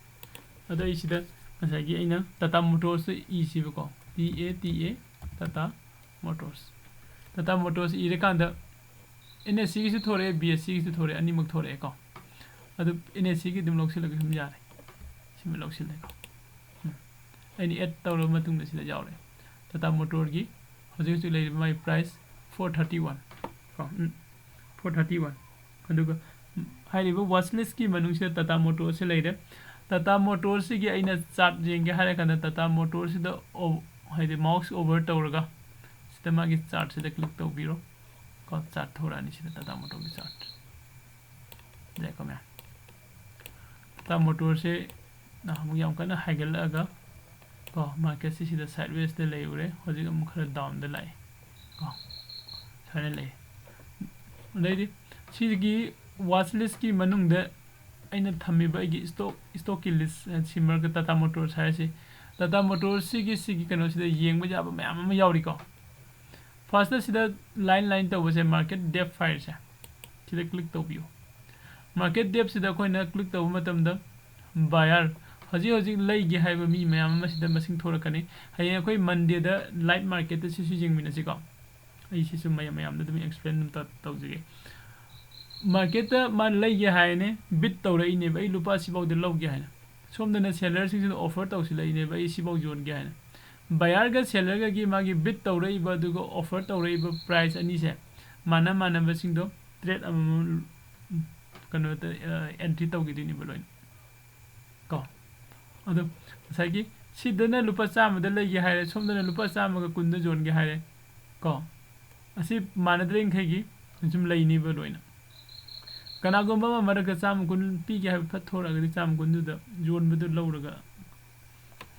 ꯑꯗꯣ ꯑꯩ ꯁꯤꯗ ꯉꯁꯥꯏꯒꯤ ꯑꯩꯅ ꯇꯥꯇꯥ ꯃꯣꯇꯣꯔꯁꯇ ꯏꯁꯤꯕꯀꯣ, T A T A, Tata Motors. Tata Motors ꯏꯔꯀꯥꯟꯗ ꯑꯦꯟ ꯑꯦꯁ ꯁꯤꯒꯤꯁꯨ ꯊꯣꯔꯛꯑꯦ, ꯕꯤ ꯑꯦꯁ ꯁꯤꯒꯤꯁꯨ ꯊꯣꯔꯛꯑꯦ, ꯑꯅꯤꯃꯛ ꯊꯣꯔꯛꯑꯦꯀꯣ꯫ ꯑꯗꯨ ꯑꯦꯟ ꯑꯦꯁ ꯁꯤꯒꯤ ꯑꯗꯨꯝ ꯂꯧꯁꯤꯜꯂꯒ ꯁꯨꯝ ꯌꯥꯔꯦ꯫ ꯁꯤꯃ ꯂꯧꯁꯤꯜꯂꯦꯀꯣ꯫ ꯎꯝ꯫ ꯑꯩꯅ ꯑꯦꯗ ꯇꯧꯔꯕ ꯃꯇꯨꯡꯗ ꯁꯤꯗ ꯌꯥꯎꯔꯦ꯫ ꯇꯥꯇꯥ ꯃꯣꯇꯣꯔꯒꯤ ꯍꯧꯖꯤꯛ ꯍꯧꯖꯤꯛ ꯂꯩꯔꯤꯕ ꯃꯥꯒꯤ ꯄ꯭ꯔꯥꯏꯁ ꯐꯣꯔ ꯊꯥꯔꯇꯤ ꯋꯥꯟ ꯀꯣ꯫ ꯎꯝ꯫ Four thirty one. ꯑꯗꯨꯒ, ꯎꯝ, ꯍꯥꯏꯔꯤꯕ ꯋꯥꯆ ꯂꯤꯁꯀꯤ ꯃꯅꯨꯡꯁꯤꯗ ꯇꯥꯇꯥ ꯃꯣꯇꯣꯔꯁꯤ ꯂꯩꯔꯦ꯫ ꯇꯥꯇꯥ ꯃꯣꯇꯣꯔꯁꯤꯒꯤ ꯑꯩꯅ ꯆꯥꯔꯠ ꯌꯦꯡꯒꯦ ꯍꯥꯏꯔ ꯀꯥꯟꯗ ꯇꯥꯇꯥ ꯃꯣꯇꯣꯔꯁꯤꯗ ꯑꯣ-, ꯍꯥꯏꯗꯤ ꯃꯥꯎꯁ ꯑꯣꯚꯔ ꯇꯧꯔꯒ ꯁꯤꯗ ꯃꯥꯒꯤ ꯆꯥꯔꯠꯁꯤꯗ ꯀ꯭ꯂꯤꯛ ꯇꯧꯕꯤꯔꯣ ꯀꯣ꯫ ꯆꯥꯔꯠ ꯊꯣꯔꯛꯑꯅꯤ ꯁꯤꯗ ꯇꯥꯇꯥ ꯃꯣꯇꯣꯔꯒꯤ ꯆꯥꯔꯠ꯫ ꯌꯥꯏꯀꯣ ꯃꯌꯥꯝ? ꯇꯥꯇꯥ ꯃꯣꯇꯣꯔꯁꯦ ꯅꯍꯥꯟꯃꯨꯛ ꯌꯥꯝ ꯀꯟꯅ ꯍꯥꯏꯒꯠꯂꯛꯑꯒ ꯀꯣ, ꯃꯥꯔꯀꯦꯠꯁꯤ ꯁꯤꯗ ꯁꯥꯏꯠ ꯋꯦꯁꯇ ꯂꯩꯔꯨꯔꯦ, ꯍꯧꯖꯤꯛ ꯑꯃꯨꯛ ꯈꯔ ꯗꯥꯎꯟꯗ ꯂꯥꯛꯑꯦ ꯀꯣ, ꯁꯨꯃꯥꯏꯅ ꯂꯩ꯫ ꯑꯗꯩꯗꯤ ꯁꯤꯒꯤ ꯋꯥꯆ ꯂꯤꯁꯀꯤ ꯃꯅꯨꯡꯗ ꯑꯩꯅ ꯊꯝꯃꯤꯕ ꯑꯩꯒꯤ ꯏꯁꯇꯣꯛ, ꯏꯁꯇꯣꯛꯀꯤ ꯂꯤꯁ, ꯁꯤ ꯃꯔꯛꯇ ꯇꯥꯇꯥ ꯃꯣꯇꯣꯔꯁ ꯍꯥꯏꯔꯁꯤ, ꯇꯥꯇꯥ ꯃꯣꯇꯣꯔꯁ ꯁꯤꯒꯤ, ꯁꯤꯒꯤ ꯀꯩꯅꯣꯁꯤꯗ ꯌꯦꯡꯕ ꯌꯥꯕ ꯃꯌꯥꯝ ꯑꯃ ꯌꯥꯎꯔꯤꯀꯣ꯫ ꯐꯥꯔꯁꯇ ꯁꯤꯗ ꯂꯥꯏꯟ ꯂꯥꯏꯟ ꯇꯧꯕꯁꯦ ꯃꯥꯔꯀꯦꯠ ꯗꯦꯞ ꯍꯥꯏꯔꯤꯁꯦ, ꯁꯤꯗ ꯀ꯭ꯂꯤꯛ ꯇꯧꯕꯤꯌꯨ꯫ ꯃꯥꯔꯀꯦꯠ ꯗꯦꯞꯁꯤꯗ ꯑꯩꯈꯣꯏꯅ ꯀ꯭ꯂꯤꯛ ꯇꯧꯕ ꯃꯇꯝꯗ ꯕꯥꯌꯔ, ꯍꯧꯖꯤꯛ ꯍꯧꯖꯤꯛ ꯂꯩꯒꯦ ꯍꯥꯏꯕ ꯃꯤ ꯃꯌꯥꯝ ꯑꯃ ꯁꯤꯗ ꯃꯁꯤꯡ ꯊꯣꯔꯛꯀꯅꯤ꯫ ꯍꯌꯦꯡ ꯑꯩꯈꯣꯏ ꯃꯟꯗꯦꯗ ꯂꯥꯏꯚ ꯃꯥꯔꯀꯦꯠꯇ ꯁꯤꯁꯨ ꯌꯦꯡꯃꯤꯟꯅꯁꯤꯀꯣ꯫ ꯑꯩ ꯁꯤꯁꯨ ꯃꯌꯥꯝ, ꯃꯌꯥꯝꯗ ꯑꯗꯨꯝ ꯑꯦꯛꯁꯄ꯭ꯂꯦꯟ ꯑꯗꯨꯝ ꯇꯧ-, ꯇꯧꯖꯒꯦ꯫ ꯃꯥꯔꯀꯦꯠꯇ ꯃꯥ ꯂꯩꯒꯦ ꯍꯥꯏꯔꯦꯅꯦ, ꯕꯤꯠ ꯇꯧꯔꯛꯏꯅꯦꯕ, "ꯑꯩ ꯂꯨꯄꯥ ꯑꯁꯤꯐꯥꯎꯗ ꯂꯧꯒꯦ" ꯍꯥꯏꯅ꯫ ꯁꯣꯝꯗꯅ ꯁꯦꯂꯔꯁꯤꯡꯁꯤꯅ ꯑꯣꯐꯔ ꯇꯧꯁꯤꯜꯂꯛꯏꯅꯦꯕ, "ꯑꯩ ꯁꯤꯐꯥꯎ ꯌꯣꯟꯒꯦ" ꯍꯥꯏꯅ꯫ ꯕꯥꯌꯔꯒ ꯁꯦꯂꯔꯒꯒꯤ ꯃꯥꯒꯤ ꯕꯤꯠ ꯇꯧꯔꯛꯏꯕ ꯑꯗꯨꯒ ꯑꯣꯐꯔ ꯇꯧꯔꯛꯏꯕ ꯄ꯭ꯔꯥꯏꯁ ꯑꯅꯤꯁꯦ ꯃꯥꯟꯅ ꯃꯥꯟꯅꯕꯁꯤꯡꯗꯣ ꯇ꯭ꯔꯦꯠ ꯑꯃꯃꯝ, ꯀꯩꯅꯣꯗ, ꯑ, ꯑꯦꯟꯇ꯭ꯔꯤ ꯇꯧꯈꯤꯗꯣꯏꯅꯦꯕ ꯂꯣꯏꯅ ꯀꯣ꯫ ꯑꯗꯣ ꯉꯁꯥꯏꯒꯤ ꯁꯤꯗꯅ ꯂꯨꯄꯥ ꯆꯥꯝꯃꯗ ꯂꯩꯒꯦ ꯍꯥꯏꯔꯦ, ꯁꯣꯝꯗꯅ ꯂꯨꯄꯥ ꯆꯥꯝꯃꯒ ꯀꯨꯟꯗ ꯌꯣꯟꯒꯦ ꯍꯥꯏꯔꯦ ꯀꯣ꯫ ꯑꯁꯤ ꯃꯥꯟꯅꯗ꯭ꯔꯤꯡꯈꯩꯒꯤ ꯁꯨꯝ ꯂꯩꯅꯤꯕ ꯂꯣꯏꯅ꯫ ꯀꯅꯥꯒꯨꯝꯕ ꯑꯃ ꯃꯔꯛꯇ ꯆꯥꯝꯃ ꯀꯨꯟ ꯄꯤꯒꯦ ꯍꯥꯏꯕ ꯐꯠ ꯊꯣꯔꯛꯑꯒꯗꯤ ꯆꯥꯝꯃ ꯀꯨꯟꯗꯨꯗ ꯌꯣꯟꯕꯗꯨ ꯂꯧꯔꯒ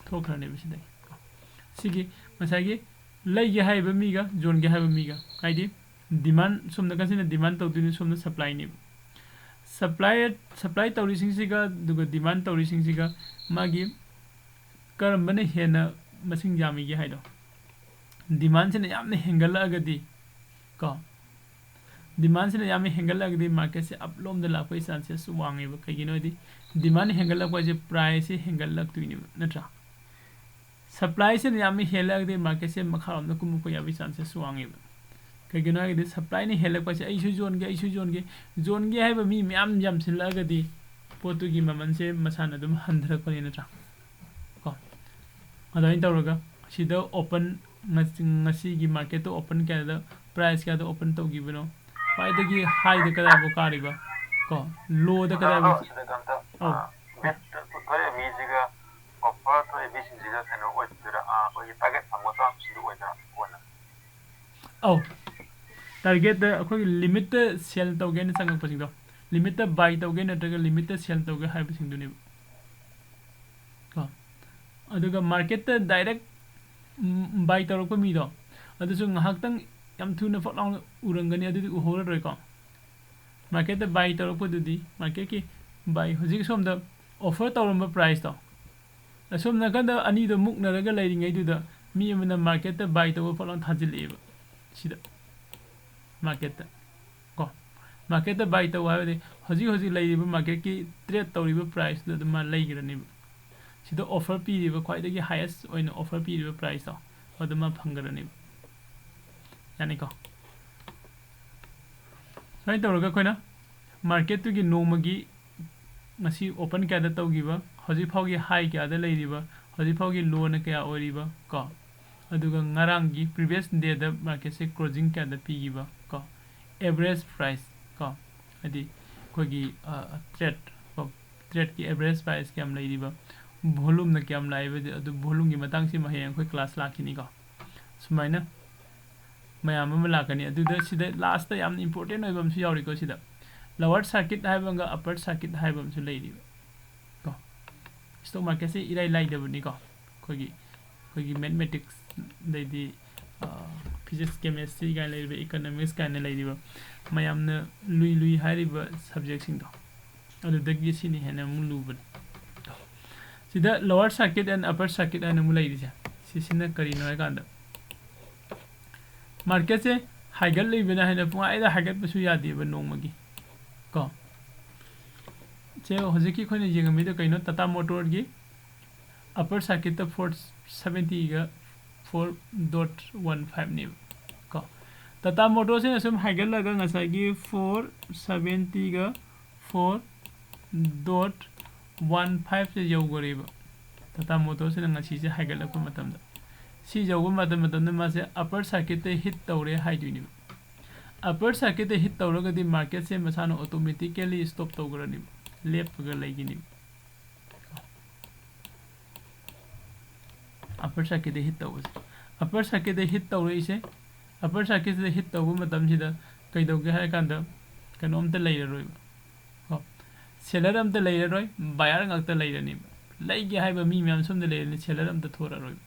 ꯊꯣꯛꯈ꯭ꯔꯅꯦꯕ ꯁꯤꯗꯒꯤ꯫ ꯁꯤꯒꯤ ꯉꯁꯥꯏꯒꯤ ꯂꯩꯒꯦ ꯍꯥꯏꯕ ꯃꯤꯒ ꯌꯣꯟꯒꯦ ꯍꯥꯏꯕ ꯃꯤꯒ, ꯍꯥꯏꯗꯤ demand, ꯁꯣꯝ ꯅꯥꯀꯟꯁꯤꯅ demand ꯇꯧꯗꯣꯏꯅꯤ, ꯁꯣꯝꯅ supplyꯅꯦꯕ꯫ Supply, supply ꯇꯧꯔꯤꯁꯤꯡꯁꯤꯒ ꯑꯗꯨꯒ demand ꯇꯧꯔꯤꯁꯤꯡꯁꯤꯒ ꯃꯥꯒꯤ ꯀꯔꯝꯕꯅ ꯍꯦꯟꯅ ꯃꯁꯤꯡ ꯌꯥꯝꯃꯤꯒꯦ ꯍꯥꯏꯗꯣ꯫ Demandꯁꯤꯅ ꯌꯥꯝꯅ ꯍꯦꯟꯒꯠꯂꯛꯑꯒꯗꯤ ꯀꯣ, demandꯁꯤꯅ ꯌꯥꯝꯅ ꯍꯦꯟꯒꯠꯂꯛꯑꯒꯗꯤ marketꯁꯦ up ꯂꯣꯝꯗ ꯂꯥꯛꯄꯒꯤ chances ꯋꯥꯡꯉꯦꯕ꯫ ꯀꯩꯒꯤꯅꯣ ꯍꯥꯏꯗꯤ demand ꯍꯦꯟꯒꯠꯂꯛꯄ ꯍꯥꯏꯁꯦ priceꯁꯦ ꯍꯦꯟꯒꯠꯂꯛꯇꯣꯏꯅꯦꯕ, ꯅꯠꯇ꯭ꯔꯥ? Supplyꯁꯤꯅ ꯌꯥꯝꯅ ꯍꯦꯜꯂꯛꯑꯒꯗꯤ marketꯁꯦ ꯃꯈꯥꯔꯣꯝꯗ ꯀꯨꯝꯃꯛꯄ ꯌꯥꯕꯒꯤ chances ꯋꯥꯡꯉꯦꯕ꯫ ꯀꯩꯒꯤꯅꯣ ꯍꯥꯏꯔꯒꯗꯤ supplyꯅ ꯍꯦꯜꯂꯛꯄꯁꯦ, "ꯑꯩꯁꯨ ꯌꯣꯟꯒꯦ, ꯑꯩꯁꯨ ꯌꯣꯟꯒꯦ", ꯌꯣꯟꯒꯦ ꯍꯥꯏꯕ ꯃꯤ ꯃꯌꯥꯝ ꯌꯥꯝꯁꯤꯜꯂꯛꯑꯒꯗꯤ ꯄꯣꯠꯇꯨꯒꯤ ꯃꯃꯜꯁꯦ ꯃꯁꯥꯅ ꯑꯗꯨꯝ ꯍꯟꯊꯔꯛꯄꯅꯤ, ꯅꯠꯇ꯭ꯔꯥ? ꯀꯣ, ꯑꯗꯨꯃꯥꯏꯅ ꯇꯧꯔꯒ ꯁꯤꯗ open, ꯉꯁꯤ-, ꯉꯁꯤꯒꯤ marketꯇ open ꯀꯌꯥꯗ, price ꯀꯌꯥꯗ open ꯇꯧꯈꯤꯕꯅꯣ, ꯈ꯭ꯋꯥꯏꯗꯒꯤ highꯗ ꯀꯗꯥꯏꯐꯥꯎ ꯀꯥꯔꯤꯕ, ꯀꯣ, lowꯗ ꯀꯗꯥꯏꯐꯥꯎ? ꯁꯤꯗ ꯀꯩꯅꯣꯝꯇ, ꯑꯧ꯫ ꯑ, bidꯇ ꯊꯣꯛꯏꯕ ꯃꯤꯁꯤꯒ offer ꯊꯣꯛꯏꯕ ꯃꯤꯁꯤꯡꯁꯤꯒ ꯀꯩꯅꯣ ꯑꯣꯏꯗꯣꯏꯔꯥ? ꯑ, ꯑꯩꯈꯣꯏꯒꯤ target ꯐꯪꯕ ꯆꯥꯡ ꯁꯤꯗ ꯑꯣꯏꯗꯣꯏꯔꯥ? ꯑꯣꯏꯅ꯫ ꯑꯧ, targetꯇ ꯑꯩꯈꯣꯏꯒꯤ limitꯇ sell ꯇꯧꯒꯦꯅ ꯆꯪꯉꯛꯄꯁꯤꯡꯗꯣ, limitꯇ buy ꯇꯧꯒꯦ ꯅꯠꯇ꯭ꯔꯒ limitꯇ sell ꯇꯧꯒꯦ ꯍꯥꯏꯕꯁꯤꯡꯗꯨꯅꯦꯕ꯫ ꯀꯣ, ꯑꯗꯨꯒ marketꯇ direct, ꯎꯝ, buy ꯇꯧꯔꯛꯄ ꯃꯤꯗꯣ, ꯑꯗꯨꯁꯨ ꯉꯥꯏꯍꯥꯛꯇꯪ ꯌꯥꯝ ꯊꯨꯅ ꯐꯠ ꯂꯥꯎꯅ ꯎꯔꯝꯒꯅꯤ, ꯑꯗꯨꯗꯤ ꯎꯍꯧꯔꯔꯣꯏꯀꯣ꯫ Marketꯇ buy ꯇꯧꯔꯛꯄꯗꯨꯗꯤ, marketꯀꯤ buy, ꯍꯧꯖꯤꯛ ꯁꯣꯝꯗ offer ꯇꯧꯔꯝꯕ priceꯇꯣ, ꯑꯁꯣꯝ ꯅꯥꯀꯟꯗ ꯑꯅꯤꯗꯣ ꯃꯨꯛꯅꯔꯒ ꯂꯩꯔꯤꯉꯩꯗꯨꯗ ꯃꯤ ꯑꯃꯅ marketꯇ buy ꯇꯧꯕ ꯐꯠ ꯂꯥꯎꯅ ꯊꯥꯖꯤꯜꯂꯛꯑꯦꯕ ꯁꯤꯗ, marketꯇ ꯀꯣ꯫ Marketꯇ buy ꯇꯧ ꯍꯥꯏꯕꯗꯤ ꯍꯧꯖꯤꯛ ꯍꯧꯖꯤꯛ ꯂꯩꯔꯤꯕ marketꯀꯤ trade ꯇꯧꯔꯤꯕ priceꯇꯨꯗ ꯑꯗꯨꯝ ꯃꯥ ꯂꯩꯈ꯭ꯔꯅꯦꯕ꯫ ꯁꯤꯗ offer ꯄꯤꯔꯤꯕ, ꯈ꯭ꯋꯥꯏꯗꯒꯤ highest ꯑꯣꯏꯅ offer ꯄꯤꯔꯤꯕ priceꯇꯣ ꯑꯗꯨ ꯃꯥ ꯐꯪꯈ꯭ꯔꯅꯦꯕ꯫ ꯌꯥꯅꯤꯀꯣ? ꯁꯨꯃꯥꯏꯅ ꯇꯧꯔꯒ ꯑꯩꯈꯣꯏꯅ marketꯇꯨꯒꯤ ꯅꯣꯡꯃꯒꯤ ꯉꯁꯤ open ꯀꯌꯥꯗ ꯇꯧꯈꯤꯕ, ꯍꯧꯖꯤꯛ ꯐꯥꯎꯒꯤ high ꯀꯌꯥꯗ ꯂꯩꯔꯤꯕ, ꯍꯧꯖꯤꯛ ꯐꯥꯎꯒꯤ lowꯅ ꯀꯌꯥ ꯑꯣꯏꯔꯤꯕ ꯀꯣ, ꯑꯗꯨꯒ ꯉꯔꯥꯡꯒꯤ previous dayꯗ marketꯁꯦ closing ꯀꯌꯥꯗ ꯄꯤꯈꯤꯕ ꯀꯣ, average price ꯀꯣ, ꯍꯥꯏꯗꯤ ꯑꯩꯈꯣꯏꯒꯤ, ꯑ, trade ꯀꯣ, tradeꯀꯤ average price ꯀꯌꯥꯝ ꯂꯩꯔꯤꯕ, volumeꯅ ꯀꯌꯥꯝ ꯂꯥꯛꯏꯕ, ꯑꯗꯨ volumeꯒꯤ ꯃꯇꯥꯡꯁꯤꯃ ꯍꯌꯦꯡ ꯑꯩꯈꯣꯏ class ꯂꯥꯛꯈꯤꯅꯤꯀꯣ꯫ ꯁꯨꯃꯥꯏꯅ ꯃꯌꯥꯝ ꯑꯃ ꯂꯥꯛꯀꯅꯤ꯫ ꯑꯗꯨꯗ ꯁꯤꯗ lastꯇ ꯌꯥꯝꯅ important ꯑꯣꯏꯕ ꯑꯃꯁꯨ ꯌꯥꯎꯔꯤꯀꯣ ꯁꯤꯗ꯫ Lower circuit ꯍꯥꯏꯕ ꯑꯃꯒ upper circuit ꯍꯥꯏꯕ ꯑꯃꯁꯨ ꯂꯩꯔꯤꯕ ꯀꯣ꯫ Stock marketꯁꯦ ꯏꯔꯥꯏ ꯂꯥꯏꯗꯕꯅꯤꯀꯣ꯫ ꯑꯩꯈꯣꯏꯒꯤ, ꯑꯩꯈꯣꯏꯒꯤ mathematics ꯑꯗꯩꯗꯤ ꯐꯤꯖꯤꯛꯁ, ꯀꯦꯃꯦꯁꯇ꯭ꯔꯤ ꯀꯥꯏꯅ ꯂꯩꯔꯤꯕ, ꯏꯀꯅꯣꯃꯤꯛꯁ ꯀꯥꯏꯅ ꯂꯩꯔꯤꯕ ꯃꯌꯥꯝꯅ ꯂꯨꯏ ꯂꯨꯏ ꯍꯥꯏꯔꯤꯕ ꯁꯕꯖꯦꯛꯁꯤꯡꯗꯣ, ꯑꯗꯨꯗꯒꯤ ꯁꯤꯅ ꯍꯦꯟꯅ ꯑꯃꯨꯛ ꯂꯨꯕꯅꯤ꯫ ꯁꯤꯗ lower circuit and upper circuit ꯍꯥꯏꯅ ꯑꯃꯨꯛ ꯂꯩꯔꯤꯁꯦ, ꯁꯤꯁꯤꯅ ꯀꯔꯤꯅꯣ ꯍꯥꯏꯀꯥꯟꯗ, ꯃꯥꯔꯀꯦꯠꯁꯦ ꯍꯥꯏꯒꯠꯂꯤꯕꯅ ꯍꯥꯏꯅ ꯄꯨꯡꯍꯥꯏꯗ ꯍꯥꯏꯒꯠꯄꯁꯨ ꯌꯥꯗꯦꯕ ꯅꯣꯡꯃꯒꯤ, ꯀꯣ꯫ ꯁꯦ ꯍꯧꯖꯤꯛꯀꯤ ꯑꯩꯈꯣꯏꯅ ꯌꯦꯡꯉꯝꯃꯤꯗꯣ ꯀꯩꯅꯣ? ꯇꯥꯇꯥ ꯃꯣꯇꯣꯔꯒꯤ ꯑꯄꯔ ꯁꯔꯀꯤꯠꯇ ꯐꯣꯔ ꯁꯕꯦꯟꯇꯤꯒ ꯐꯣꯔ ꯗꯣꯠ ꯋꯥꯟ ꯐꯥꯏꯚꯅꯦꯕ, ꯀꯣ꯫ ꯇꯥꯇꯥ ꯃꯣꯇꯣꯔꯁꯤꯅ ꯁꯨꯝ ꯍꯥꯏꯒꯠꯂꯒ ꯉꯁꯥꯏꯒꯤ ꯐꯣꯔ ꯁꯕꯦꯟꯇꯤꯒ ꯐꯣꯔ ꯗꯣꯠ ꯋꯥꯟ ꯐꯥꯏꯚꯁꯦ ꯌꯧꯈꯔꯦꯕ꯫ ꯇꯥꯇꯥ ꯃꯣꯇꯣꯔꯁꯤꯅ ꯉꯁꯤꯁꯦ ꯍꯥꯏꯒꯠꯂꯛꯄ ꯃꯇꯝꯗ, ꯁꯤ ꯌꯧꯕ ꯃꯇꯝ ꯃꯇꯝꯗ ꯃꯥꯁꯦ ꯑꯄꯔ ꯁꯔꯀꯤꯠꯇ ꯍꯤꯠ ꯇꯧꯔꯦ ꯍꯥꯏꯗꯣꯏꯅꯦꯕ꯫ ꯑꯄꯔ ꯁꯔꯀꯤꯠꯇ ꯍꯤꯠ ꯇꯧꯔꯒꯗꯤ ꯃꯥꯔꯀꯦꯠꯁꯦ ꯃꯁꯥꯅ ꯑꯣꯇꯣꯃꯦꯇꯤꯀꯦꯂꯤ ꯁ꯭ꯇꯣꯞ ꯇꯧꯈ꯭ꯔꯅꯦꯕ, ꯂꯦꯞꯄꯒ ꯂꯩꯒꯅꯦꯕ꯫ ꯑꯄꯔ ꯁꯔꯀꯤꯠꯇ ꯍꯤꯠ ꯇꯧꯕꯁꯦ, ꯑꯄꯔ ꯁꯔꯀꯤꯠꯇ ꯍꯤꯠ ꯇꯧꯔꯛꯏꯁꯦ, ꯑꯄꯔ ꯁꯔꯀꯤꯠꯁꯤꯗ ꯍꯤꯠ ꯇꯧꯕ ꯃꯇꯝꯁꯤꯗ ꯀꯩꯗꯧꯒꯦ ꯍꯥꯏꯔ ꯀꯥꯟꯗ, ꯀꯩꯅꯣꯝꯇ ꯂꯩꯔꯔꯣꯏꯕ, ꯀꯣ꯫ ꯁꯦꯂꯔ ꯑꯝꯇ ꯂꯩꯔꯔꯣꯏ, ꯕꯥꯌꯔ ꯉꯥꯛꯇ ꯂꯩꯔꯅꯦꯕ꯫ ꯂꯩꯒꯦ ꯍꯥꯏꯕ ꯃꯤ ꯃꯌꯥꯝ ꯁꯣꯝꯗ ꯂꯩꯔꯅꯤ, ꯁꯦꯂꯔ ꯑꯝꯇ ꯊꯣꯔꯛꯑꯔꯣꯏꯕ꯫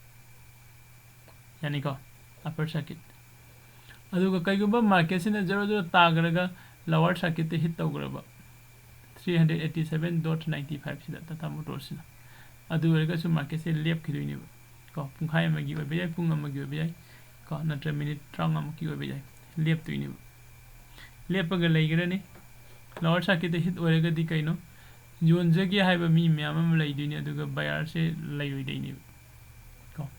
ꯌꯥꯅꯤꯀꯣ? Upper circuit. ꯑꯗꯨꯒ ꯀꯩꯒꯨꯝꯕ ꯃꯥꯔꯀꯦꯠꯁꯤꯅ ꯖꯣꯔꯣ ꯖꯣꯔꯣ ꯇꯥꯈ꯭ꯔꯒ ꯂꯋꯥꯔ ꯁꯔꯀꯤꯠꯇ ꯍꯤꯠ ꯇꯧꯈ꯭ꯔꯕ, three hundred eighty seven dot ninety ꯐꯥꯏꯚꯁꯤꯗ ꯇꯥꯇꯥ ꯃꯣꯇꯣꯔꯁꯤꯅ, ꯑꯗꯨ ꯑꯣꯏꯔꯒꯁꯨ ꯃꯥꯔꯀꯦꯠꯁꯦ ꯂꯦꯞꯈꯤꯗꯣꯏꯅꯦꯕ, ꯀꯣ꯫ ꯄꯨꯡꯈꯥꯏ ꯑꯃꯒꯤ ꯑꯣꯏꯕ ꯌꯥꯏ, ꯄꯨꯡ ꯑꯃꯒꯤ ꯑꯣꯏꯕ ꯌꯥꯏ, ꯀꯣ, ꯅꯠꯇ꯭ꯔ ꯃꯤꯅꯤꯠ ꯇꯔꯥꯃꯉꯥꯃꯨꯛꯀꯤ ꯑꯣꯏꯕ ꯌꯥꯏ, ꯂꯦꯞꯇꯣꯏꯅꯦꯕ꯫ ꯂꯦꯞꯄꯒ ꯂꯩꯈ꯭ꯔꯅꯤ꯫ ꯂꯋꯥꯔ ꯁꯔꯀꯤꯠꯇ ꯍꯤꯠ ꯑꯣꯏꯔꯒꯗꯤ ꯀꯩꯅꯣ? ꯌꯣꯟꯖꯒꯦ ꯍꯥꯏꯕ ꯃꯤ ꯃꯌꯥꯝ ꯑꯃ ꯂꯩꯗꯣꯏꯅꯤ, ꯑꯗꯨꯒ ꯕꯥꯌꯔꯁꯦ ꯂꯩꯔꯣꯏꯗꯣꯏꯅꯦꯕ, ꯀꯣ꯫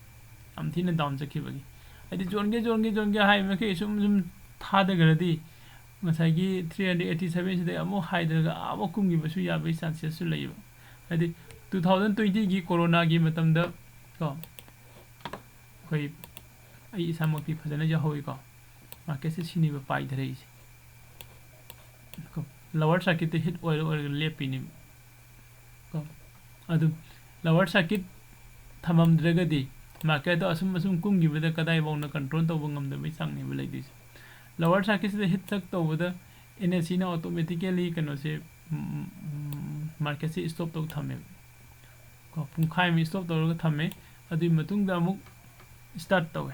ꯌꯥꯝ ꯊꯤꯅ ꯗꯥꯎꯟ ꯆꯠꯈꯤꯕꯒꯤ꯫ ꯍꯥꯏꯗꯤ ꯖꯣꯟꯒꯦ, ꯖꯣꯟꯒꯦ, ꯖꯣꯟꯒꯦ ꯍꯥꯏ ꯃꯈꯩ ꯁꯨꯝ, ꯁꯨꯝ ꯊꯥꯗꯈ꯭ꯔꯗꯤ ꯉꯁꯥꯏꯒꯤ ꯊ꯭ꯔꯤ ꯍꯟꯗ꯭ꯔꯦꯠ ꯑꯩꯠꯇꯤ ꯁꯕꯦꯟꯁꯤꯗ ꯑꯃꯨꯛ ꯍꯥꯏꯊꯔꯒ ꯑꯥ ꯑꯃꯨꯛ ꯀꯨꯝꯈꯤꯕꯁꯨ ꯌꯥꯕꯒꯤ ꯆꯥꯟꯁꯦꯁꯁꯨ ꯂꯩꯌꯦꯕ꯫ ꯍꯥꯏꯗꯤ ꯇꯨ ꯊꯥꯎꯖꯟ ꯇ꯭ꯋꯦꯟꯇꯤꯒꯤ ꯀꯣꯔꯣꯅꯥꯒꯤ ꯃꯇꯝꯗ, ꯀꯣ, ꯑꯩꯈꯣꯏ, ꯑꯩ ꯏꯁꯥꯃꯛꯇꯤ ꯐꯖꯅ ꯌꯥꯎꯍꯧꯋꯤꯀꯣ, ꯃꯥꯔꯀꯦꯠꯁꯦ ꯁꯤꯅꯦꯕ ꯄꯥꯏꯊꯔꯛꯏꯁꯦ꯫ ꯀꯣ, ꯂꯋꯥꯔ ꯁꯔꯀꯤꯠꯇ ꯍꯤꯠ ꯑꯣꯏꯔ ꯑꯣꯏꯔꯒ ꯂꯦꯞꯄꯤꯅꯦꯕ, ꯀꯣ꯫ ꯑꯗꯨ ꯂꯋꯥꯔ ꯁꯔꯀꯤꯠ ꯊꯝꯃꯝꯗ꯭ꯔꯒꯗꯤ ꯃꯥꯔꯀꯦꯠꯇꯣ ꯑꯁꯨꯝ ꯑꯁꯨꯝ ꯀꯨꯝꯈꯤꯕꯗ ꯀꯗꯥꯏꯐꯥꯎꯅ ꯀꯟꯇ꯭ꯔꯣꯜ ꯇꯧꯕ ꯉꯝꯗꯕꯒꯤ ꯆꯥꯡꯅꯦꯕ ꯂꯩꯗꯣꯏꯁꯦ꯫ ꯂꯋꯥꯔ ꯁꯔꯀꯤꯠꯁꯤꯗ ꯍꯤꯠ ꯆꯠ ꯇꯧꯕꯗ ꯑꯦꯟ ꯑꯦꯁ ꯁꯤꯅ ꯑꯣꯇꯣꯃꯦꯇꯤꯀꯦꯂꯤ ꯀꯩꯅꯣꯁꯦ, ꯎꯝ, ꯎꯝ, ꯃꯥꯔꯀꯦꯠꯁꯦ ꯁ꯭ꯇꯣꯞ ꯇꯧ ꯊꯝꯃꯦꯕ, ꯀꯣ꯫ ꯄꯨꯡꯈꯥꯏ ꯑꯃ ꯁ꯭ꯇꯣꯞ ꯇꯧꯔꯒ ꯊꯝꯃꯦ꯫ ꯑꯗꯨꯒꯤ ꯃꯇꯨꯡꯗ ꯑꯃꯨꯛ ꯁ꯭ꯇꯥꯔꯠ ꯇꯧꯋꯦ꯫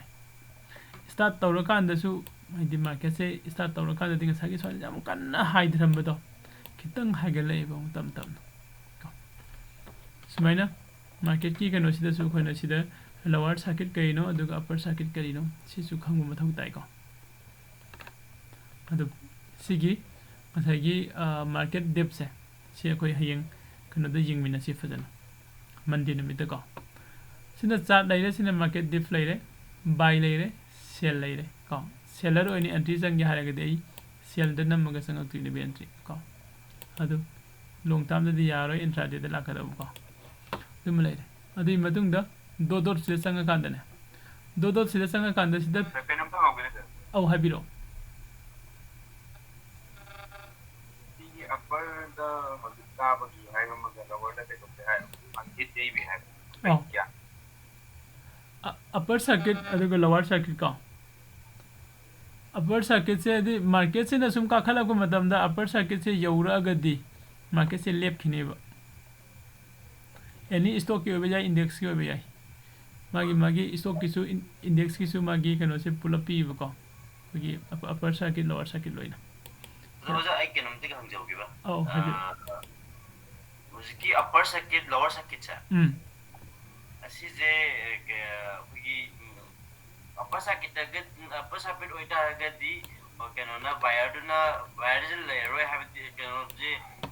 start ꯇꯧꯔꯀꯥꯟꯗꯁꯨ, ꯍꯥꯏꯗꯤ marketꯁꯦ start ꯇꯧꯔꯀꯥꯟꯗꯗꯤ ꯉꯁꯥꯏꯒꯤ ꯁ꯭ꯋꯥꯏꯗ ꯌꯥꯝ ꯀꯟꯅ ꯍꯥꯏꯊꯔꯝꯕꯗꯣ ꯈꯤꯇꯪ ꯍꯥꯏꯒꯠꯂꯛꯑꯦꯕ ꯑꯃꯨꯛ ꯇꯞ ꯇꯞꯅ ꯀꯣ꯫ ꯁꯨꯃꯥꯏꯅ marketꯀꯤ ꯀꯩꯅꯣꯁꯤꯗꯁꯨ ꯑꯩꯈꯣꯏꯅ ꯁꯤꯗ lower circuit ꯀꯔꯤꯅꯣ ꯑꯗꯨꯒ upper circuit ꯀꯔꯤꯅꯣ ꯁꯤꯁꯨ ꯈꯪꯕ ꯃꯊꯧ ꯇꯥꯏꯀꯣ꯫ ꯑꯗꯨ ꯁꯤꯒꯤ ꯉꯁꯥꯏꯒꯤ market depthꯁꯦ ꯁꯤ ꯑꯩꯈꯣꯏ ꯍꯌꯦꯡ ꯀꯩꯅꯣꯗ ꯌꯦꯡꯃꯤꯟꯅꯁꯤ ꯐꯖꯅ, Monday ꯅꯨꯃꯤꯠꯇꯀꯣ꯫ ꯁꯤꯅ chart ꯂꯩꯔꯦ, ꯁꯤꯅ market depth ꯂꯩꯔꯦ, buy ꯂꯩꯔꯦ, sell ꯂꯩꯔꯦ ꯀꯣ꯫ Seller ꯑꯣꯏꯅ entry ꯆꯪꯒꯦ ꯍꯥꯏꯔꯒꯗꯤ ꯑꯩ sellꯗ ꯅꯝꯃꯒ ꯆꯪꯉꯛꯇꯣꯏꯅꯦꯕ entry ꯀꯣ꯫ ꯑꯗꯨ long termꯗꯗꯤ ꯌꯥꯔꯣꯏ, intradayꯗ ꯂꯥꯛꯀꯗꯧꯕꯀꯣ꯫ ꯑꯗꯨꯃ ꯂꯩꯔꯦ꯫ ꯑꯗꯨꯒꯤ ꯃꯇꯨꯡꯗ dot dotꯁꯤꯗ ꯆꯪꯉꯀꯥꯟꯗꯅꯦ, dot dotꯁꯤꯗ ꯆꯪꯉꯀꯥꯟꯗ ꯁꯤꯗ ꯀꯩꯅꯣꯝꯇ ꯍꯪꯍꯧꯒꯦꯅꯦ sir꯫ ꯑꯧ, ꯍꯥꯏꯕꯤꯔꯛꯑꯣ꯫ ꯁꯤꯒꯤ upperꯗ ꯍꯧꯖꯤꯛ ꯀꯥꯕꯒꯤ ꯍꯥꯏꯕ ꯑꯃꯒ lowerꯗ ꯀꯩꯗꯧꯒꯦ ꯍꯥꯏꯕ? Market ꯌꯩꯕꯤ ꯍꯥꯏꯕ꯫ ꯑꯧ꯫ ꯀꯌꯥ? Upper circuit ꯑꯗꯨꯒ lower circuit ꯀꯣ꯫ Upper circuitꯁꯦ ꯍꯥꯏꯗꯤ marketꯁꯤꯅ ꯁꯨꯝ ꯀꯥꯈꯠꯂꯛꯄ ꯃꯇꯝꯗ upper circuitꯁꯦ ꯌꯧꯔꯛꯑꯒꯗꯤ marketꯁꯦ ꯂꯦꯞꯈꯤꯅꯦꯕ꯫ Any stockꯀꯤ ꯑꯣꯏꯕ ꯌꯥꯏ, indexꯀꯤ ꯑꯣꯏꯕ ꯌꯥꯏ꯫ ꯃꯥꯒꯤ, ꯃꯥꯒꯤ stockꯀꯤꯁꯨ, in-, indexꯀꯤꯁꯨ ꯃꯥꯒꯤ ꯀꯩꯅꯣꯁꯦ ꯄꯨꯂꯞ ꯄꯤꯕꯀꯣ꯫ ꯑꯩꯈꯣꯏꯒꯤ upper circuit, lower circuit ꯂꯣꯏꯅ꯫ ꯑꯗꯣ ꯑꯣꯖꯥ, ꯑꯩ ꯀꯩꯅꯣꯝꯇꯒ ꯍꯪꯖꯍꯧꯒꯦꯕ꯫ ꯑꯧ, ꯍꯥꯏꯕꯤꯌꯨ꯫ ꯑꯥ, ꯍꯧꯖꯤꯛꯀꯤ upper circuit, lower circuitꯁꯦ, ꯎꯝ꯫ ꯑꯁꯤꯁꯦ, ꯑꯦ, ꯀ-, ꯑꯩꯈꯣꯏꯒꯤ, ꯎꯝ, upper circuitꯇꯒ, upper circuit ꯑꯣꯏꯇꯥꯔꯒꯗꯤ, ꯑꯣ, ꯀꯩꯅꯣꯅ, buyerꯗꯨꯅ, buyerꯁꯦ ꯂꯩꯔꯔꯣꯏ ꯍꯥꯏꯕꯗꯤ, ꯀꯩꯅꯣꯁꯦ,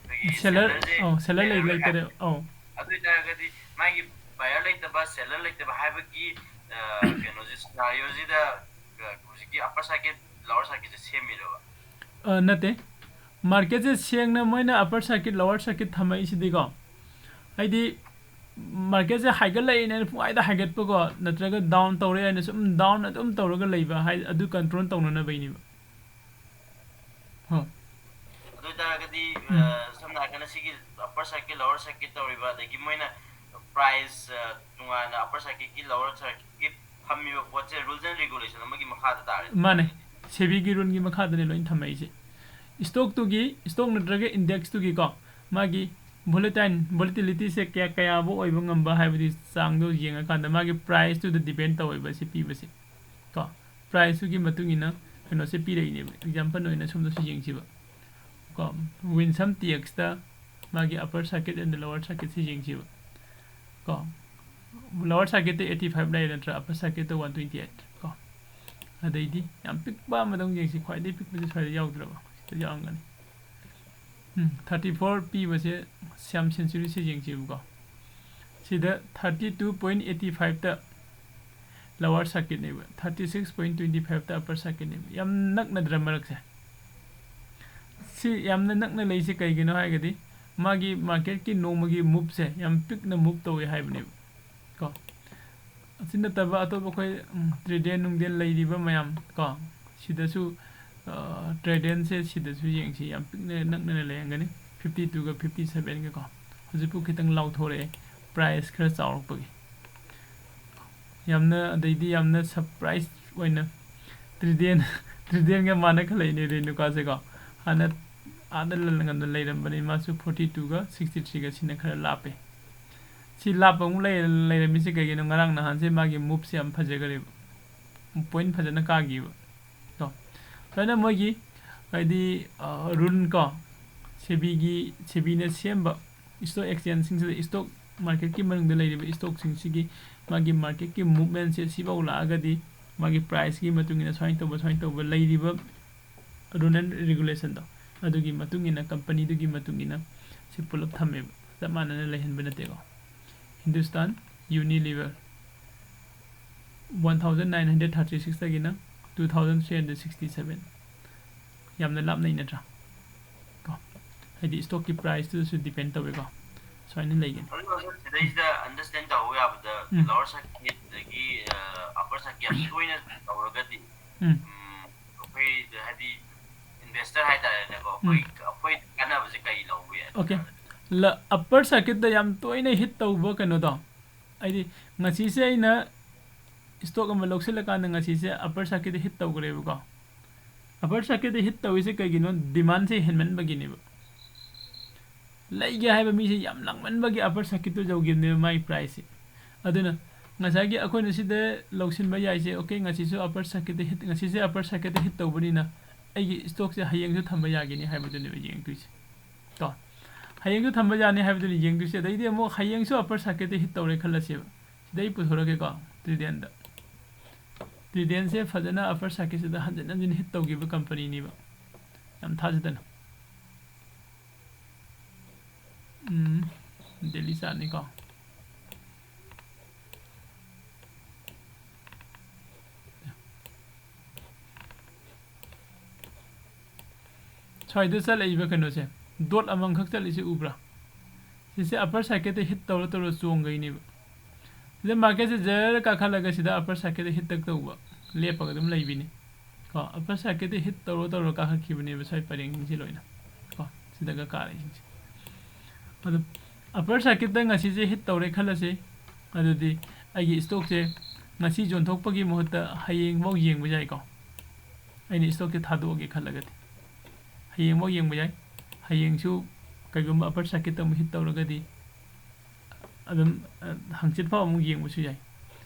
ꯑꯩꯈꯣꯏꯒꯤ seller, sellerꯁꯦ ꯑꯧ, seller ꯂꯩ-, ꯂꯩꯔꯔꯣꯏ ꯂꯩꯇꯔꯦ, ꯍꯥꯏꯕ꯫ ꯑꯧ꯫ ꯑꯗꯨ ꯑꯣꯏꯇꯥꯔꯒꯗꯤ ꯃꯥꯒꯤ buyer ꯂꯩꯇꯕ, seller ꯂꯩꯇꯕ ꯍꯥꯏꯕꯒꯤ, ꯑ, ꯀꯩꯅꯣꯁꯦ, scenarioꯁꯤꯗ, ꯑ, ꯍꯧꯖꯤꯛꯀꯤ upper circuit, lower circuitꯁꯦ ꯁꯦꯝꯃꯤꯔꯕ? ꯑ, ꯅꯠꯇꯦ꯫ Marketꯁꯦ ꯁꯦꯡꯅ ꯃꯣꯏꯅ upper circuit, lower circuit ꯊꯝꯃꯛꯏꯁꯤꯗꯤꯀꯣ, ꯍꯥꯏꯗꯤ marketꯁꯦ ꯍꯥꯏꯒꯠꯂꯛꯏꯅꯦꯅ ꯄꯨꯡꯍꯥꯏꯗ ꯍꯥꯏꯒꯠꯄꯀꯣ, ꯅꯠꯇ꯭ꯔꯒ down ꯇꯧꯔꯦ ꯍꯥꯏꯅ ꯁꯨꯝ down ꯑꯗꯨꯝ ꯇꯧꯔꯒ ꯂꯩꯕ ꯍꯥꯏ, ꯑꯗꯨ control ꯇꯧꯅꯅꯕꯩꯅꯦꯕ꯫ ꯍꯣꯏ꯫ ꯑꯗꯨ ꯑꯣꯏꯇꯥꯔꯒꯗꯤ, ꯎꯝ꯫ ꯑ, ꯁꯝꯅ ꯍꯥꯏꯔꯀꯥꯟꯗ ꯁꯤꯒꯤ upper circuit, lower circuit ꯇꯧꯔꯤꯕ, ꯑꯗꯒꯤ ꯃꯣꯏꯅ price, ꯑ, ꯇꯣꯉꯥꯟꯅ upper circuitꯀꯤ, lower circuitꯀꯤ ꯊꯝꯃꯤꯕ ꯄꯣꯠꯁꯦ rules and regulation ꯑꯃꯒꯤ ꯃꯈꯥꯗ ꯇꯥꯔꯦ꯫ ꯃꯥꯅꯦ꯫ SEBIꯒꯤ ruleꯒꯤ ꯃꯈꯥꯗꯅꯦ ꯂꯣꯏꯅ ꯊꯝꯃꯛꯏꯁꯦ꯫ Stockꯇꯨꯒꯤ, stock ꯅꯠꯇ꯭ꯔꯒ indexꯇꯨꯒꯤꯀꯣ, ꯃꯥꯒꯤ volatile, volatilityꯁꯦ ꯀꯌꯥ, ꯀꯌꯥꯕꯨ ꯑꯣꯏꯕ ꯉꯝꯕ ꯍꯥꯏꯕꯗꯤ ꯆꯥꯡꯗꯣ ꯌꯦꯡꯉꯀꯥꯟꯗ ꯃꯥꯒꯤ priceꯇꯨꯗ depend ꯇꯧꯋꯦꯕ ꯁꯤ ꯄꯤꯕꯁꯦ꯫ ꯀꯣ꯫ priceꯇꯨꯒꯤ ꯃꯇꯨꯡ ꯏꯟꯅ ꯀꯩꯅꯣꯁꯦ ꯄꯤꯔꯛꯏꯅꯦꯕ꯫ Example ꯑꯣꯏꯅ ꯁꯣꯝꯗꯁꯨ ꯌꯦꯡꯁꯤꯕ ꯀꯣ, Winsome T X ꯇ ꯃꯥꯒꯤ upper circuit and lower circuitꯁꯦ ꯌꯦꯡꯁꯤꯕ ꯀꯣ꯫ Lower circuitꯇ eighty five ꯂꯩꯔꯦ ꯅꯠꯇ꯭ꯔꯥ, upper circuitꯇ one twenty eight ꯀꯣ꯫ ꯑꯗꯩꯗꯤ ꯌꯥꯝ ꯄꯤꯛꯄ ꯑꯃꯗꯪ ꯌꯦꯡꯁꯤ, ꯈ꯭ꯋꯥꯏꯗꯒꯤ ꯄꯤꯛꯄꯁꯦ ꯁ꯭ꯋꯥꯏꯗ ꯌꯥꯎꯗ꯭ꯔꯕ, ꯁꯤꯗ ꯌꯥꯎꯔꯝꯒꯅꯤ꯫ ꯎꯝ, thirty four ꯄꯤꯕꯁꯦ Siam Centuryꯁꯦ ꯌꯦꯡꯁꯤꯕꯀꯣ꯫ ꯁꯤꯗ thirty two point eighty fiveꯇ lower circuitꯅꯦꯕ, thirty six point twenty fiveꯇ upper circuitꯅꯦꯕ꯫ ꯌꯥꯝ ꯅꯛꯅꯗ꯭ꯔ ꯃꯔꯛꯁꯦ? ꯁꯤ ꯌꯥꯝꯅ ꯅꯛꯅ ꯂꯩꯁꯦ ꯀꯩꯒꯤꯅꯣ ꯍꯥꯏꯔꯒꯗꯤ ꯃꯥꯒꯤ marketꯀꯤ ꯅꯣꯡꯃꯒꯤ moveꯁꯦ ꯌꯥꯝ ꯄꯤꯛꯅ move ꯇꯧꯋꯦ ꯍꯥꯏꯕꯅꯦꯕ ꯀꯣ꯫ ꯑꯁꯤ ꯅꯠꯇꯕ ꯑꯇꯣꯞꯄ ꯑꯩꯈꯣꯏ, ꯎꯝ, Trading ꯅꯨꯡꯗꯦꯟ ꯂꯩꯔꯤꯕ ꯃꯌꯥꯝ ꯀꯣ, ꯁꯤꯗꯁꯨ, ꯑ, Tradingꯁꯦ ꯁꯤꯗꯁꯨ ꯌꯦꯡꯁꯤ, ꯌꯥꯝ ꯄꯤꯛꯅ ꯅꯛꯅꯅ ꯂꯩꯔꯝꯒꯅꯤ, fifty twoꯒ fifty sevenꯒ ꯀꯣ꯫ ꯍꯧꯖꯤꯛꯄꯨ ꯈꯤꯇꯪ ꯂꯥꯎꯊꯣꯔꯛꯑꯦ price ꯈꯔ ꯆꯥꯎꯔꯛꯄꯒꯤ꯫ ꯌꯥꯝꯅ, ꯑꯗꯩꯗꯤ ꯌꯥꯝꯅ surprise ꯑꯣꯏꯅ Trading, Tradingꯒ ꯃꯥꯟꯅ ꯈꯜꯂꯛꯏꯅꯦ ꯔꯦꯅꯨꯀꯥꯁꯦꯀꯣ꯫ ꯍꯥꯟꯅ ꯑꯥꯗ ꯂꯜ-, ꯉꯝꯅ ꯂꯩꯔꯝꯕꯅꯤ, ꯃꯥꯁꯨ forty twoꯒ sixty threeꯒ ꯁꯤꯅ ꯈꯔ ꯂꯥꯞꯄꯦ꯫ ꯁꯤ ꯂꯥꯞꯄ ꯑꯃꯨꯛ ꯂꯩ-, ꯂꯩꯔꯝꯃꯤꯁꯦ ꯀꯩꯒꯤꯅꯣ? ꯉꯔꯥꯡ ꯅꯍꯥꯟꯁꯦ ꯃꯥꯒꯤ moveꯁꯦ ꯌꯥꯝ ꯐꯖꯈ꯭ꯔꯦꯕ, point ꯐꯖꯅ ꯀꯥꯈꯤꯕ ꯀꯣ꯫ ꯁꯨꯃꯥꯏꯅ ꯃꯣꯏꯒꯤ ꯍꯥꯏꯗꯤ, ꯑ, Rune ꯀꯣ, SEBIꯒꯤ, SEBIꯅ ꯁꯦꯝꯕ stock exchangeꯁꯤꯡꯁꯤꯗ stock marketꯀꯤ ꯃꯅꯨꯡꯗ ꯂꯩꯔꯤꯕ stockꯁꯤꯡꯁꯤꯒꯤ ꯃꯥꯒꯤ marketꯀꯤ movementꯁꯦ ꯁꯤꯐꯥꯎ ꯂꯥꯛꯑꯒꯗꯤ ꯃꯥꯒꯤ priceꯀꯤ ꯃꯇꯨꯡ ꯏꯟꯅ ꯁꯨꯃꯥꯏꯅ ꯇꯧꯕ, ꯁꯨꯃꯥꯏꯅ ꯇꯧꯕ ꯂꯩꯔꯤꯕ rule and regulationꯗꯣ, ꯑꯗꯨꯒꯤ ꯃꯇꯨꯡ ꯏꯟꯅ, companyꯗꯨꯒꯤ ꯃꯇꯨꯡ ꯏꯟꯅ ꯁꯤ ꯄꯨꯂꯞ ꯊꯝꯃꯦꯕ, ꯆꯞ ꯃꯥꯟꯅꯅ ꯂꯩꯍꯟꯕ ꯅꯠꯇꯦꯀꯣ꯫ Hindustan Unilever one thousand nine hundred thirty sixꯇꯒꯤꯅ two thousand three hundred sixty seven, ꯌꯥꯝꯅ ꯂꯥꯞꯅꯩ ꯅꯠꯇ꯭ꯔꯥ? ꯀꯣ, ꯍꯥꯏꯗꯤ stockꯀꯤ priceꯇꯨꯗꯁꯨ depend ꯇꯧꯋꯦꯀꯣ꯫ ꯁꯨꯃꯥꯏꯅ ꯂꯩꯒꯅꯤ꯫ ꯑꯗꯨ ꯑꯣꯏꯔꯁꯨ ꯁꯤꯗꯩꯁꯤꯗ understand ꯇꯧꯍꯧꯕ ꯌꯥꯕꯗ, ꯎꯝ꯫ Lower circuit ꯑꯗꯒꯤ, ꯑ, upper circuit ꯌꯥꯝ ꯇꯣꯏꯅ ꯇꯧꯔꯒꯗꯤ, ꯎꯝ꯫ ꯎꯝ, ꯑꯩꯈꯣꯏ ꯍꯥꯏꯗꯤ investor ꯍꯥꯏꯇꯥꯔꯦꯅꯦꯀꯣ, ꯑꯩꯈꯣꯏ, ꯎꯝ꯫ ꯑꯩꯈꯣꯏ ꯀꯥꯟꯅꯕꯁꯦ ꯀꯔꯤ ꯂꯧꯕ ꯌꯥꯏ? Okay꯫ ꯂ-, upper circuitꯇ ꯌꯥꯝ ꯇꯣꯏꯅ hit ꯇꯧꯕ ꯀꯩꯅꯣꯗꯣ, ꯍꯥꯏꯗꯤ ꯉꯁꯤꯁꯦ ꯑꯩꯅ stock ꯑꯃ ꯂꯧꯁꯤꯜꯂꯀꯥꯟꯗ ꯉꯁꯤꯁꯦ upper circuitꯇ hit ꯇꯧꯈ꯭ꯔꯦꯕꯀꯣ꯫ Upper circuitꯇ hit ꯇꯧꯔꯤꯁꯦ ꯀꯩꯒꯤꯅꯣ? Demandꯁꯦ ꯍꯦꯟꯃꯟꯕꯒꯤꯅꯦꯕ꯫ ꯂꯩꯒꯦ ꯍꯥꯏꯕ ꯃꯤꯁꯦ ꯌꯥꯝ ꯂꯥꯡꯃꯟꯕꯒꯤ upper circuitꯇꯨ ꯌꯧꯈꯤꯕꯅꯦꯕ ꯃꯥꯒꯤ priceꯁꯦ꯫ ꯑꯗꯨꯅ ꯉꯁꯥꯏꯒꯤ ꯑꯩꯈꯣꯏꯅ ꯁꯤꯗ ꯂꯧꯁꯤꯟꯕ ꯌꯥꯏꯁꯦ, okay, ꯉꯁꯤꯁꯨ upper circuitꯇ hit, ꯉꯁꯤꯁꯦ upper circuitꯇ hit ꯇꯧꯕꯅꯤꯅ ꯑꯩꯒꯤ stockꯁꯦ ꯍꯌꯦꯡꯁꯨ ꯊꯝꯕ ꯌꯥꯒꯅꯤ ꯍꯥꯏꯕꯗꯨꯅꯦꯕ ꯌꯦꯡꯗꯣꯏꯁꯦ꯫ ꯀꯣ, ꯍꯌꯦꯡꯁꯨ ꯊꯝꯕ ꯌꯥꯅꯤ ꯍꯥꯏꯕꯗꯨꯅꯤ ꯌꯦꯡꯗꯣꯏꯁꯦ꯫ ꯑꯗꯩꯗꯤ ꯑꯃꯨꯛ ꯍꯌꯦꯡꯁꯨ upper circuitꯇ hit ꯇꯧꯔꯦ ꯈꯜꯂꯁꯦꯕ, ꯁꯤꯗ ꯑꯩ ꯄꯨꯊꯣꯔꯛꯀꯦꯀꯣ, Tradingꯗ꯫ Tradingꯁꯦ ꯐꯖꯅ upper circuitꯁꯤꯗ ꯍꯟꯖꯤꯟ ꯍꯟꯖꯤꯟ hit ꯇꯧꯈꯤꯕ companyꯅꯦꯕ, ꯌꯥꯝ ꯊꯥꯖꯗꯅ꯫ ꯎꯝ, daily chartꯅꯤꯀꯣ꯫ ꯁ꯭ꯋꯥꯏꯗ ꯆꯠꯂꯛꯏꯕ ꯀꯩꯅꯣꯁꯦ, dot ꯑꯃꯃꯝꯈꯛ ꯆꯠꯂꯤꯁꯦ ꯎꯕ꯭ꯔꯥ? ꯁꯤꯁꯦ upper circuitꯇ hit ꯇꯧꯔ ꯇꯧꯔ ꯆꯣꯡꯒꯩꯅꯦꯕ꯫ ꯁꯤꯗ marketꯁꯦ ꯖꯔ ꯀꯥꯈꯠꯂꯒ ꯁꯤꯗ upper circuitꯇ hit ꯇꯛ ꯇꯧꯕ, ꯂꯦꯞꯄꯒ ꯑꯗꯨꯝ ꯂꯩꯕꯤꯅꯤ꯫ ꯀꯣ, upper circuitꯇ hit ꯇꯧꯔ ꯇꯧꯔ ꯀꯥꯈꯠꯈꯤꯕꯅꯦꯕ ꯁ꯭ꯋꯥꯏ ꯄꯔꯦꯡꯁꯤꯡꯁꯦ ꯂꯣꯏꯅ꯫ ꯀꯣ, ꯁꯤꯗꯒ ꯀꯥꯔꯛꯏꯁꯤꯡꯁꯦ꯫ ꯑꯗꯣ upper circuitꯇ ꯉꯁꯤꯁꯦ hit ꯇꯧꯔꯦ ꯈꯜꯂꯁꯤ, ꯑꯗꯨꯗꯤ ꯑꯩꯒꯤ stockꯁꯦ ꯉꯁꯤ ꯌꯣꯟꯊꯣꯛꯄꯒꯤ ꯃꯍꯨꯠꯇ ꯍꯌꯦꯡꯐꯧ ꯌꯦꯡꯕ ꯌꯥꯏꯀꯣ꯫ ꯑꯩꯅ stockꯁꯦ ꯊꯥꯗꯣꯛꯑꯒꯦ ꯈꯜꯂꯒꯗꯤ ꯍꯌꯦꯡꯐꯧ ꯌꯦꯡꯕ ꯌꯥꯏ꯫ ꯍꯌꯦꯡꯁꯨ ꯀꯩꯒꯨꯝꯕ upper circuitꯇ ꯑꯃꯨꯛ hit ꯇꯧꯔꯒꯗꯤ ꯑꯗꯨꯝ, ꯑ, ꯍꯪꯆꯤꯠ ꯐꯥꯎ ꯑꯃꯨꯛ ꯌꯦꯡꯕꯁꯨ ꯌꯥꯏ꯫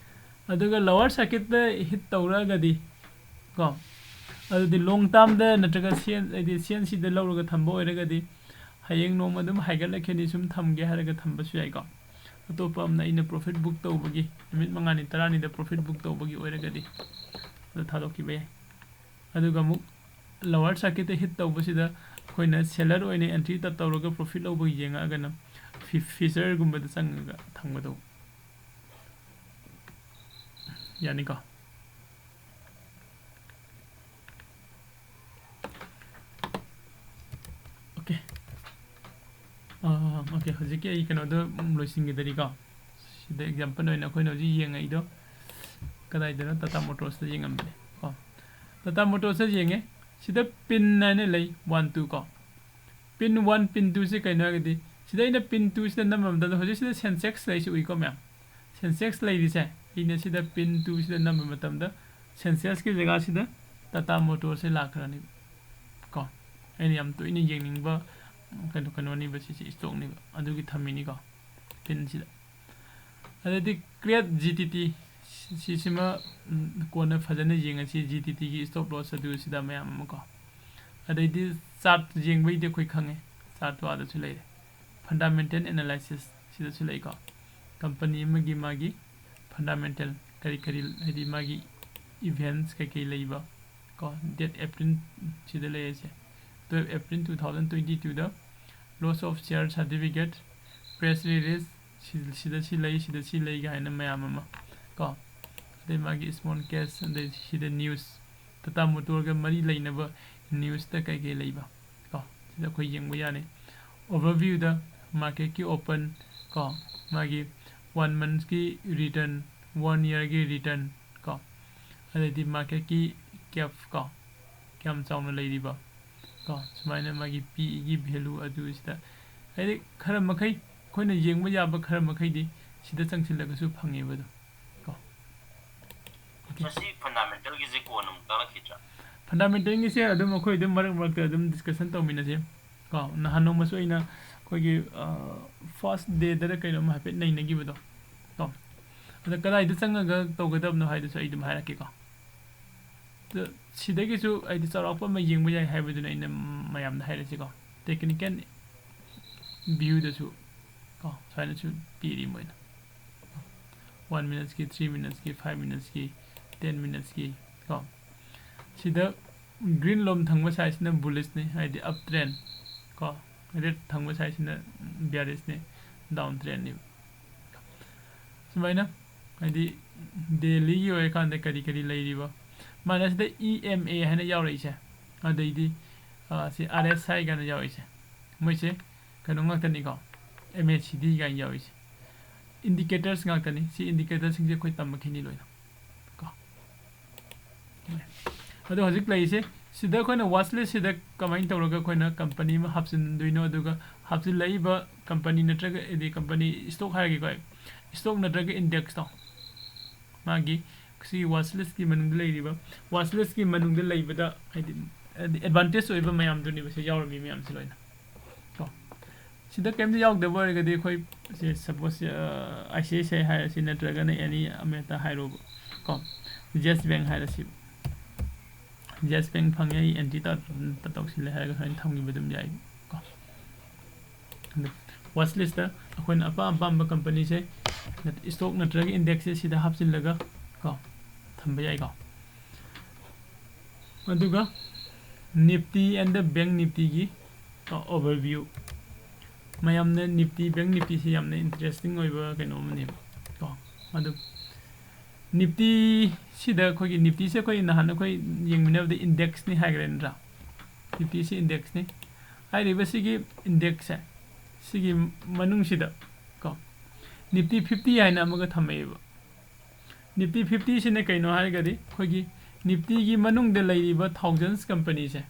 ꯑꯗꯨꯒ lower circuitꯇ hit ꯇꯧꯔꯛꯑꯒꯗꯤ ꯀꯣ, ꯑꯗꯨꯗꯤ long termꯗ ꯅꯠꯇ꯭ꯔꯒ ꯁꯤ ꯑꯦꯟ, ꯍꯥꯏꯗꯤ ꯁꯤ ꯑꯦꯟ ꯁꯤꯗ ꯂꯧꯔꯒ ꯊꯝꯕ ꯑꯣꯏꯔꯒꯗꯤ ꯍꯌꯦꯡ ꯅꯣꯡꯃ ꯑꯗꯨꯝ ꯍꯥꯏꯒꯠꯂꯛꯈꯤꯅꯤ, ꯁꯨꯝ ꯊꯝꯒꯦ ꯍꯥꯏꯔꯒ ꯊꯝꯕꯁꯨ ꯌꯥꯏꯀꯣ꯫ ꯑꯇꯣꯞꯄ ꯑꯃꯅ ꯑꯩꯅ profit book ꯇꯧꯕꯒꯤ, ꯅꯨꯃꯤꯠ ꯃꯉꯥꯅꯤ ꯇꯔꯥꯅꯤꯗ profit book ꯇꯧꯕꯒꯤ ꯑꯣꯏꯔꯒꯗꯤ ꯑꯗꯨ ꯊꯥꯗꯣꯛꯈꯤꯕ ꯌꯥꯏ꯫ ꯑꯗꯨꯒ ꯑꯃꯨꯛ lower circuitꯇ hit ꯇꯧꯕꯁꯤꯗ ꯑꯩꯈꯣꯏꯅ seller ꯑꯣꯏꯅ entry ꯇ-, ꯇꯧꯔꯒ profit ꯂꯧꯕꯒꯤ ꯌꯦꯡꯉꯛꯑꯒꯅ fe-, featureꯒꯨꯝꯕꯗ ꯆꯪꯉꯒ ꯊꯝꯒꯗꯧꯕ꯫ ꯌꯥꯅꯤꯀꯣ? Okay꯫ ꯑꯥ, okay, ꯍꯧꯖꯤꯛꯀꯤ ꯑꯩ ꯀꯩꯅꯣꯗꯣ, ꯎꯝ, ꯂꯣꯏꯁꯤꯟꯈꯤꯗꯔꯤꯀꯣ꯫ ꯁꯤꯗ example ꯑꯣꯏꯅ ꯑꯩꯈꯣꯏꯅ ꯍꯧꯖꯤꯛ ꯌꯦꯡꯉꯛꯏꯗꯣ ꯀꯗꯥꯏꯗꯅꯣ? Tata Motorsꯇ ꯌꯦꯡꯉꯝꯕꯅꯦ ꯀꯣ꯫ Tata Motorsꯇ ꯌꯦꯡꯉꯦ꯫ ꯁꯤꯗ pin ꯍꯥꯏꯅ ꯂꯩ, one, two ꯀꯣ꯫ Pin one, pin twoꯁꯦ ꯀꯩꯅꯣ ꯍꯥꯏꯔꯒꯗꯤ, ꯁꯤꯗ ꯑꯩꯅ pin twoꯁꯤꯗ ꯅꯝꯕ ꯃꯇꯝꯗ ꯍꯧꯖꯤꯛ ꯁꯤꯗ Sensex ꯂꯩꯔꯤꯁꯦ ꯎꯏꯀꯣ ꯃꯌꯥꯝ? Sensex ꯂꯩꯔꯤꯁꯦ, ꯑꯩꯅ ꯁꯤꯗ pin twoꯁꯤꯗ ꯅꯝꯕ ꯃꯇꯝꯗ Sensexꯀꯤ ꯖꯒꯥꯁꯤꯗ Tata Motorsꯁꯦ ꯂꯥꯛꯈ꯭ꯔꯅꯤ ꯀꯣ꯫ ꯑꯩꯅ ꯌꯥꯝ ꯇꯣꯏꯅ ꯌꯦꯡꯅꯤꯡꯕ ꯀꯩꯅꯣ, ꯀꯩꯅꯣꯅꯤꯕ ꯁꯤꯁꯦ, stockꯅꯤꯕ, ꯑꯗꯨꯒꯤ ꯊꯝꯃꯤꯅꯤꯀꯣ pinꯁꯤꯗ꯫ ꯑꯗꯩꯗꯤ ꯀ꯭ꯔꯦꯠ ꯖꯤ ꯇꯤ ꯇꯤ ꯁꯤꯁꯤꯃ ꯎꯝ, ꯀꯣꯟꯅ ꯐꯖꯅ ꯌꯦꯡꯉꯁꯤ꯫ ꯖꯤ ꯇꯤ ꯇꯤꯒꯤ stop loss ꯑꯗꯨ ꯁꯤꯗ ꯃꯌꯥꯝ ꯑꯃ ꯀꯣ꯫ ꯑꯗꯩꯗꯤ ꯆꯥꯔꯠ ꯌꯦꯡꯕꯩꯗꯤ ꯑꯩꯈꯣꯏ ꯈꯪꯉꯦ, ꯆꯥꯔꯠꯇꯣ ꯑꯥꯗꯁꯨ ꯂꯩꯔꯦ꯫ ꯐꯟꯗꯥꯃꯦꯟꯇꯦꯜ ꯑꯦꯅꯥꯂꯥꯏꯁꯤꯁ ꯁꯤꯗꯁꯨ ꯂꯩꯀꯣ꯫ ꯀꯝꯄꯅꯤ ꯑꯃꯒꯤ ꯃꯥꯒꯤ ꯐꯟꯗꯥꯃꯦꯟꯇꯦꯜ ꯀꯔꯤ ꯀꯔꯤ, ꯍꯥꯏꯗꯤ ꯃꯥꯒꯤ ꯏꯚꯦꯟꯠꯁ ꯀꯩꯀꯩ ꯂꯩꯕ ꯀꯣ꯫ ꯗꯦꯠ ꯑꯦꯄ꯭ꯔꯤꯜ ꯁꯤꯗ ꯂꯩꯔꯤꯁꯦ, twelve April two thousand twenty twoꯗ loss of share certificate, press release, ꯁꯤ- ꯁꯤꯗ ꯁꯤ ꯂꯩ, ꯁꯤꯗ ꯁꯤ ꯂꯩ ꯀꯥꯏꯅ ꯃꯌꯥꯝ ꯑꯃ ꯀꯣ꯫ ꯑꯗꯩ ꯃꯥꯒꯤ small caps, ꯑꯗꯩ ꯁꯤꯗ ꯅ꯭ꯌꯨꯁ, ꯇꯥꯇꯥ ꯃꯣꯇꯣꯔꯒ ꯃꯔꯤ ꯂꯩꯅꯕ ꯅ꯭ꯌꯨꯁꯇ ꯀꯩꯀꯩ ꯂꯩꯕ ꯀꯣ, ꯁꯤꯗ ꯑꯩꯈꯣꯏ ꯌꯦꯡꯕ ꯌꯥꯅꯤ꯫ ꯑꯣꯚꯔꯚ꯭ꯌꯨꯗ ꯃꯥꯔꯀꯦꯠꯀꯤ ꯑꯣꯄꯟ ꯀꯣ, ꯃꯥꯒꯤ ꯋꯥꯟ ꯃꯟꯊꯀꯤ ꯔꯤꯇꯔꯟ, ꯋꯥꯟ ꯏꯌꯔꯒꯤ ꯔꯤꯇꯔꯟ ꯀꯣ, ꯑꯗꯩꯗꯤ ꯃꯥꯔꯀꯦꯠꯀꯤ ꯀꯦꯞ ꯀꯣ, ꯀꯌꯥꯝ ꯆꯥꯎꯅ ꯂꯩꯔꯤꯕ ꯀꯣ, ꯁꯨꯃꯥꯏꯅ ꯃꯥꯒꯤ ꯄꯤ ꯏꯒꯤ ꯚꯦꯂꯨ ꯑꯗꯨ ꯁꯤꯗ, ꯍꯥꯏꯗꯤ ꯈꯔ ꯃꯈꯩ ꯑꯩꯈꯣꯏꯅ ꯌꯦꯡꯕ ꯌꯥꯕ ꯈꯔ ꯃꯈꯩꯗꯤ ꯁꯤꯗ ꯆꯪꯁꯤꯜꯂꯒꯁꯨ ꯐꯪꯉꯦꯕ ꯑꯗꯨꯝ ꯀꯣ꯫ ꯃꯁꯤ ꯐꯟꯗꯥꯃꯦꯟꯇꯦꯜꯒꯤꯁꯦ ꯀꯣꯟꯅ ꯑꯃꯨꯛ ꯇꯥꯛꯂꯛꯈꯤꯗ꯭ꯔꯥ? ꯐꯟꯗꯥꯃꯦꯟꯇꯦꯜꯒꯤꯁꯦ ꯑꯗꯨꯝ ꯑꯩꯈꯣꯏ ꯑꯗꯨꯝ ꯃꯔꯛ ꯃꯔꯛꯇ ꯑꯗꯨꯝ ꯗꯤꯁꯀꯁꯟ ꯇꯧꯃꯤꯟꯅꯁꯦ ꯀꯣ꯫ ꯅꯍꯥꯟ ꯅꯣꯡꯃꯁꯨ ꯑꯩꯅ ꯑꯩꯈꯣꯏꯒꯤ ꯐꯥꯔꯁ ꯗꯦꯗꯔ ꯀꯩꯅꯣꯝ ꯍꯥꯏꯐꯦꯠ ꯅꯩꯅꯈꯤꯕꯗꯣ ꯀꯣ, ꯑꯗ ꯀꯗꯥꯏꯗ ꯆꯪꯉꯒ ꯇꯧꯒꯗꯕꯅꯣ ꯍꯥꯏꯗꯨꯁꯨ ꯑꯩ ꯑꯗꯨꯝ ꯍꯥꯏꯔꯛꯀꯦꯀꯣ꯫ ꯑꯗ ꯁꯤꯗꯒꯤꯁꯨ ꯍꯥꯏꯗꯤ ꯆꯥꯎꯔꯥꯛꯄ ꯑꯃ ꯌꯦꯡꯕ ꯌꯥꯏ ꯍꯥꯏꯕꯗꯨꯅ ꯑꯩꯅ ꯃꯌꯥꯝꯗ ꯍꯥꯏꯔꯁꯤꯀꯣ꯫ ꯇꯦꯛꯅꯤꯀꯦꯜ ꯚ꯭ꯌꯨꯗꯁꯨ ꯀꯣ ꯁꯨꯃꯥꯏꯅꯁꯨ ꯄꯤꯔꯤ ꯃꯣꯏꯅ꯫ ꯋꯥꯟ ꯃꯤꯅꯠꯁꯀꯤ, ꯊ꯭ꯔꯤ ꯃꯤꯅꯠꯁꯀꯤ, ꯐꯥꯏꯚ ꯃꯤꯅꯠꯁꯀꯤ, ꯇꯦꯟ ꯃꯤꯅꯠꯁꯀꯤ ꯀꯣ꯫ ꯁꯤꯗ ꯒ꯭ꯔꯤꯟ ꯂꯣꯝ ꯊꯪꯕ ꯁꯥꯏꯠꯁꯤꯅ ꯕꯨꯂꯤꯁꯅꯤ, ꯍꯥꯏꯗꯤ ꯑꯞ ꯇ꯭ꯔꯦꯟ ꯀꯣ꯫ ꯔꯦꯗ ꯊꯪꯕ ꯁꯥꯏꯠꯁꯤꯅ ꯕꯤꯌꯥꯔꯤꯁꯅꯤ, ꯗꯥꯎꯟ ꯇ꯭ꯔꯦꯟꯅꯦꯕ꯫ ꯁꯨꯃꯥꯏꯅ ꯍꯥꯏꯗꯤ ꯗꯦꯂꯤꯒꯤ ꯑꯣꯏꯔꯀꯥꯟꯗ ꯀꯔꯤ ꯀꯔꯤ ꯂꯩꯔꯤꯕ, ꯃꯥꯅ ꯁꯤꯗ ꯏ ꯑꯦꯝ ꯑꯦ ꯍꯥꯏꯅ ꯌꯥꯎꯔꯛꯏꯁꯦ, ꯑꯗꯩꯗꯤ ꯑ, ꯁꯤ ꯑꯥꯔ ꯑꯦꯁ ꯑꯥꯏ ꯀꯥꯏꯅ ꯌꯥꯎꯔꯛꯏꯁꯦ, ꯃꯣꯏꯁꯦ ꯀꯩꯅꯣ ꯉꯥꯛꯇꯅꯤꯀꯣ, ꯑꯦꯝ ꯑꯦ ꯁꯤ ꯗꯤ ꯀꯥꯏꯅ ꯌꯥꯎꯔꯤꯁꯦ꯫ ꯏꯟꯗꯤꯀꯦꯇꯔꯁ ꯉꯥꯛꯇꯅꯤ꯫ ꯁꯤ ꯏꯟꯗꯤꯀꯦꯇꯔꯁꯤꯡꯁꯦ ꯑꯩꯈꯣꯏ ꯇꯝꯃꯛꯈꯤꯅꯤ ꯂꯣꯏꯅ ꯀꯣ꯫ ꯑꯗꯣ ꯍꯧꯖꯤꯛ ꯂꯩꯔꯤꯁꯦ ꯁꯤꯗ ꯑꯩꯈꯣꯏꯅ ꯋꯥꯆ ꯂꯤꯁꯁꯤꯗ ꯀꯃꯥꯏꯅ ꯇꯧꯔꯒ ꯑꯩꯈꯣꯏꯅ ꯀꯝꯄꯅꯤ ꯑꯃ ꯍꯥꯞꯆꯤꯟꯗꯣꯏꯅꯣ, ꯑꯗꯨꯒ ꯍꯥꯞꯆꯤꯜꯂꯛꯏꯕ ꯀꯝꯄꯅꯤ ꯅꯠꯇ꯭ꯔꯒ ꯍꯥꯏꯗꯤ ꯀꯝꯄꯅꯤ ꯏꯁꯇꯣꯛ ꯍꯥꯏꯔꯒꯦꯀꯣ ꯑꯩ, ꯏꯁꯇꯣꯛ ꯅꯠꯇ꯭ꯔꯒ ꯏꯟꯗꯦꯛꯁꯇꯣ, ꯃꯥꯒꯤ ꯁꯤꯒꯤ ꯋꯥꯆ ꯂꯤꯁꯀꯤ ꯃꯅꯨꯡꯗ ꯂꯩꯔꯤꯕ, ꯋꯥꯆ ꯂꯤꯁꯀꯤ ꯃꯅꯨꯡꯗ ꯂꯩꯕꯗ ꯍꯥꯏꯗꯤ, ꯍꯥꯏꯗꯤ ꯑꯦꯗꯚꯥꯟꯇꯦꯖ ꯑꯣꯏꯕ ꯃꯌꯥꯝꯗꯨꯅꯦꯕ ꯁꯤ ꯌꯥꯎꯔꯝꯃꯤ ꯃꯌꯥꯝꯁꯤ ꯂꯣꯏꯅ ꯀꯣ꯫ ꯁꯤꯗ ꯀꯔꯤꯝꯇ ꯌꯥꯎꯗꯕ ꯑꯣꯏꯔꯒꯗꯤ ꯑꯩꯈꯣꯏ ꯁꯦ, suppose, I C I C I ꯍꯥꯏꯔꯁꯤ, ꯅꯠꯇ꯭ꯔꯒꯅ ꯑꯦꯅꯤ ꯑꯃ ꯍꯦꯛꯇ ꯍꯥꯏꯔꯣꯕ ꯀꯣ, ꯌꯦꯁ ꯕꯦꯡ ꯍꯥꯏꯔꯁꯤ꯫ ꯌꯦꯁ ꯕꯦꯡ ꯐꯪꯉꯦ, ꯑꯩ ꯑꯦꯟꯇ꯭ꯔꯤ ꯇꯧꯁꯤꯜꯂꯦ ꯍꯥꯏꯔꯒ ꯁꯨꯃꯥꯏꯅ ꯊꯝꯈꯤꯕ ꯑꯗꯨꯝ ꯌꯥꯏ ꯀꯣ꯫ ꯑꯗꯨ ꯋꯥꯆ ꯂꯤꯁꯇ ꯑꯩꯈꯣꯏꯅ ꯑꯄꯥꯝ ꯑꯄꯥꯝꯕ ꯀꯝꯄꯅꯤꯁꯦ, ꯏꯁꯇꯣꯛ ꯅꯠꯇ꯭ꯔꯒ ꯏꯟꯗꯦꯛꯁꯁꯦ ꯁꯤꯗ ꯍꯥꯞꯆꯤꯜꯂꯒ ꯀꯣ ꯊꯝꯕ ꯌꯥꯏꯀꯣ꯫ ꯑꯗꯨꯒ Nifty and the Bank Niftyꯒꯤ overview, ꯃꯌꯥꯝꯅ Nifty, Bank Niftyꯁꯤ ꯌꯥꯝꯅ ꯏꯟꯇꯔꯦꯁꯇꯤꯡ ꯑꯣꯏꯕ ꯀꯩꯅꯣ ꯑꯃꯅꯦꯕ ꯀꯣ꯫ ꯑꯗꯨ Niftyꯁꯤꯗ ꯑꯩꯈꯣꯏꯒꯤ, Niftyꯁꯦ ꯑꯩꯈꯣꯏ ꯅꯍꯥꯟ ꯑꯩꯈꯣꯏ ꯌꯦꯡꯃꯤꯟꯅꯕꯗ ꯏꯟꯗꯦꯛꯁꯅꯤ ꯍꯥꯏꯈ꯭ꯔꯦ ꯅꯠꯇ꯭ꯔꯥ? Niftyꯁꯤ ꯏꯟꯗꯦꯛꯁꯅꯤ꯫ ꯍꯥꯏꯔꯤꯕ ꯁꯤꯒꯤ ꯏꯟꯗꯦꯛꯁꯁꯦ, ꯁꯤꯒꯤ ꯃꯅꯨꯡꯁꯤꯗ ꯀꯣ, Nifty fifty ꯍꯥꯏꯅ ꯑꯃꯒ ꯊꯝꯃꯛꯑꯦꯕ꯫ Nifty fiftyꯁꯤꯅ ꯀꯩꯅꯣ ꯍꯥꯏꯔꯒꯗꯤ ꯑꯩꯈꯣꯏꯒꯤ Niftyꯒꯤ ꯃꯅꯨꯡꯗ ꯂꯩꯔꯤꯕ thousands ꯀꯝꯄꯅꯤꯁꯦ,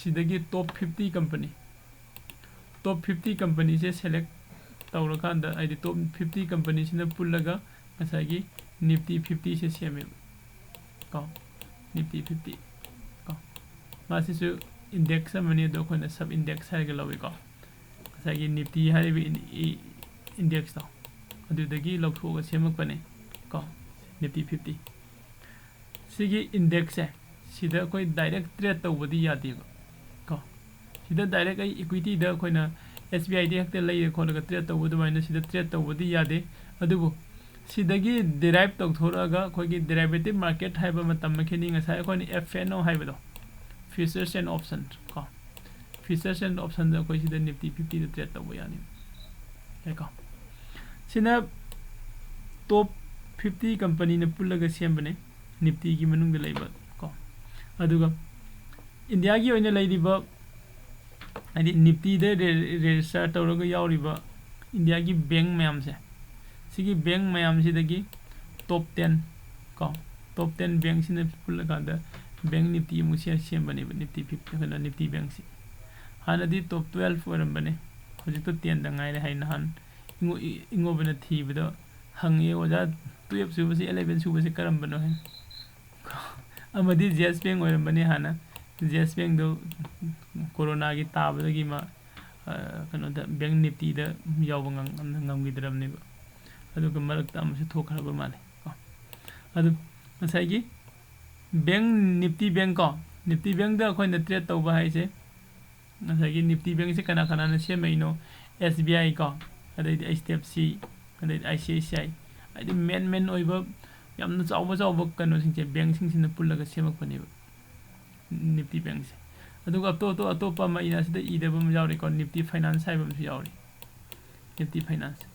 ꯁꯤꯗꯒꯤ top fifty company, top fifty ꯀꯝꯄꯅꯤꯁꯦ ꯁꯦꯂꯦꯛ ꯇꯧꯔꯀꯥꯟꯗ, ꯍꯥꯏꯗꯤ top fifty ꯀꯝꯄꯅꯤꯁꯤꯅ ꯄꯨꯜꯂꯒ ꯉꯁꯥꯏꯒꯤ Nifty fiftyꯁꯦ ꯁꯦꯝꯃꯦꯕ ꯀꯣ꯫ Nifty fifty ꯀꯣ, ꯃꯥꯁꯤꯁꯨ ꯏꯟꯗꯦꯛꯁ ꯑꯃꯅꯤ, ꯑꯗꯣ ꯑꯩꯈꯣꯏꯅ ꯁꯕ ꯏꯟꯗꯦꯛꯁ ꯍꯥꯏꯔꯒ ꯂꯧꯏꯀꯣ꯫ ꯉꯁꯥꯏꯒꯤ Nifty ꯍꯥꯏꯔꯤꯕ ꯏꯟꯗꯦꯛꯁꯇꯣ, ꯑꯗꯨꯗꯒꯤ ꯂꯧꯊꯣꯛꯑꯒ ꯁꯦꯝꯃꯛꯄꯅꯦ ꯀꯣ, Nifty fifty꯫ ꯁꯤꯒꯤ ꯏꯟꯗꯦꯛꯁꯁꯦ, ꯁꯤꯗ ꯑꯩꯈꯣꯏ ꯗꯥꯏꯔꯦꯛ ꯇ꯭ꯔꯦꯠ ꯇꯧꯕꯗꯤ ꯌꯥꯗꯦꯕ ꯀꯣ꯫ ꯁꯤꯗ ꯗꯥꯏꯔꯦꯛ ꯑꯩ ꯏꯀ꯭ꯋꯤꯇꯤꯗ ꯑꯩꯈꯣꯏꯅ ꯑꯦꯁ ꯕꯤ ꯑꯥꯏꯗ ꯍꯦꯛꯇ ꯂꯩꯔ ꯈꯣꯠꯂꯒ ꯇ꯭ꯔꯦꯠ ꯇꯧꯕ ꯑꯗꯨꯃꯥꯏꯅ ꯁꯤꯗ ꯇ꯭ꯔꯦꯠ ꯇꯧꯕꯗꯤ ꯌꯥꯗꯦ꯫ ꯑꯗꯨꯕꯨ ꯁꯤꯗꯒꯤ ꯗꯤꯔꯥꯏꯚ ꯇꯧꯊꯣꯔꯛꯑꯒ ꯑꯩꯈꯣꯏꯒꯤ ꯗꯦꯔꯥꯏꯚꯦꯇꯤꯚ ꯃꯥꯔꯀꯦꯠ ꯍꯥꯏꯕ ꯑꯃ ꯇꯝꯃꯛꯈꯤꯅꯤ ꯉꯁꯥꯏ ꯑꯩꯈꯣꯏꯅ F N O ꯍꯥꯏꯕꯗꯣ, futures and option ꯀꯣ꯫ Futures and optionꯗ ꯑꯩꯈꯣꯏ ꯁꯤꯗ Nifty fiftyꯗ ꯇ꯭ꯔꯦꯠ ꯇꯧꯕ ꯌꯥꯅꯤ꯫ ꯌꯥꯏꯀꯣ? ꯁꯤꯅ top fifty ꯀꯝꯄꯅꯤꯅ ꯄꯨꯜꯂꯒ ꯁꯦꯝꯕꯅꯦ Niftyꯒꯤ ꯃꯅꯨꯡꯗ ꯂꯩꯕ ꯀꯣ꯫ ꯑꯗꯨꯒ ꯏꯟꯗꯤꯌꯥꯒꯤ ꯑꯣꯏꯅ ꯂꯩꯔꯤꯕ, ꯍꯥꯏꯗꯤ Niftyꯗ ꯔꯦꯖꯤꯁꯇꯔ ꯇꯧꯔꯒ ꯌꯥꯎꯔꯤꯕ ꯏꯟꯗꯤꯌꯥꯒꯤ ꯕꯦꯡ ꯃꯌꯥꯝꯁꯦ, ꯁꯤꯒꯤ ꯕꯦꯡ ꯃꯌꯥꯝꯁꯤꯗꯒꯤ top ten ꯀꯣ, top ten ꯕꯦꯡꯁꯤꯅ ꯄꯨꯜꯂꯀꯥꯟꯗ ꯕꯦꯡ Nifty ꯑꯃꯨꯛ ꯁꯦ-, ꯁꯦꯝꯕꯅꯦꯕ Nifty fifty, ꯀꯩꯅꯣ, Nifty ꯕꯦꯡꯁꯤ꯫ ꯍꯥꯟꯅꯗꯤ top twelve ꯑꯣꯏꯔꯝꯕꯅꯦ, ꯍꯧꯖꯤꯛꯇ tenꯗ ꯉꯥꯏꯔꯦ ꯍꯥꯏ꯫ ꯅꯍꯥꯟ ꯏꯉꯣ-, ꯏ-, ꯏꯉꯣꯕꯅ ꯊꯤꯕꯗ ꯍꯪꯉꯦ, "ꯑꯣꯖꯥ, twelve ꯁꯨꯕꯁꯤ, eleven ꯁꯨꯕꯁꯤ ꯀꯔꯝꯕꯅꯣ?" ꯍꯥꯏꯅ꯫ ꯑꯃꯗꯤ ꯌꯦꯁ ꯕꯦꯡ ꯑꯣꯏꯔꯝꯕꯅꯤ ꯍꯥꯟꯅ꯫ ꯌꯦꯁ ꯕꯦꯡꯗꯨ ꯀꯣꯔꯣꯅꯥꯒꯤ ꯇꯥꯕꯗꯒꯤ ꯃꯥ, ꯀꯩꯅꯣꯗ, ꯕꯦꯡ ꯅꯤꯐꯇꯤꯗ ꯌꯥꯎꯕ ꯉꯝꯈꯤꯗ꯭ꯔꯕꯅꯦꯕ꯫ ꯑꯗꯨꯒ ꯃꯔꯛꯇ ꯑꯃꯁꯨ ꯊꯣꯛꯈ꯭ꯔꯕ ꯃꯥꯜꯂꯦ ꯀꯣ꯫ ꯑꯗꯨ ꯉꯁꯥꯏꯒꯤ ꯕꯦꯡ ꯅꯤꯐꯇꯤ ꯕꯦꯡ ꯀꯣ, ꯅꯤꯐꯇꯤ ꯕꯦꯡꯗ ꯑꯩꯈꯣꯏꯅ ꯇ꯭ꯔꯦꯠ ꯇꯧꯕ ꯍꯥꯏꯁꯦ, ꯉꯁꯥꯏꯒꯤ ꯅꯤꯐꯇꯤ ꯕꯦꯡꯁꯦ ꯀꯅꯥ ꯀꯅꯥꯅ ꯁꯦꯝꯃꯛꯏꯅꯣ? ꯑꯦꯁ ꯕꯤ ꯑꯥꯏ ꯀꯣ, ꯑꯗꯩꯗꯤ ꯑꯩꯆ ꯗꯤ ꯑꯦꯐ ꯁꯤ, ꯑꯗꯩꯗꯤ I C I C I, ꯍꯥꯏꯗꯤ ꯃꯦꯟ ꯃꯦꯟ ꯑꯣꯏꯕ ꯌꯥꯝꯅ ꯆꯥꯎꯕ ꯆꯥꯎꯕ ꯀꯩꯅꯣꯁꯤꯡꯁꯦ, ꯕꯦꯡꯁꯤꯡꯁꯤꯅ ꯄꯨꯜꯂꯒ ꯁꯦꯝꯃꯛꯄꯅꯦꯕ ꯅꯤꯐꯇꯤ ꯕꯦꯡꯁꯦ꯫ ꯑꯗꯨꯒ ꯑꯇꯣꯞ ꯑꯇꯣꯞ ꯑꯇꯣꯞꯄ ꯑꯃ ꯑꯩꯅ ꯑꯁꯤꯗ ꯏꯗꯕ ꯑꯃ ꯌꯥꯎꯔꯤꯀꯣ, ꯅꯤꯐꯇꯤ ꯐꯥꯏꯅꯥꯟꯁ ꯍꯥꯏꯕ ꯑꯃꯁꯨ ꯌꯥꯎꯔꯤ꯫ ꯅꯤꯐꯇꯤ ꯐꯥꯏꯅꯥꯟꯁ,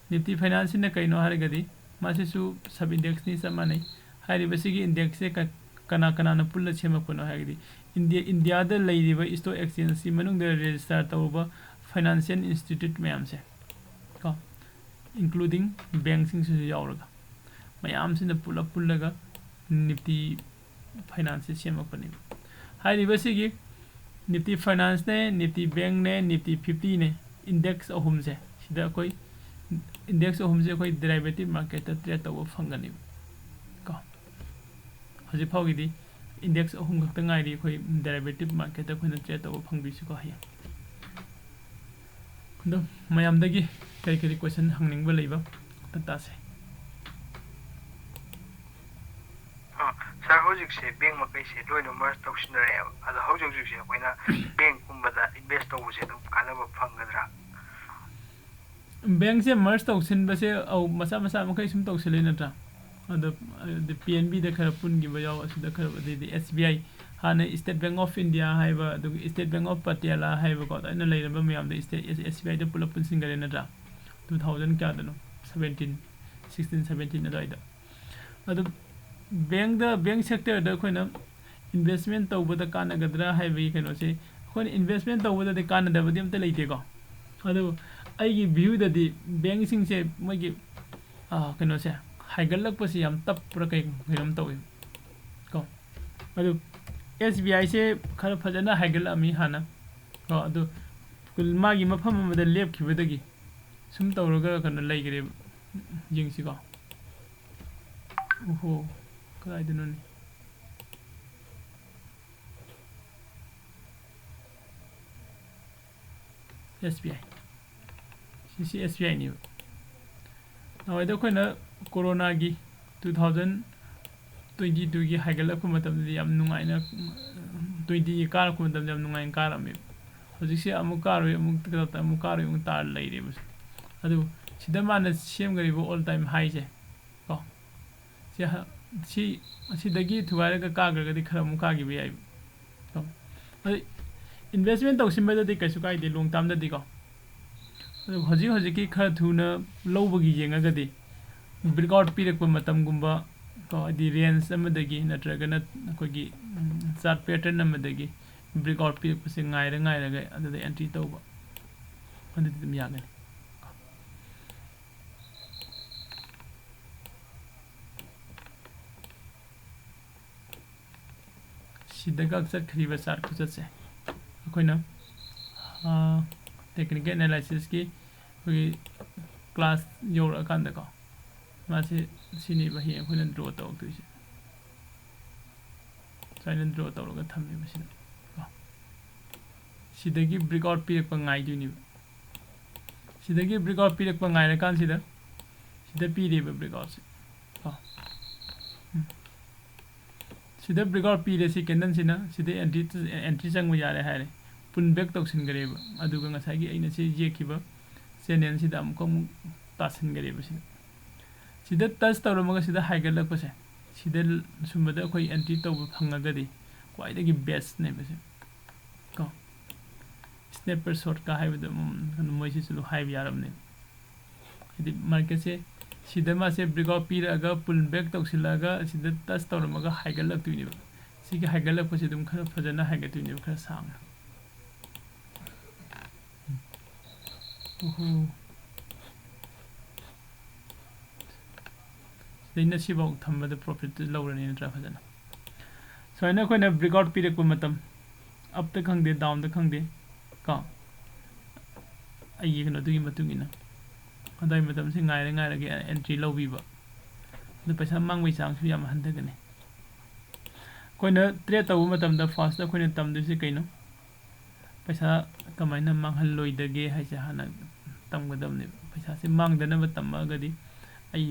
ꯅꯤꯐꯇꯤ ꯐꯥꯏꯅꯥꯟꯁꯁꯤꯅ ꯀꯩꯅꯣ ꯍꯥꯏꯔꯒꯗꯤ, ꯃꯁꯤꯁꯨ ꯁꯕ ꯏꯟꯗꯦꯛꯁꯅꯤ, ꯆꯞ ꯃꯥꯟꯅꯩ꯫ ꯍꯥꯏꯔꯤꯕꯁꯤꯒꯤ ꯏꯟꯗꯦꯛꯁꯁꯦ ꯀ-, ꯀꯅꯥ ꯀꯅꯥꯅ ꯄꯨꯜꯂ ꯁꯦꯝꯃꯛꯄꯅꯣ ꯍꯥꯏꯔꯒꯗꯤ, ꯏꯟꯗꯤꯌꯥ, ꯏꯟꯗꯤꯌꯥꯗ ꯂꯩꯔꯤꯕ ꯏꯁꯇꯣꯛ ꯑꯦꯛꯁꯆꯦꯟꯖꯀꯤ ꯃꯅꯨꯡꯗ ꯔꯦꯖꯤꯁꯇꯥꯔ ꯇꯧꯔꯕ ꯐꯥꯏꯅꯥꯟꯁꯤꯌꯦꯜ ꯏꯟꯁꯇꯤꯇ꯭ꯌꯨꯠ ꯃꯌꯥꯝꯁꯦ ꯀꯣ, ꯏꯟꯀ꯭ꯂꯨꯗꯤꯡ ꯕꯦꯡꯁꯤꯡꯁꯤꯁꯨ ꯌꯥꯎꯔꯒ, ꯃꯌꯥꯝꯁꯤꯅ ꯄꯨꯂꯞ ꯄꯨꯜꯂꯒ Nifty ꯐꯥꯏꯅꯥꯟꯁꯁꯦ ꯁꯦꯝꯃꯛꯄꯅꯦꯕ꯫ ꯍꯥꯏꯔꯤꯕꯁꯤꯒꯤ Nifty ꯐꯥꯏꯅꯥꯟꯁꯅꯦ, Nifty ꯕꯦꯡꯅꯦ, Nifty ꯐꯤꯐꯇꯤꯅꯦ, index ꯑꯍꯨꯝꯁꯦ, ꯁꯤꯗ ꯑꯩꯈꯣꯏ ꯏꯟꯗꯦꯛꯁ ꯑꯍꯨꯝꯁꯦ ꯑꯩꯈꯣꯏ ꯗꯦꯔꯥꯏꯚꯦꯇꯤꯞ ꯃꯥꯔꯀꯦꯠꯇ ꯇ꯭ꯔꯦꯠ ꯇꯧꯕ ꯐꯪꯒꯅꯦꯕ ꯀꯣ꯫ ꯍꯧꯖꯤꯛ ꯐꯥꯎꯒꯤꯗꯤ ꯏꯟꯗꯦꯛꯁ ꯑꯍꯨꯝ ꯈꯛꯇ ꯉꯥꯏꯔꯤ ꯑꯩꯈꯣꯏ ꯗꯦꯔꯥꯏꯚꯦꯇꯤꯞ ꯃꯥꯔꯀꯦꯠꯇ ꯑꯩꯈꯣꯏꯅ ꯇ꯭ꯔꯦꯠ ꯇꯧꯕ ꯐꯪꯗꯣꯏꯁꯤꯀꯣ ꯍꯌꯦꯡ꯫ ꯑꯗꯣ ꯃꯌꯥꯝꯗꯒꯤ ꯀꯔꯤ ꯀꯔꯤ ꯀꯣꯏꯁꯟ ꯍꯪꯅꯤꯡꯕ ꯂꯩꯕ ꯑꯝꯇ ꯇꯥꯁꯦ꯫ ꯑ, ꯁꯥꯔ, ꯍꯧꯖꯤꯛꯁꯦ ꯕꯦꯡ ꯃꯈꯩꯁꯦ ꯂꯣꯏꯅ ꯃꯔꯖ ꯇꯧꯁꯤꯟꯅꯔꯛꯑꯦꯕ꯫ ꯑꯗꯣ ꯍꯧꯖꯤꯛ ꯍꯧꯖꯤꯛꯁꯦ ꯑꯩꯈꯣꯏꯅ ꯕꯦꯡꯀꯨꯝꯕꯗ ꯏꯟꯚꯦꯁ ꯇꯧꯕꯁꯦ ꯑꯗꯨꯝ ꯀꯥꯟꯅꯕ ꯐꯪꯒꯗ꯭ꯔꯥ? ꯕꯦꯡꯁꯦ ꯃꯔꯖ ꯇꯧꯁꯤꯟꯕꯁꯦ, ꯑꯧ, ꯃꯆꯥ ꯃꯆꯥ ꯃꯈꯩ ꯁꯨꯝ ꯇꯧꯁꯤꯜꯂꯤ ꯅꯠꯇ꯭ꯔꯥ? ꯑꯗꯣ, ꯑꯗꯩ ꯄꯤ ꯑꯦꯟ ꯕꯤꯗ ꯈꯔ ꯄꯨꯟꯈꯤꯕ ꯌꯥꯎ, ꯑꯁꯤꯗ ꯈꯔ, ꯑꯗꯩꯗꯤ ꯑꯦꯁ ꯕꯤ ꯑꯥꯏ, ꯍꯥꯟꯅ ꯏꯁꯇꯦꯠ ꯕꯦꯡ ꯑꯣꯐ ꯏꯟꯗꯤꯌꯥ ꯍꯥꯏꯕ, ꯑꯗꯨꯒ ꯏꯁꯇꯦꯠ ꯕꯦꯡ ꯑꯣꯐ ꯄꯇꯤꯌꯥꯂꯥ ꯍꯥꯏꯕꯀꯣ, ꯑꯗꯨꯃꯥꯏꯅ ꯂꯩꯔꯝꯕ ꯃꯌꯥꯝꯗꯣ ꯏꯁꯇꯦꯠ, ꯑꯦꯁ ꯕꯤ ꯑꯥꯏꯗ ꯄꯨꯂꯞ ꯄꯨꯟꯁꯤꯟꯈꯔꯦ ꯅꯠꯇ꯭ꯔꯥ? ꯇꯨ ꯊꯥꯎꯖꯟ ꯀꯌꯥꯗꯅꯣ? ꯁꯕꯦꯟꯇꯤꯟ, ꯁꯤꯛꯁꯇꯤꯟ, ꯁꯕꯦꯟꯇꯤꯟ ꯑꯗꯨꯋꯥꯏꯗ꯫ ꯑꯗꯨ ꯕꯦꯡꯗ, ꯕꯦꯡ ꯁꯦꯛꯇꯔꯗ ꯑꯩꯈꯣꯏꯅ ꯏꯟꯚꯦꯁꯃꯦꯟ ꯇꯧꯕꯗ ꯀꯥꯟꯅꯒꯗ꯭ꯔꯥ ꯍꯥꯏꯕꯒꯤ ꯀꯩꯅꯣꯁꯦ, ꯑꯩꯈꯣꯏꯅ ꯏꯟꯚꯦꯁꯃꯦꯟ ꯇꯧꯕꯗꯗꯤ ꯀꯥꯟꯅꯗꯕꯗꯤ ꯑꯝꯇ ꯂꯩꯇꯦꯀꯣ꯫ ꯑꯗꯨ ꯑꯩꯒꯤ ꯚ꯭ꯌꯨꯗꯗꯤ ꯕꯦꯡꯁꯤꯡꯁꯦ ꯃꯣꯏꯒꯤ, ꯑ, ꯀꯩꯅꯣꯁꯦ, ꯍꯥꯏꯒꯠꯂꯛꯄꯁꯤ ꯌꯥꯝ ꯇꯞꯄ꯭ꯔꯥ ꯀꯩ-, ꯀꯩꯅꯣꯝ ꯇꯧꯋꯤ ꯀꯣ꯫ ꯑꯗꯨ ꯑꯦꯁ ꯕꯤ ꯑꯥꯏꯁꯦ ꯈꯔ ꯐꯖꯅ ꯍꯥꯏꯒꯠꯂꯛꯑꯝꯃꯤ ꯍꯥꯟꯅ ꯀꯣ꯫ ꯑꯗꯨ ꯃꯥꯒꯤ ꯃꯐꯝ ꯑꯃꯗ ꯂꯦꯞꯈꯤꯕꯗꯒꯤ ꯁꯨꯝ ꯇꯧꯔꯒ ꯀꯩꯅꯣ ꯂꯩꯈ꯭ꯔꯦꯕ꯫ ꯌꯦꯡꯁꯤꯀꯣ꯫ ꯑꯣꯍꯣ, ꯀꯗꯥꯏꯗꯅꯣꯅꯦ? ꯑꯦꯁ ꯕꯤ ꯑꯥꯏ꯫ ꯁꯤꯁꯤ ꯑꯦꯁ ꯕꯤ ꯑꯥꯏꯅꯦꯕ꯫ ꯅꯍꯥꯟꯋꯥꯏꯗ ꯑꯩꯈꯣꯏꯅ ꯀꯣꯔꯣꯅꯥꯒꯤ two thousand twenty twoꯒꯤ ꯍꯥꯏꯒꯠꯂꯛꯄ ꯃꯇꯝꯗꯗꯤ ꯌꯥꯝ ꯅꯨꯡꯉꯥꯏꯅ, twentyꯒꯤ ꯀꯥꯔꯛꯄ ꯃꯇꯝꯗ ꯌꯥꯝ ꯅꯨꯡꯉꯥꯏꯅ ꯀꯥꯔꯝꯃꯦꯕ꯫ ꯍꯧꯖꯤꯛꯁꯦ ꯑꯃꯨꯛ ꯀꯥꯔꯣꯏ, ꯑꯃꯨꯛ ꯇꯥ-, ꯑꯃꯨꯛ ꯀꯥꯔꯣꯏ, ꯑꯃꯨꯛ ꯇꯥꯔ ꯂꯩꯔꯦꯕ꯫ ꯑꯗꯨ ꯁꯤꯗ ꯃꯥꯅ ꯁꯦꯝꯈ꯭ꯔꯤꯕ all time highꯁꯦ ꯀꯣ, ꯁꯤ ꯍ-, ꯁꯤ, ꯑꯁꯤꯗꯒꯤ ꯊꯨꯒꯥꯏꯔꯒ ꯀꯥꯈ꯭ꯔꯒꯗꯤ ꯈꯔ ꯑꯃꯨꯛ ꯀꯥꯈꯤꯕ ꯌꯥꯏꯕ꯫ ꯀꯣ? ꯑꯗꯨ investment ꯇꯧꯁꯤꯟꯕꯗꯗꯤ ꯀꯩꯁꯨ ꯀꯥꯏꯗꯦ, long termꯗꯗꯤꯀꯣ꯫ ꯑꯗꯨ ꯍꯧꯖꯤꯛ ꯍꯧꯖꯤꯛꯀꯤ ꯈꯔ ꯊꯨꯅ ꯂꯧꯕꯒꯤ ꯌꯦꯡꯉꯒꯗꯤ breakout ꯄꯤꯔꯛꯄ ꯃꯇꯝꯒꯨꯝꯕ ꯀꯣ, ꯍꯥꯏꯗꯤ range ꯑꯃꯗꯒꯤ ꯅꯠꯇ꯭ꯔꯒꯅ ꯑꯩꯈꯣꯏꯒꯤ, ꯎꯝ, chart pattern ꯑꯃꯗꯒꯤ breakout ꯄꯤꯔꯛꯄꯁꯦ ꯉꯥꯏꯔ ꯉꯥꯏꯔꯒ ꯑꯗꯨꯗ entry ꯇꯧꯕ, ꯑꯗꯨꯗꯤ ꯑꯗꯨꯝ ꯌꯥꯒꯅꯤ꯫ ꯁꯤꯗꯒ ꯆꯠꯈ꯭ꯔꯤꯕ chart ꯈꯨꯆꯠꯁꯦ ꯑꯩꯈꯣꯏꯅ, ꯑꯥ, technical analysisꯀꯤ ꯑꯩꯈꯣꯏꯒꯤ class ꯌꯧꯔꯛꯑꯀꯥꯟꯗꯀꯣ, ꯃꯥꯁꯦ ꯁꯤꯅꯦꯕ ꯍꯌꯦꯡ ꯑꯩꯈꯣꯏꯅ draw ꯇꯧꯔꯛꯇꯣꯏꯁꯦ꯫ ꯁꯨꯃꯥꯏꯅ draw ꯇꯧꯔꯒ ꯊꯝꯃꯦꯕ ꯁꯤꯗ ꯀꯣ꯫ ꯁꯤꯗꯒꯤ breakout ꯄꯤꯔꯛꯄ ꯉꯥꯏꯗꯣꯏꯅꯦꯕ꯫ ꯁꯤꯗꯒꯤ breakout ꯄꯤꯔꯛꯄ ꯉꯥꯏꯔꯀꯥꯟꯁꯤꯗ ꯁꯤꯗ ꯄꯤꯔꯦꯕ breakoutꯁꯦ ꯀꯣ꯫ ꯎꯝ꯫ ꯁꯤꯗ breakout ꯄꯤꯔꯦ ꯁꯤ candleꯁꯤꯅ, ꯁꯤꯗ entry, entry ꯆꯪꯕ ꯌꯥꯔꯦ ꯍꯥꯏꯔꯦ꯫ Pull back ꯇꯧꯁꯤꯟꯈ꯭ꯔꯦꯕ꯫ ꯑꯗꯨꯒ ꯉꯁꯥꯏꯒꯤ ꯑꯩꯅ ꯁꯤ ꯌꯦꯛꯈꯤꯕ channelꯁꯤꯗ ꯑꯃꯨꯛꯀ ꯑꯃꯨꯛ ꯇꯥꯁꯤꯟꯈ꯭ꯔꯦꯕ ꯁꯤꯗ꯫ ꯁꯤꯗ touch ꯇꯧꯔꯝꯃꯒ ꯁꯤꯗ ꯍꯥꯏꯒꯠꯂꯛꯄꯁꯦ, ꯁꯤꯗ ꯁꯨꯝꯕꯗ ꯑꯩꯈꯣꯏ entry ꯇꯧꯕ ꯐꯪꯉꯒꯗꯤ ꯈ꯭ꯋꯥꯏꯗꯒꯤ bestꯅꯦꯕ ꯁꯤ ꯀꯣ꯫ Snapper shotꯀ ꯍꯥꯏꯕꯗꯣ, ꯎꯝ, ꯀꯩꯅꯣ, ꯃꯣꯏꯁꯤꯁꯨ ꯍꯥꯏꯕ ꯌꯥꯔꯕꯅꯦ꯫ ꯍꯥꯏꯗꯤ marketꯁꯦ ꯁꯤꯗ ꯃꯥꯁꯦ breakout ꯄꯤꯔꯛꯑꯒ pull back ꯇꯧꯁꯤꯜꯂꯛꯑꯒ ꯁꯤꯗ touch ꯇꯧꯔꯝꯃꯒ ꯍꯥꯏꯒꯠꯂꯛꯇꯣꯏꯅꯦꯕ꯫ ꯁꯤꯒꯤ ꯍꯥꯏꯒꯠꯂꯛꯄꯁꯦ ꯑꯗꯨꯝ ꯈꯔ ꯐꯖꯅ ꯍꯥꯏꯒꯠꯇꯣꯏꯅꯦꯕ, ꯈꯔ ꯁꯥꯡꯅ꯫ ꯑꯣꯍꯣ꯫ ꯁꯤꯗꯩꯅ ꯁꯤꯐꯥꯎ ꯊꯝꯕꯗ profitꯇꯨ ꯂꯧꯔꯅꯤ ꯅꯠꯇ꯭ꯔꯥ? ꯐꯖꯅ ꯁꯨꯃꯥꯏꯅ ꯑꯩꯈꯣꯏꯅ breakout ꯄꯤꯔꯛꯄ ꯃꯇꯝ, upꯇ ꯈꯪꯗꯦ, downꯗ ꯈꯪꯗꯦ ꯀꯣ, ꯑꯩꯒꯤ ꯀꯩꯅꯣꯗꯨꯒꯤ ꯃꯇꯨꯡ ꯏꯟꯅ ꯑꯗꯨꯋꯥꯏ ꯃꯇꯝꯁꯤ ꯉꯥꯏꯔ ꯉꯥꯏꯔꯒ entry ꯂꯧꯕꯤꯕ꯫ ꯑꯗꯨ ꯄꯩꯁꯥ ꯃꯥꯡꯕꯒꯤ ꯆꯥꯡꯁꯨ ꯌꯥꯝ ꯍꯟꯊꯒꯅꯤ꯫ ꯑꯩꯈꯣꯏꯅ trade ꯇꯧꯕ ꯃꯇꯝꯗ firstꯇ ꯑꯩꯈꯣꯏꯅ ꯇꯝꯗꯣꯏꯁꯦ ꯀꯩꯅꯣ? ꯄꯩꯁꯥ ꯀꯃꯥꯏꯅ ꯃꯥꯡꯍꯜꯂꯣꯏꯗꯒꯦ ꯍꯥꯏꯁꯦ ꯍꯥꯟꯅ ꯇꯝꯒꯗꯕꯅꯦꯕ꯫ ꯄꯩꯁꯥꯁꯦ ꯃꯥꯡꯗꯅꯕ ꯇꯝꯃꯛꯑꯒꯗꯤ ꯑꯩ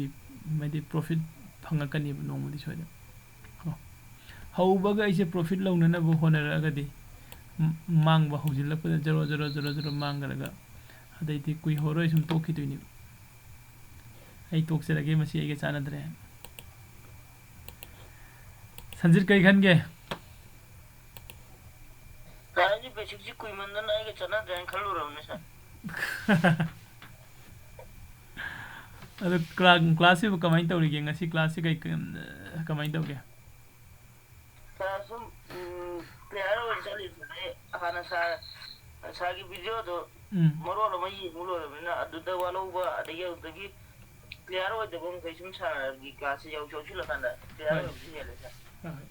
ꯍꯥꯏꯗꯤ profit ꯐꯪꯉꯛꯀꯅꯦꯕ ꯅꯣꯡꯃꯗꯤ ꯁꯣꯏꯗꯅ꯫ ꯀꯣ꯫ ꯍꯧꯕꯒ ꯑꯩꯁꯦ profit ꯂꯧꯅꯅꯕ ꯍꯣꯠꯅꯔꯛꯑꯒꯗꯤ ꯃ-, ꯃꯥꯡꯕ ꯍꯧꯖꯤꯜꯂꯛꯄꯗ ꯖꯔꯣ, ꯖꯔꯣ, ꯖꯔꯣ, ꯖꯔꯣ ꯃꯥꯡꯈ꯭ꯔꯒ ꯑꯗꯩꯗꯤ ꯀꯨꯏꯍꯧꯔꯣꯏ ꯁꯨꯝ ꯇꯣꯛꯈꯤꯗꯣꯏꯅꯦꯕ꯫ ꯑꯩ ꯇꯣꯛꯆꯔꯒꯦ, ꯃꯁꯤ ꯑꯩꯒ ꯆꯥꯟꯅꯗ꯭ꯔꯦ꯫ ꯁꯟꯖꯤꯠ, ꯀꯔꯤ ꯈꯟꯒꯦ? ꯁꯥꯔ, ꯑꯩꯗꯤ basicꯁꯤ ꯀꯨꯏꯃꯟꯗꯅ ꯑꯩꯒ ꯆꯠꯅꯗ꯭ꯔꯦꯅ ꯈꯜꯂꯨꯔꯕꯅꯦ, ꯁꯥꯔ꯫ ꯑꯗꯣ ꯀ꯭ꯂꯥ-, classꯁꯤꯕꯨ ꯀꯃꯥꯏꯅ ꯇꯧꯔꯤꯒꯦ? ꯉꯁꯤ classꯁꯤ ꯀꯩ, ꯀꯩ, ꯀꯃꯥꯏꯅ ꯇꯧꯒꯦ? ꯁꯥꯔ, ꯁꯨꯝ, ꯎꯝ, clear ꯑꯣꯏꯅ ꯆꯠꯂꯤꯗꯨꯗꯤ ꯍꯥꯟꯅ ꯁꯥꯔ, ꯁꯥꯔꯒꯤ videoꯗꯣ ꯎꯝ꯫ ꯃꯔꯣꯜ ꯑꯃ ꯌꯦꯡꯕ ꯂꯣꯏꯔꯕꯅꯤꯅ ꯑꯗꯨꯗ ꯋꯥꯠꯍꯧꯕ, ꯑꯗꯒꯤ ꯑꯗꯨꯗꯒꯤ clear ꯑꯣꯏꯗꯕ ꯃꯈꯩ ꯁꯨꯝ ꯁꯥꯔꯒꯤ classꯁꯦ ꯌꯥꯎ-, ꯌꯥꯎꯁꯤꯜꯂꯀꯥꯟꯗ clear ꯍꯣꯏ꯫ ꯑꯣꯏꯕꯁꯨ ꯍꯦꯜꯂꯦ, ꯁꯥꯔ꯫ ꯍꯣꯏ, ꯍꯣꯏ꯫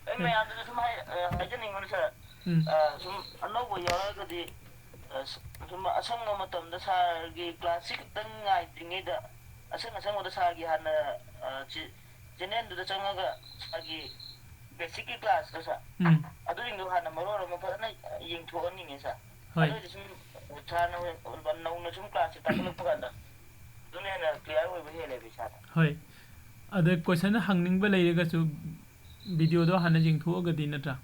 ꯑꯩ ꯎꯝ꯫ ꯃꯌꯥꯝꯗꯁꯨ ꯁꯨꯝ ꯍꯥꯏ-, ꯑ, ꯍꯥꯏꯖꯅꯤꯡꯕꯅ, ꯁꯥꯔ, ꯎꯝ꯫ ꯑ, ꯁꯨꯝ ꯑꯅꯧꯕ ꯌꯥꯎꯔꯒꯗꯤ, ꯑ, ꯁ-, ꯁꯨꯝ ꯑꯁꯪꯕ ꯃꯇꯝꯗ ꯁꯥꯔꯒꯤ classꯁꯤ ꯈꯤꯇꯪ ꯉꯥꯏꯗ꯭ꯔꯤꯉꯩꯗ ꯑꯁꯪ ꯑꯁꯪꯕꯗ ꯁꯥꯔꯒꯤ ꯍꯥꯟꯅ, ꯑ, ꯆꯦ-, channelꯗꯨꯗ ꯆꯪꯉꯒ ꯁꯥꯔꯒꯤ basicꯀꯤ classꯇꯣ, ꯁꯥꯔ, ꯎꯝ꯫ ꯑꯗꯨꯁꯤꯡꯗꯣ ꯍꯥꯟꯅ ꯃꯔꯣꯜ ꯑꯃ ꯐꯖꯅ ꯌꯦꯡꯊꯣꯛꯍꯟꯅꯤꯡꯉꯦ, ꯁꯥꯔ꯫ ꯍꯣꯏ꯫ ꯑꯗꯨꯑꯣꯏꯗꯤ ꯁꯨꯝ ꯁꯥꯔꯅ ꯍꯣꯏ ꯅꯧꯅ ꯁꯨꯝ classꯁꯦ ꯇꯥꯛꯈꯠꯂꯛꯄ ꯀꯥꯟꯗ ꯑꯗꯨꯅ ꯍꯦꯟꯅ clear ꯑꯣꯏꯕ ꯍꯦꯜꯂꯦꯕ ꯏꯁꯥꯗ꯫ ꯍꯣꯏ꯫ ꯑꯗ question ꯍꯪꯅꯤꯡꯕ ꯂꯩꯔꯒꯁꯨ videoꯗꯣ ꯍꯥꯟꯅ ꯌꯦꯡꯊꯣꯛꯑꯒꯗꯤ ꯅꯠꯇ꯭ꯔꯥ?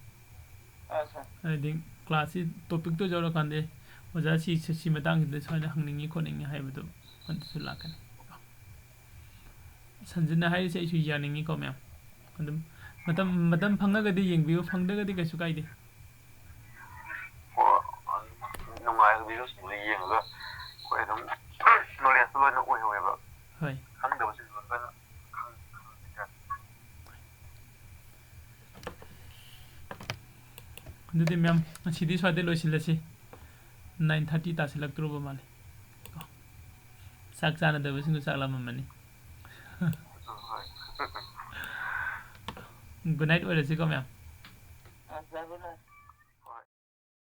ꯑꯥ, ꯁꯥꯔ꯫ ꯍꯥꯏꯗꯤ classꯁꯤ topicꯇꯣ ꯌꯧꯔꯀꯥꯟꯗ, "ꯑꯣꯖꯥ, ꯁꯤ, ꯁꯤ, ꯁꯤ ꯃꯇꯥꯡꯁꯤꯗ ꯁꯨꯃꯥꯏꯅ ꯍꯪꯅꯤꯡꯉꯤ ꯈꯣꯠꯅꯤꯡꯉꯤ" ꯍꯥꯏꯕꯗꯣ ꯑꯗꯨꯁꯨ ꯂꯥꯛꯀꯅꯤ꯫ ꯁꯟꯖꯤꯠꯅ ꯍꯥꯏꯔꯤꯁꯦ ꯑꯩꯁꯨ ꯌꯥꯅꯤꯡꯉꯤꯀꯣ ꯃꯌꯥꯝ꯫ ꯑꯗꯨꯝ ꯃꯇꯝ, ꯃꯇꯝ ꯐꯪꯉꯒꯗꯤ ꯌꯦꯡꯕꯤꯌꯨ, ꯐꯪꯗ꯭ꯔꯒꯗꯤ ꯀꯩꯁꯨ ꯀꯥꯏꯗꯦ꯫ ꯑꯣ, ꯅꯨꯡꯉꯥꯏꯕ videoꯁꯤꯡꯗꯣ ꯌꯦꯡꯉꯒ ꯑꯩꯈꯣꯏ ꯑꯗꯨꯝ knowledgeꯇꯣ ꯂꯣꯏꯅ ꯑꯣꯏꯍꯧꯋꯦꯕ꯫ ꯍꯣꯏ꯫ ꯈꯪꯗꯕꯁꯤꯡꯗꯣ ꯂꯣꯏꯅ ꯈꯪ-, ꯈꯪꯍꯧꯋꯦ꯫ ꯑꯗꯨꯗꯤ ꯃꯦꯝ, ꯉꯁꯤꯗꯤ ꯁ꯭ꯋꯥꯏꯗ ꯂꯣꯏꯁꯤꯜꯂꯁꯤ꯫ Nine thirty ꯇꯥꯁꯤꯜꯂꯛꯇ꯭ꯔꯣꯕ ꯃꯥꯜꯂꯦ꯫ ꯀꯣ꯫ ꯆꯥꯛ ꯆꯥꯅꯗꯕꯁꯤꯡꯗꯣ ꯆꯥꯛ ꯂꯥꯝꯃꯝꯃꯅꯤ꯫ ꯍꯣꯏ꯫ Good night ꯑꯣꯏꯔꯁꯤꯀꯣ ꯃꯦꯝ꯫ ꯑ, ꯁꯥꯔ, good night꯫